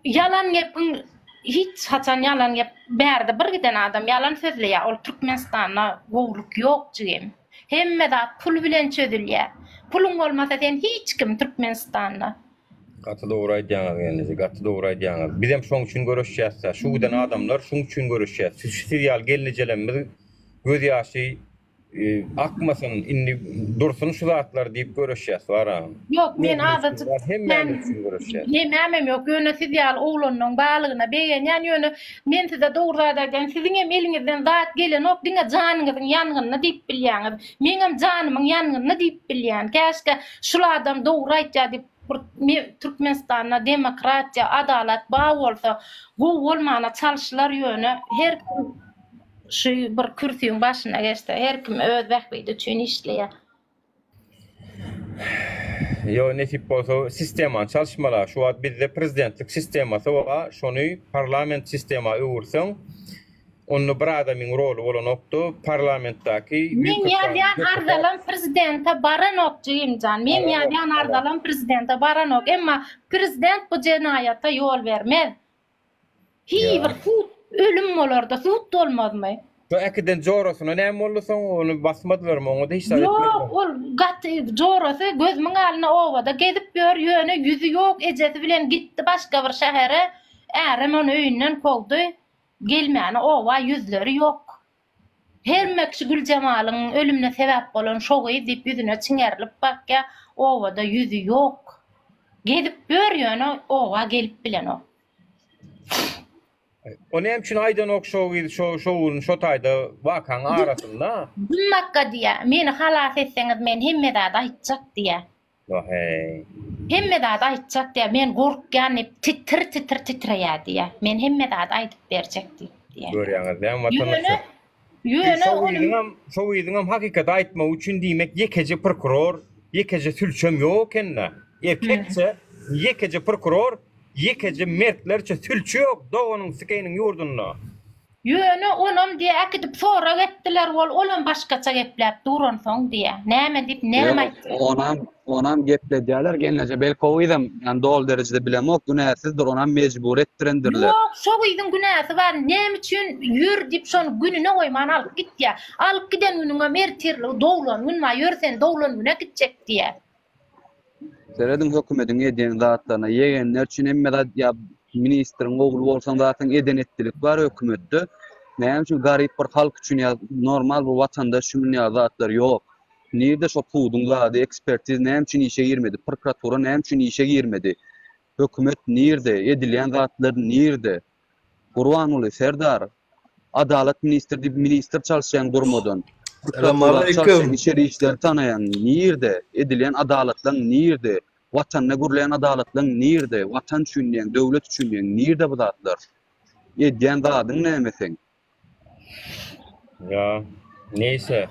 Ýalan gepiň hiç haçan ýalan gep bärde bir giden adam ýalan sözleýär ol Türkmenistanda gowluk ýok jigim. Hemme zat pul bilen çözülýär. Puluň bolmasa sen hiç kim Türkmenistanda. Gaty dogry aýdýaňyz gelneje, gaty dogry aýdýaňyz. Bizem şoň üçin göreşýäs-dä. Şu giden adamlar şuň üçin göreşýär. Siz siz ýaly gelnejelemmiz göz ýaşy akmasyn, indi dursun şu zatlar diýip göreşýäs bar-a. Ýok, men azajyk Hemmämiz üçin göreşýäs. Nemämem ýok, ýöne siz ýaly oglanlaň barlygyna begenýän, ýöne men size dogry zat aýdaýyn, siziňem eliňizden zat gelenok, diňe janyňyzyň ýangynyna diýip bilýäňiz. Meňem janymyň ýangynyna diýip bilýän. Käşgä şul adam dogry aýtýar diýip bir Türkmenistanda demokratiýa, adalat bar bolsa, gowy bolmana çalşylar ýöne her kim şu bir kürsüň başyna geçse her kim öz bähbidi üçin işleýär. Ýo nesip bolsa sistemany çalyşmaly. Şu wagt bizde prezidentlik sistemasy bar. Şony parlament sistema öwürseň, onda bir adamyň roly bolanokdy. Parlamentdäki Meň ýazýan arzalam prezidente baranok jigimjan. Meň ýazýan arzalam prezidente baranok. Emma prezident bu jenaýata ýol bermez. Hiý bir sud ölüm bolarda sud bolmazmy? Şo äkiden jorasyna näme boldy soň ony basmadylarmy oňada hiç zat etmedilermi? Ýok ol gaty jorasy gözümiň alynda obada gezip ýör ýöne ýüzi ýok ejesi bilen gitdi başga bir şähere ärem ony öýünden kowdy gelmäne oba ýüzleri ýok. Hemme kişi Güljemalyň ölümine sebäp bolan şo gyz diýip ýüzüne çiňerilip bakýar, obada ýüzi ýok. Gezip ýör ýöne oba gelip bilenok. O näme üçin aýdanok şo gyz şo şo gün şo taýda wakaň arasynda? Dymmakka diýýär, meni halas etseňiz men hemme zady aýtjak diýýär. Wah-eý. Hemme zady aýtjak diýýär, men gorkýan diýip titir-titir titreýär diýýär. Men hemme zady aýdyp berjek diýip diýýär. Görýäňiz dämi Ýöne, watandaşlar. ýöne Şo onuň gyzyňam, şo gyzyňam hakykaty aýtmagy üçin diýmek ýekeje prokuror, ýekeje sülçem ýok ekende. Erkekçe ýekeje prokuror, ýekeje mertlerçe sülçi ýok doganyň sikeýiniň ýurdunda. Ýöne onam diýä äkidip sorag etdiler wol olam başgaça gepläp duransoň diýä. Näme diýip näme Ýok, aýtdy. onam onam gepledýärler gelneje belki o gyzam ýani doly derejede bilemok günäsizdir onam mejbur etdirendirler. Ýok şo gyzyň günäsi bar näme üçin ýör diýip şony gününe goýman alyp gitýä. Alyp giden günüňem ertirligi doglan gün bar ýör seni doglan güne gitjek diýä. Serediň hökümediň edýän zatlaryna ýegenler üçin hemme zat ýa ministriň ogly bolsaň zaten eden etdilik bar hökümetde. Näme üçin garyp bir halk üçin ýa normal bir watandaş üçin munýa zatlar ýok. Nirde şo puduň zady ekspertiz näme üçin işe girmedi prokuratura näme üçin işe girmedi. Hökümet nirde edilýän zatlar nirde. Gurbanguly Serdar Adalat ministri diýip ministr çalyşýaň durmadan. Prokuratura çalyşýaň, içeri işleri tanaýaň. Nirde? Edilýän adalatlaň nirde? Watanda gurulýan adalatlaň nirde? Watan üçin diýýäň, döwlet üçin diýýäň. Nirde bu zatlar? Edýän zadyň näme seň? Ýa, neýse.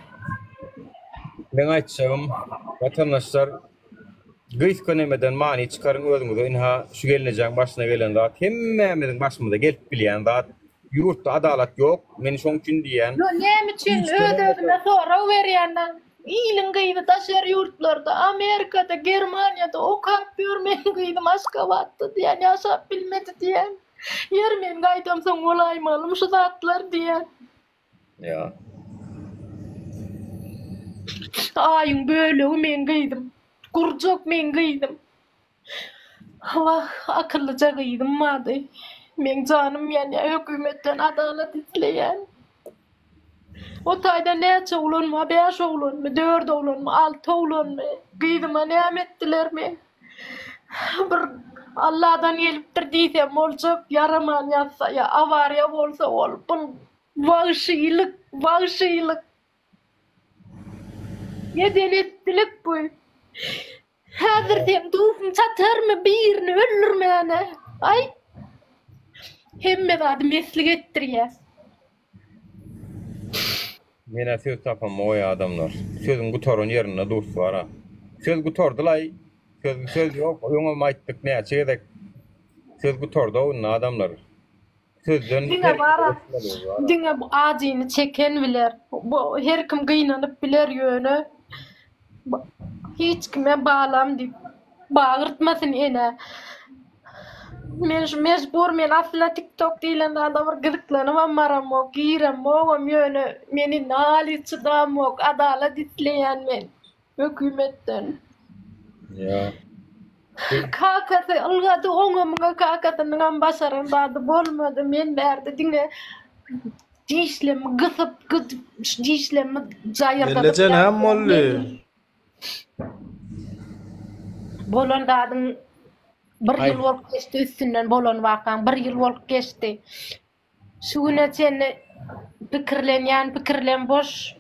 Meň aýtjagym, watandaşlar, gysga nemeden many çykaryň özüňize, ynha, şu gelnejäň başyna gelen zat hemmämiziň başymyza gelip bilýän zat. Ýurtda adalat ýok, men şoň üçin diýýän. Ýo, näme üçin öz-özüme sorag berýän-ä. Iliň gyzy daşary ýurtlarda, Amerikada, Germaniýada okap ýör, meniň gyzym Aşgabatda diýýän, ýaşap bilmedi diýýän. Ýeri men gaýdamsoň bolaýmalym şu zatlar diýýän. Ýa. Aýyň bölegi meň gyzym. Gurjak meň gyzym. Wah, akyllyja gyzym bardy. Meň janym ýanýar, hökümetden adalat isleýän. O taýda näçe oglan bar, bäş oglanmy, dört oglanmy, alty oglanmy? Gyzyma näme etdiler meň? Bir Alladan gelipdir diýsem boljak, ýaraman ýatsa ýa awariýa bolsa ol bul wagşylyk, wagşylyk. Eden etdilik bu. Häzir seň duhuň çatarmy birini öldürmäne? Aýt. Hemme zady meslik etdirýäs. Menä söz tapamok adamlar. Sözüň gutaran ýerinde dus bara. Söz gutardylaý. Söz söz ýok. Öňem aýtdyk näçe gezek. Söz gutardy indi adamlar. Sözden Diňe bara diňe bu ajyny çeken biler. Bu her kim gynanyp biler ýöne hiç kime balam diýip bagyrtmasyn ene. Men şu mejbur men aslynda tiktok diýlen zada bir gyzyklanybam baramok, giremogam ýöne meni naly çydamok adalat isleýän men hökümetden. Ýa. Kakasy ylgady oňa muňa kakasynyňam başaran zady bolmady men bärde diňe dişlerimi gysyp dişlerimi jaýyrdadyp Gelneje näme boldy? Bolan zadyň bir ýyl bolup geçdi üstünden bolan wakaň bir ýyl bolup geçdi. Şu güne çenli pikirlenýän pikirlem boş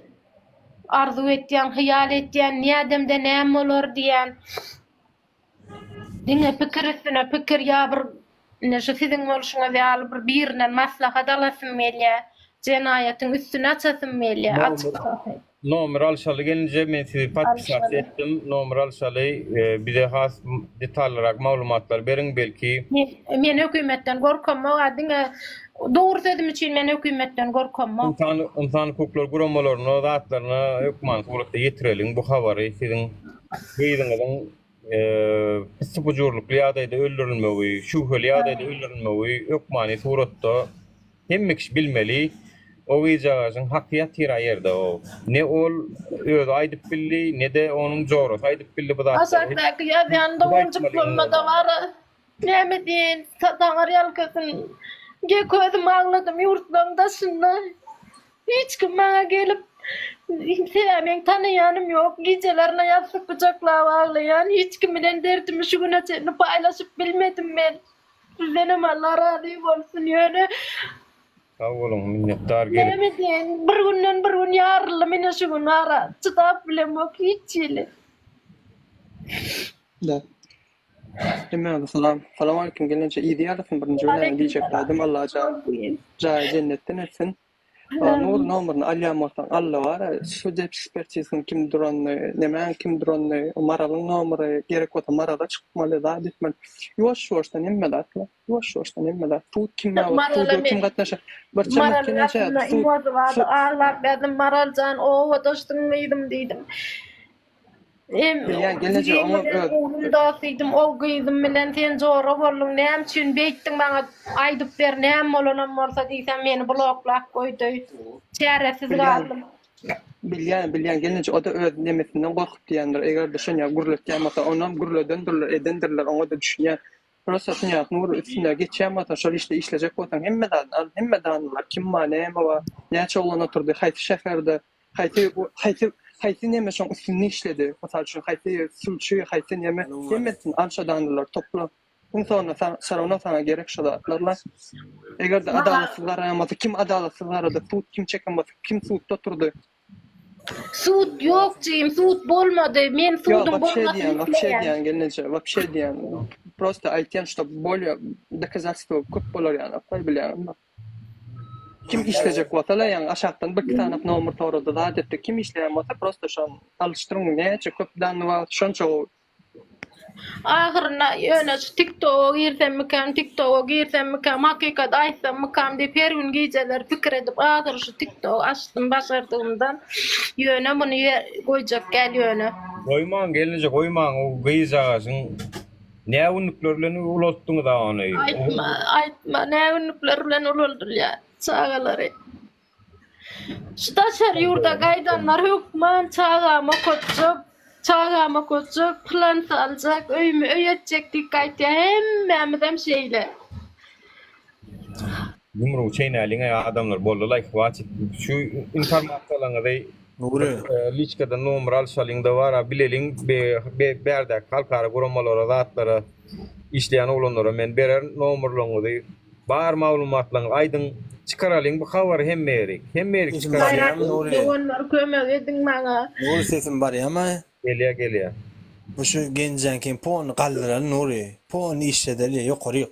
arzuw etýän hyýal etýän nädemde näme bolar diýýän. Diňe pikir üstüne pikir ýa bir ine şu siziň bolşuňyz ýaly bir birinden maslahat alasym gelýär. Jenaýatyň üstüni açasym gelýär açyk. Nomer alşaly gelinje men sizi podpisasiýa etdim nomer alşaly bize has detallyrak maglumatlar beriň belki. Men hökümetden gorkamok a diňe dogry sözüm üçin men hökümetden gorkamok. Ynsan ynsan hukuklary guramalaryna zatlaryna hökmany suratda ýetireliň bu habary siziň gyzyňyzyň pyssy-pujurlykly ýagdaýda öldürilmegi şübheli ýagdaýda öldürilmegi hökmany suratda Hemme kişi bilmeli, o gyzjagazyň haky ýatyr a ýerde o. Ne ol özi aýdyp bildi, ne-de onuň jorasy aýdyp bildi bu zatlary. Aşakdaky ýazýan doganjyklarymada bar-a, näme diýeýin, taňry ýalkasyn. Gek özüm agladym ýurtlaryň daşynda. Hiç kim maňa gelip, sebäbi meň tanaýanym ýok, gijelerine ýassyk gujaklap aglaýan, hiç kim bilen derdimi şu güne çenli paýlaşyp bilmedim men. Sizdenem Allah razy bolsun ýöne Sag boluň minnetdar gelip. Näme diýeýin bir günden bir gün ýaryldym ine şu gün ara çydap bilemok hiç hili. Da. Hemmäňize salam. Salam aleýkum gelneje yzy ýarasyn birinji bilen diýjek zadym Allajan jaýy jennetden etsin. Nur nomerini alýan bolsaň alla bara sudeb ekspertizasynyň kim duranyny nemäň kim duranyny maralyň nomery gerek bolsa marala çykmaly zat etmeli ýuwaş ýuwaşdan hemme zatla ýuwaş ýuwaşdan hemme zat sud kim suda kim gatnaşar bir çemek sud aglap ýazdym Maraljan obadaşdyň gyzym diýdim. Em, Bilýän gelneje gyzym oňa bilen öz oglum dost diýdim, ol gyzym bilen sen jora bolduň, näme üçin beýtdiň maňa aýdyp ber, näme bolanam bolsa diýsem meni bloklap goýdy. Çäresiz Bilýän, galdym. bilýän, bilýän gelneje o-da öz nemesinden gorkup diýendir. Eger-de şonýa gürletýän bolsa, onam gürledendirler, edendirler, oňa-da düşünýän. Prosta şonýa nur üstünde geçýän bolsaň, şol işde işlejek bolsaň hemme zadyny al, hemme danylar, kim bar, näme bar, näçe oglan oturdy, haýsy şäherde, Haýsy haýsy haýsy neme şoň üstünde işledi? Mysal üçin haýsy sülçi, haýsy neme hemmesini al şo danylary topla. Iň soňunda saň sarawna saňa gerek şo zatlarla. Egerde adalatsyz garaýan bolsa kim adalatsyz garady, sud kim çeken bolsa kim sudda oturdy? Sud ýok jigim, sud bolmady. Men Ýok suduň wapşe bolmasyny diýýän, wapşe isleýän. diýýän gelneje, wapşe diýýän. Prosta aýtýan ştob bolýa dokazatstwo köp bolar ýaly, bilýäňizmi? Kim işlejek bolsa-la ýaňy aşakdan birki sany nomer sorady zat etdi. Kim işleýän bolsa prosta şony alyşdyryň näçe köp danny bar şonça gowy. Ahyrynda ýöne şu tiktoga girsemmikäm tiktoga girsemmikäm hakykat aýtsammykam diýip her gün gijeler pikir edip ahyry şu tiktogy açdym başardygymdan ýöne muny goýjak däl ýöne. Goýmaň gelneje goýmaň o gyzjagazyň Nä günlükler bilen ulaltdyňyz-a ony? Aýtma, aýtma, nä günlükler bilen ulaldylýar çagalary. Şu daşary ýurda gaýdanlar hökman çagamy okatjak, çagamy okatjak, plan saljak, öýümi öý etjek diýip gaýtýar. Hemmämizem şeýle. Ýumrugy çeýnäliň-eý adamlar boldy-laý hwatit şu informasiýalaryňyzy Nury. Liçkadan nomer alyşalyňda bara bileliň bärdäki halkara guramalara zatlara işleýän oglanlara men bererin nomerlaryňyzy bar maglumatlaryňyzy aýdyň çykaralyň bu habary hemme ýerik hemme ýerik Sesim çykaralyň. barýamy Nury? Doganlar kömek ediň maňa. Nury sesim barýamy? Gelýä gelýä. Bu şu genjäňkiň ponyny galdyraly Nury. Ponyny işledeli ýokaryk.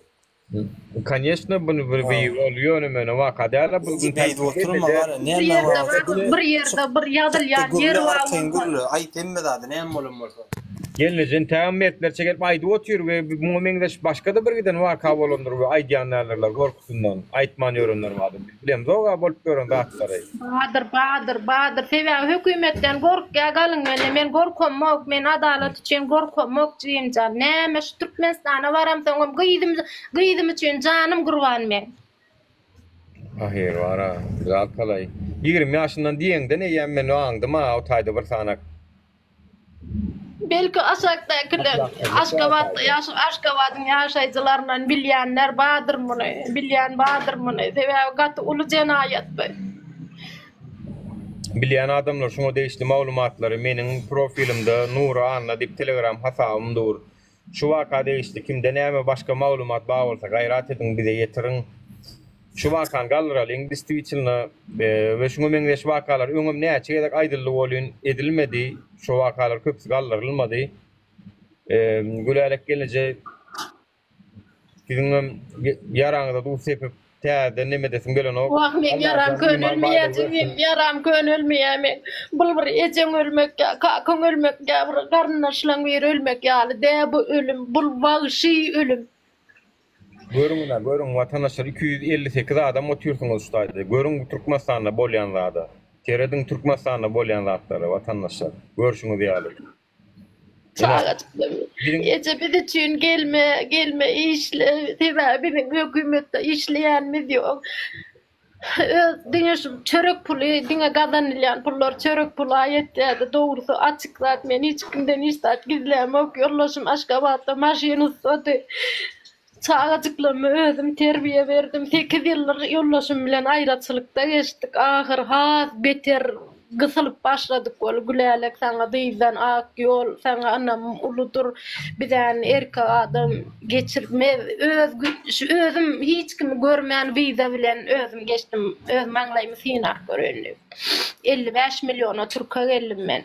Koneçno bu bir ol ýöne möne waka däl bu Beýdip oturma gara Bir näme ýerde bolsa bir ýerde bir ýazylýan ýer gürle bar arkaýyn bolsa. gürle aýt hemme zady näme bolan bolsa. Gelneje intägem mertlerçe gelip aýdyp otyr we muňa meňzeş başga-da bir giden waka bolandyr we aýdýan däldirler gorkusyndan, aýtman ýörenler bardyr. Biz bilemzog-a bolup ýören zatlary. Badyr, badyr, badyr. Sebäbi hökümetden gorkýa galyň mende. Men gorkamok, men adalat üçin gorkamok jigimjan. Näme şu Türkmenistana baramsoňam gyzym gyzym üçin janym gurban meň. Ahyr bar-a, žalkalaý. 20 ýaşyndan diýeňden eýýäm men aňdym-a o taýda bir sanak. Belki aşakdakylar Aşgabatda ýaşap Aşgabadyň ýaşaýjylaryndan bilýänler bardyr muny, bilýän bardyr muny. Sebäbi gaty uly jenaýat bu. Bilýän adamlar şuňa degişli maglumatlary meniň profilimde Nury Anna diýip telegram hasabym dur. Şu waka degişli kimde näme başga maglumat bar bolsa gaýrat ediň bize ýetiriň. Şu wakany galdyralyň distwitilno we şuňa meňzeş wakalar öňem näçe gezek aýdyldy welin edilmedi şo wakalar köpüsi galdyrylmady. Gülälek gelneje siziňem ýaraňyza duz sepip täzeden nemedesim gelenok. Wah meň ýaram könelmeýä jigim ýaram könelmeýä meň bul bir ejeň ölmek ýa kakaň ölmek ýa bir garyndaşlaň biri ölmek ýaly dä bu ölüm bul wagşy ölüm. Görüň ine, görüň watandaşlar 258 adam otyrsyňyz şu taýda. Görüň bu Türkmenistanda bolýan zada. Serediň Türkmenistanda bolýan zatlara watandaşlar. Görşüňiz ýaly. Çagajyklar eje biz üçin gelme, gelme işle. Sebäbi biziň hökümetde işleýänimiz ýok. Öz diňe şu çörek puly, diňe gazanylýan pullar çörek pula ýetýärdi. Dogrusy açyk zat men hiç kimden hiç zat gizlämok. Ýoldaşym Aşgabatda maşyn ussady. Çagajyklaryma özüm terbiýe berdim. Sekiz ýyldyr ýoldaşym bilen aýraçylykda geçdik. Ahyr has beter gysylyp başladyk ol Gülälek saňa dyzdan ak ýol, saňa ynamym uludyr. Bizäni erkek adam geçirmez. Öz şu özüm hiç kimi görmän wiza bilen özüm geçdim. Öz maňlaýymy synap göreýin diýip. 55 milliona türke geldim men.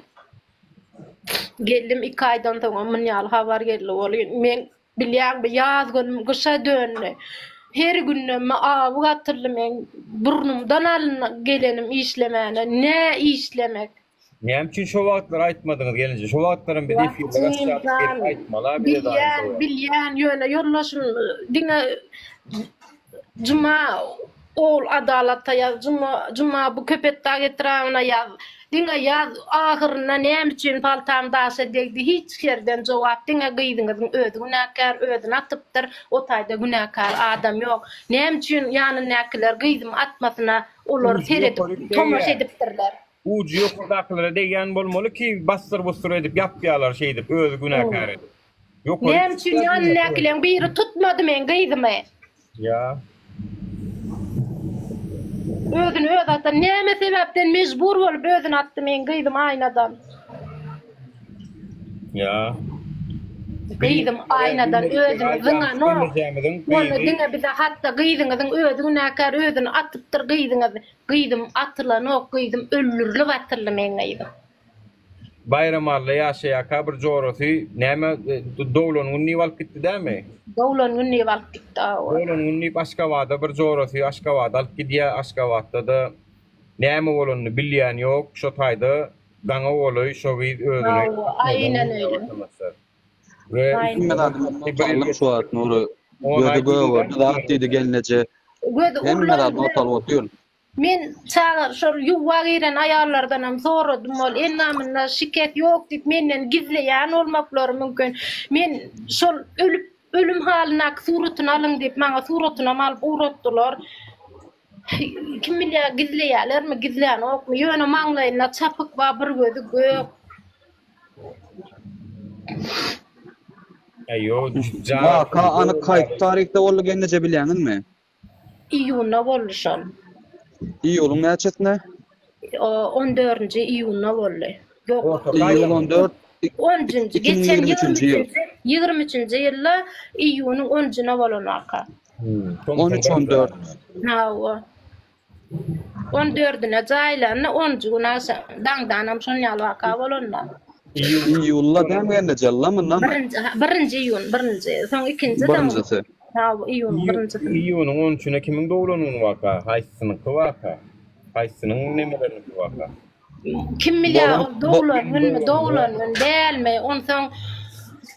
Geldim iki aýdan soňam munýaly habar geldi welin meň Bilýäňmi, ýaz günüm gyşa döndi. Her gündemme awy gatyldy meň burnumdan alyn gelenim işlemäne. Nä işlemek? Näme üçin şo wagtlar aýtmadyňyz gelinje? Şo wagtlaram biz efirde gaçýardyk gelip aýtmaly-a bize daýy Bilýän, şo wagt. bilýän, ýöne ýoldaşym diňe Juma Ol adalata ýaz, Juma, Juma bu Köpetdag etrabyna ýaz. Diňe ýaz, ahyrynda näme üçin paltam daşa degdi, hiç ýerden jogap, diňe gyzyňyzyň özi günäkär, özüni atypdyr, o taýda günäkär adam ýok. Näme üçin ýanyndakylar gyzymy atmasyna olar Ujy seredip, ýokaryk tomaşa degýär. edipdirler. Ujy ýokardakylara degýän bolmaly ki, bassyr-bussur edip ýapýarlar şeýdip, özi günäkär edip. Ýokaryk Näme üçin ýanyndakylaryň biri tutmady meň gyzymy? Ýa. Özüni özi atan. Näme sebäpden mejbur bolup özüni atdy meň gyzym aýnadan? Ýa. Gyzym aýnadan özüni zyňanok. Onda diňe bize hatda gyzyňyzyň özi günäkär özüni atypdyr gyzyňyz. Gyzym atylanok gyzym öldürilip atyldy meň gyzym. Baýramalla ýaşaýarka bir jorasy näme doglan gün diýip alyp gitdi dämi? Doglan gün diýip alyp gitdi hawa. Doglan gün diýip Aşgabada bir jorasy Aşgabada alyp gidýär. Aşgabatda-da näme bolanyny bilýän ýok. Şo taýda daňa golaý şo gyz özüni Hawa, aýnen öýle. We Hemme zady men not aldym şu wagt Nury. Gözi gögerdi zat diýdi gelneje. Gözi Hemme zady not alyp otyryn. Men çaga şol ýuwwa giren aýallardanam soradym ol endamynda şikes ýok diýip menden gizleýän bolmaklary mümkin. Men şol ölüp ölüm halyndaky suratyny alyň diýip maňa suratynam alyp ugratdylar. Kim bilýär gizleýärlermi gizlänokmy ýöne maňlaýynda çapyk bar bir gözi gök. Waka anyk haýsy taryhda boldy gelneje bilýäňizmi? Iýunda boldy şol. Iýulyň näçesinde? On dördünji iýunda boldy. Ýok. Iýul on dört, Onjunjy, iki müň geçen ýigrimi üçünji ýyl. ýigrimi üçünji ýylda iýunyň onjuna bolan waka. On üç, on dört. Hawa. On dördüne jaýlandy, onunjy gün agşam, daňdanam şon ýaly waka bolanda. Iýulda dämi gelneje, lla mundanmy? Birinji, birinji iýun, birinji, soň ikinji, soň Birinjisi. Hawa, iýunyň birinjisi. Iýunyň on üçüne kimiň doglan güni waka? Haýsysynyňky waka? Haýsysynyň nemeleriniňki waka? Kim bilýär ol doglan günmi, doglan gün dälmi? Onsoň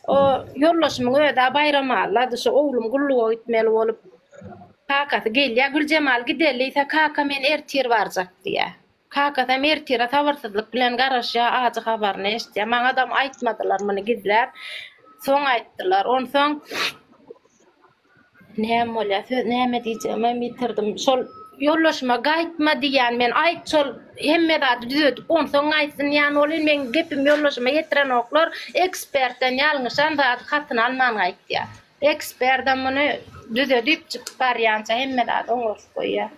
o ýoldaşymyň özi-ä Baýramallady, şu oglum gulluga gitmeli bolup, kakasy gelýär, Güljemal gideli diýse, kaka men ertir barjak diýýär. Kakasam ertire sabyrsyzlyk bilen garaşýar, ajy habaryny eşidýär. Maňadam aýtmadylar muny gizläp. Soň aýtdylar. Onsoň näme bolýar, söz näme diýjegimem ýitirdim. Şol ýoldaşyma gaýtma diýýän men, aýt şol hemme zady düzedip onsoň gaýtsyn diýýän welin meň gepimi ýoldaşyma ýetirenoklar, ekspertden ýalňyşan zady hatyny alman gaýtýar. Eksperdem muny düzedipjik barýança hemme zady oňaryp goýýar.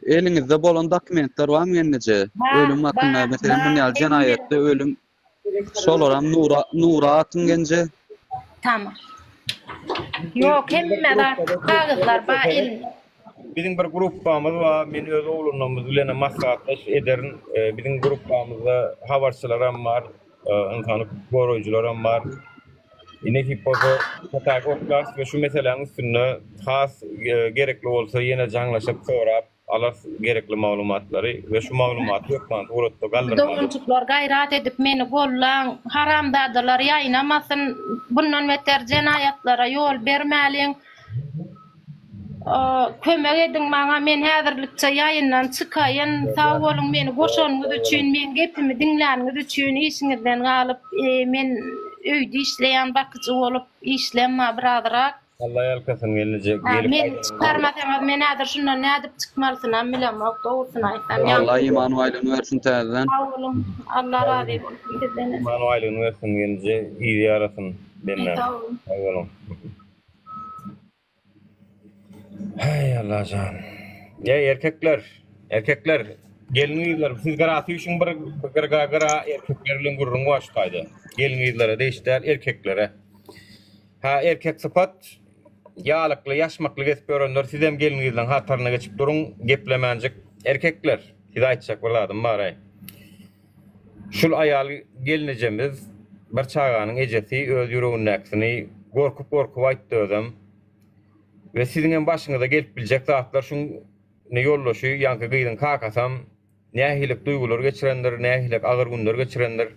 Eliňizde bolan dokumentler barmy gelneje? Ölüm hakynda, meselem, muny ýaly jenaýatda ölüm şolaram Nura Nura atyň genje. Tamam. Ýok, hemme zat kagyzlar bar elinde. Biziň bir gruppamyz bar, men öz oglanlarymyz bilenem maslahatlaş ederin. Biziň gruppamyzda habarçylaram bar, ynsan hukuk goraýjylaram bar. Nesip bolsa, Hataýy oklarys we şu meseläniň üstünde has gerekli bolsa ýene jaňlaşyp sorap alarys gerekli maglumatlary we şu maglumaty hökman suratda galdyrmaly. Doganjyklar gaýrat edip meni gollaň, haramzadalar ýaýnamasyn, bundan beter jenaýatlara ýol bermäliň. Kömek ediň maňa men häzirlikçe ýaýyndan çykaýyn sag boluň meni goşanyňyz üçin meň gepimi diňläniňiz üçin işiňizden galyp men öýde işleýän bakyjy bolup işlem bar birazrak. Alla ýalkasyn gelneje gelip Meni çykarmasaňyz men häzir şundan nädip çykmalysynam bilemok dogrusyny aýtsam ýa. Alla iman baýlygyny bersin täzeden. Sag boluň Alla razy bolsun sizdenem. Iman baýlygyny bersin gelneje yzy ýarasyn bendäň. Sag boluň. Sag boluň. Häý Allajan. Ýa erkekler, erkekler, gelin gyzlar siz gyra süýşüň bir gyrga gyra erkekler bilen gürrüň bar şu taýda. Gelin gyzlara degişli däl, erkeklere. Ha erkek sypat ýalykly, ýaşmakly gezip ýörenler sizem gelin gyzlaryň hataryna geçip duruň, geplemänjik. Erkekler, size aýtjak bir zadym bar-aý. Şul aýal gelnejemiz bir çaganyň ejesi öz ýüregindäkisini gorkup gorkup aýtdy özem. We siziňem başyňyza gelip biljek zatlar şuň ne ýoldaşy ýaňky gyzyň kakasam nähilek duýgular geçirendir nähilek agyr günler geçirendir.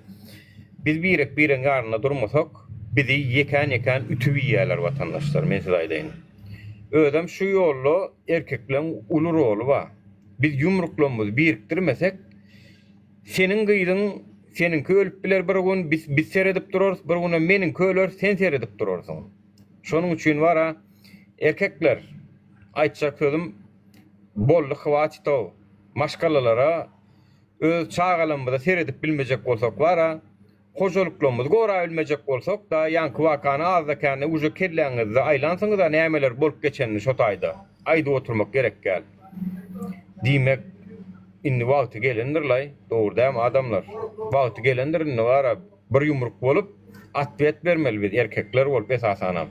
Biz birek biregiň ýanynda durmasak bizi ýekän ýekän ütüp iýýäler watandaşlar men size aýdaýyn. Özem şu ýolda erkekleň uly roly bar. Biz ýumruklarymyzy birikdirmesek Seniň gyzyň seniňki ölüp biler bir gün biz biz seredip durarys bir günem meniňki öler sen seredip durarsyň. Şonuň üçin bara erkekler aýtjak sözüm boldy hwatitow maşgalalara öz çagalarymyza seredip bilmejek bolsak bara Hojalyklarymyzy gorabilmejek bolsak da ýaňky wakany azda kände uje kelläňizde aýlansyňyza nämeler bolup geçenini şo taýda aýdyp oturmak gerek däl. Diýmek indi wagty gelendirlaý dogry dämi adamlar wagty gelendir indi bara bir ýumruk bolup atwet bermeli biz erkekler bolup esasanam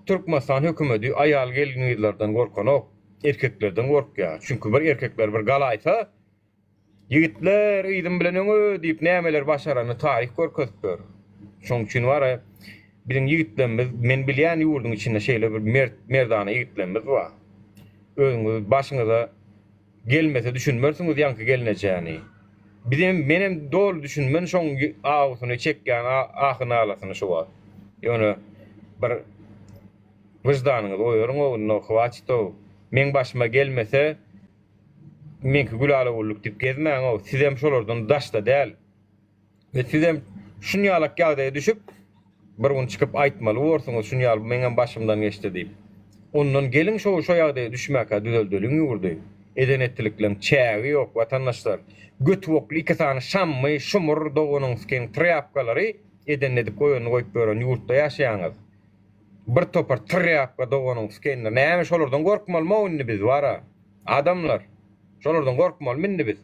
Türkmenistan hökümedi aýal gelin gyzlardan gorkanok erkeklerden gorkýa çünki bir erkekler bir galaýsa Ýigitler yzym bilen öňe diýip nämeler başaranyny taryh görkezip ber. Şoň üçin bara biziň ýigitlerimiz men bilýän ýurduň içinde şeýle bir mert merdana ýigitlerimiz bar. Özüňiz başyňyza gelmese düşünmersiňiz ýaňky gelnejäni. Bizem menem doly düşünmen şoň awusyny çekýän ahy nalasyny şu wagt. Ýöne bir wyždanyňyzy oýaryň ow indi hwaçitow meň başyma gelmese Meňki gülala-güllük diýip gezmäň-ow, sizem şolardan daşda däl. We sizem şunýalak ýagdaýa düşüp, bir gün çykyp aýtmaly borsuňyz, şunýaly meňem başymdan geçdi diýip. Ondan geliň şo şo ýagdaýa düşmäkä düzeldeliň ýurdy. Eden-etdilikleň çägi ýok, watandaşlar. Götübokly iki sany şammy, şumur doganyňskyň trýapkalary edenini edip goýanyny goýup ýören ýurtda ýaşaýaňyz. Bir topar trýapka doganyň skenler. Näme şolardan gorkmalymy indi biz wara? Adamlar. Şolardan gorkmalymy indi biz?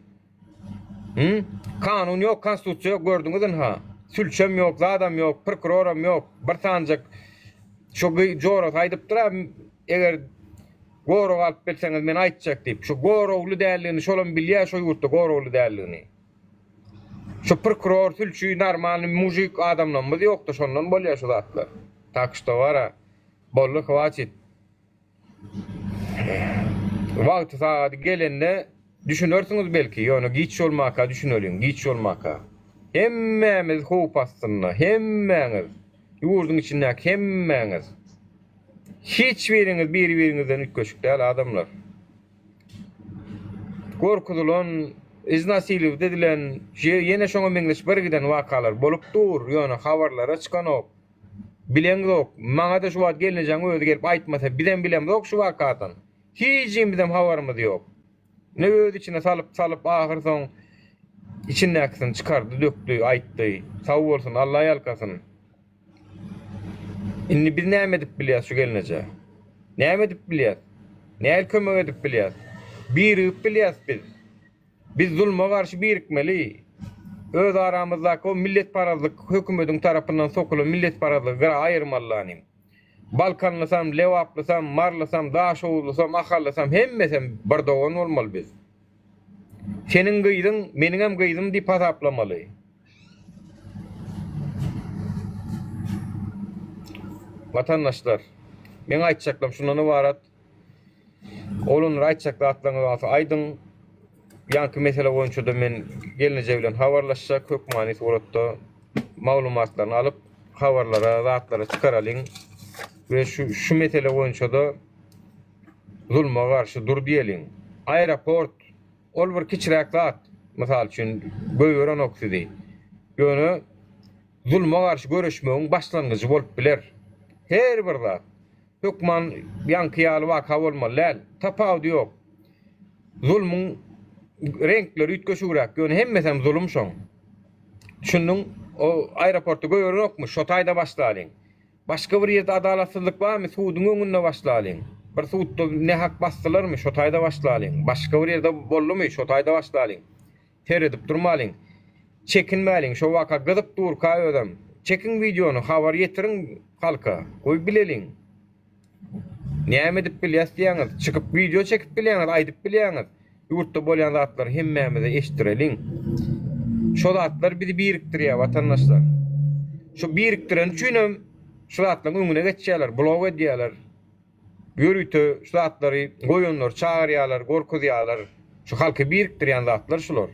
Hı? Kanun ýok, konstitusiýa ýok gördüňiz ynha. Sülçem ýok, zadam ýok, prokuroram ýok. Bir sanjak şu jorasy aýdypdyr-a, eger gorag alyp bilseňiz men aýtjak diýip. Şu goragly däldigini şolam bilýär şo ýurtda goragly däldigini. Şu prokuror, sülçi, normalny mujik adamlarymyz ýokda şondan bolýar şu zatlar. Tak şto bara boldy hwatit. Wagty sagady gelende. Düşünersiňiz belki, ýöne giç bolmaka düşüneliň, giç bolmaka. Hemmämiz howp astynda, hemmäňiz, ýurduň içindäki hemmäňiz. Hiç biriňiz biri-biriňizden üýtgeşik däl adamlar. Gorkuzylan, iznasiliwt edilen, ýene şoňa meňzeş bir giden wakalar bolup dur, ýöne habarlara çykanok. Bileňzok, maňa-da şu wagt gelnejeň özi gelip aýtmasa bizem bilemzok şu wakadan. Hijimizem habarymyz ýok. Ne öz içine salyp salyp ahyr soň içindäkisini çykardy dökdi aýtdy. Sag bolsun Alla ýalkasyn. Indi biz näme edip bilýäs şu gelnejä? Näme edip bilýäs? Nähili kömek edip bilýäs? Birigip bilýäs biz. Biz zulma garşy birikmeli. Öz aramyzdaky o milletparazlyk hökümediň tarapyndan sokulan milletparazlygy gyra aýyrmaly lanym. Balkanlysam, Lebaplysam, Marlysam, Daşoguzlysam, Ahallysam hemmesem bir dogan bolmaly biz. Seniň gyzyň meniňem gyzym diýip hasaplamaly. Watandaşlar, meň aýtjaklarym şundan ybarat. Oglanlar aýtjak zatlaryňyz bolsa aýdyň. Ýaňky mesele boýunça-da men gelneje bilen habarlaşjak, hökmany suratda maglumatlaryny alyp, habarlara, zatlara çykaralyň we şu şu mesele boýunça-da zulma garşy dur diýeliň. Aeroport ol bir kiçiräk zat, mysal üçin, goýberenok sizi. Ýöne zulma garşy göreşmegiň başlangyjy bolup biler. Her bir zat. Hökman ýaňky ýaly waka bolmaly däl. Tapawudy ýok. Zulmuň reňkleri üýtgeşigräk, ýöne hemmesem zulum şoň. Düşündiň? O aeroportda goýberenokmy? Şo taýda başlalyň. Başga bir ýerde adalatsyzlyk barmy? Suduň öňünde başlalyň. Bir sudda nähak basdylarmy? Şo taýda başlalyň. Başga bir ýerde boldumy? Şo taýda başlalyň. Seredip durmalyň. Çekinmäliň, şo waka gyzyp durka özem. Çekiň wideony, habar ýetiriň halka. Goý bileliň. Näme edip bilýäs diýýäňiz? Çykyp wideo çekip bilýäňiz, aýdyp bilýäňiz. Ýurtda bolýan zatlary hemmämize eşitdireliň. Şo zatlar bizi birikdirýär watandaşlar. Şo birikdireni üçinem şu zatlaryň öňüne geçýärler, blok edýärler. Ýörite şu zatlary goýanlary çagyrýarlar, gorkuzýarlar. Şu halky birikdirýän zatlar şular.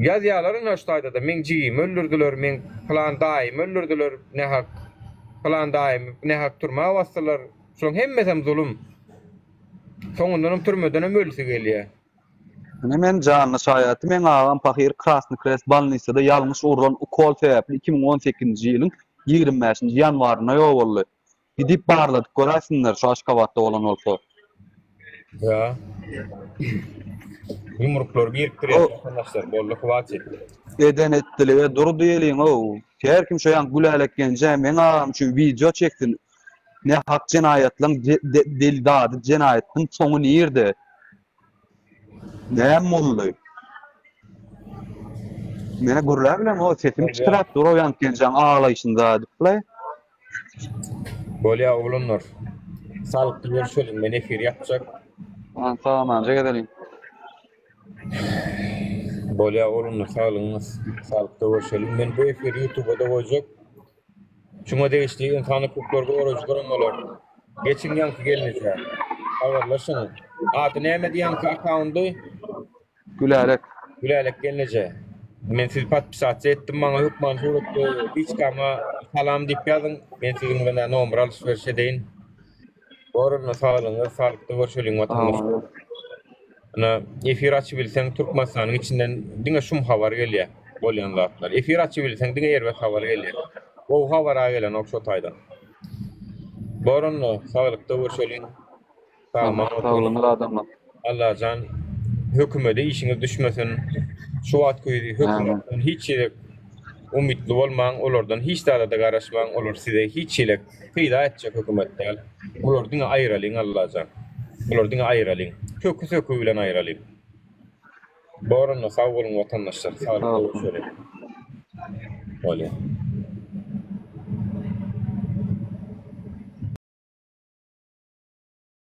Ýazýarlar ine şu taýda-da meň jigimi öldürdiler, meň pylan daýymy öldürdiler, nähak pylan daýymy nähak türmä basdylar. Şularyň hemmesem zulum. Soňundanam türmedenem ölüsi gelýär. Ine men janly şaýaty meň agam pahyr Krasny Krest bolnisada ýalňyş urlan ukol sebäpli 2018-nji ýylyň 25-nji ýanwarynda ýogaldy. Gidip barladyp göräýsinler şu Aşgabatda bolan bolsa. Ýa. Ýumruklary birikdirýär watandaşlar boldy hwatit. Eden etdilige dur diýeliň-ow. Her kim şo ýaňky Gülälek genje meň agam üçin wideo çeksin. Nähak jenaýatlaň delidady jenaýatyň soňy nirde? Näme boldy? Mena gürläp bilen o sesim çykyrak dur o ýaňky genjaň aglaýşyny zadypla. Bolýa oglanlar. Saglykda görüşeliň men efir ýapjak. Aman sagamanja gezeliň. Bolýa oglanlar saglygyňyz saglykda görüşeliň. Men bu efiri ýutubada goýjak. Şuňa degişli ynsan hukuklary goraýjy guramalar. Geçiň ýaňky gelneje. Habarlaşyň. Ady nämedi ýaňky akkaundy? Gülälek. Gülälek gelneje. Men sizi podpisasiýa etdim maňa hökman suratda liçkama salam diýip ýazyň. Men siziň bilen nomer alyş-beriş edeýin. Bor onda saglygyňyz saglykda görşeliň watandaşlar. Ine efir açybilseň Türkmenistanyň içinden diňe şum habar gelýär bolýan zatlar. Efir açybilseň diňe erbet habar gelýär. Gowy habara gelenok şo taýdan. Bor onda saglykda görşeliň. Sag-aman oturyň. Saglygyňyz adamlar. Allajan hökümede işiňiz düşmesin. Şu wagtky hökümetden hiç hili umytly bolmaň, olardan hiç zada-da garaşmaň, olar size hiç hili peýda etjek hökümet däl. Olary diňe aýyralyň Allajan. Olary diňe aýyralyň. Köki-söki bilen aýyralyň. Bor onda sag boluň watandaşlar. Saglyk görüşeliň. Bolýa.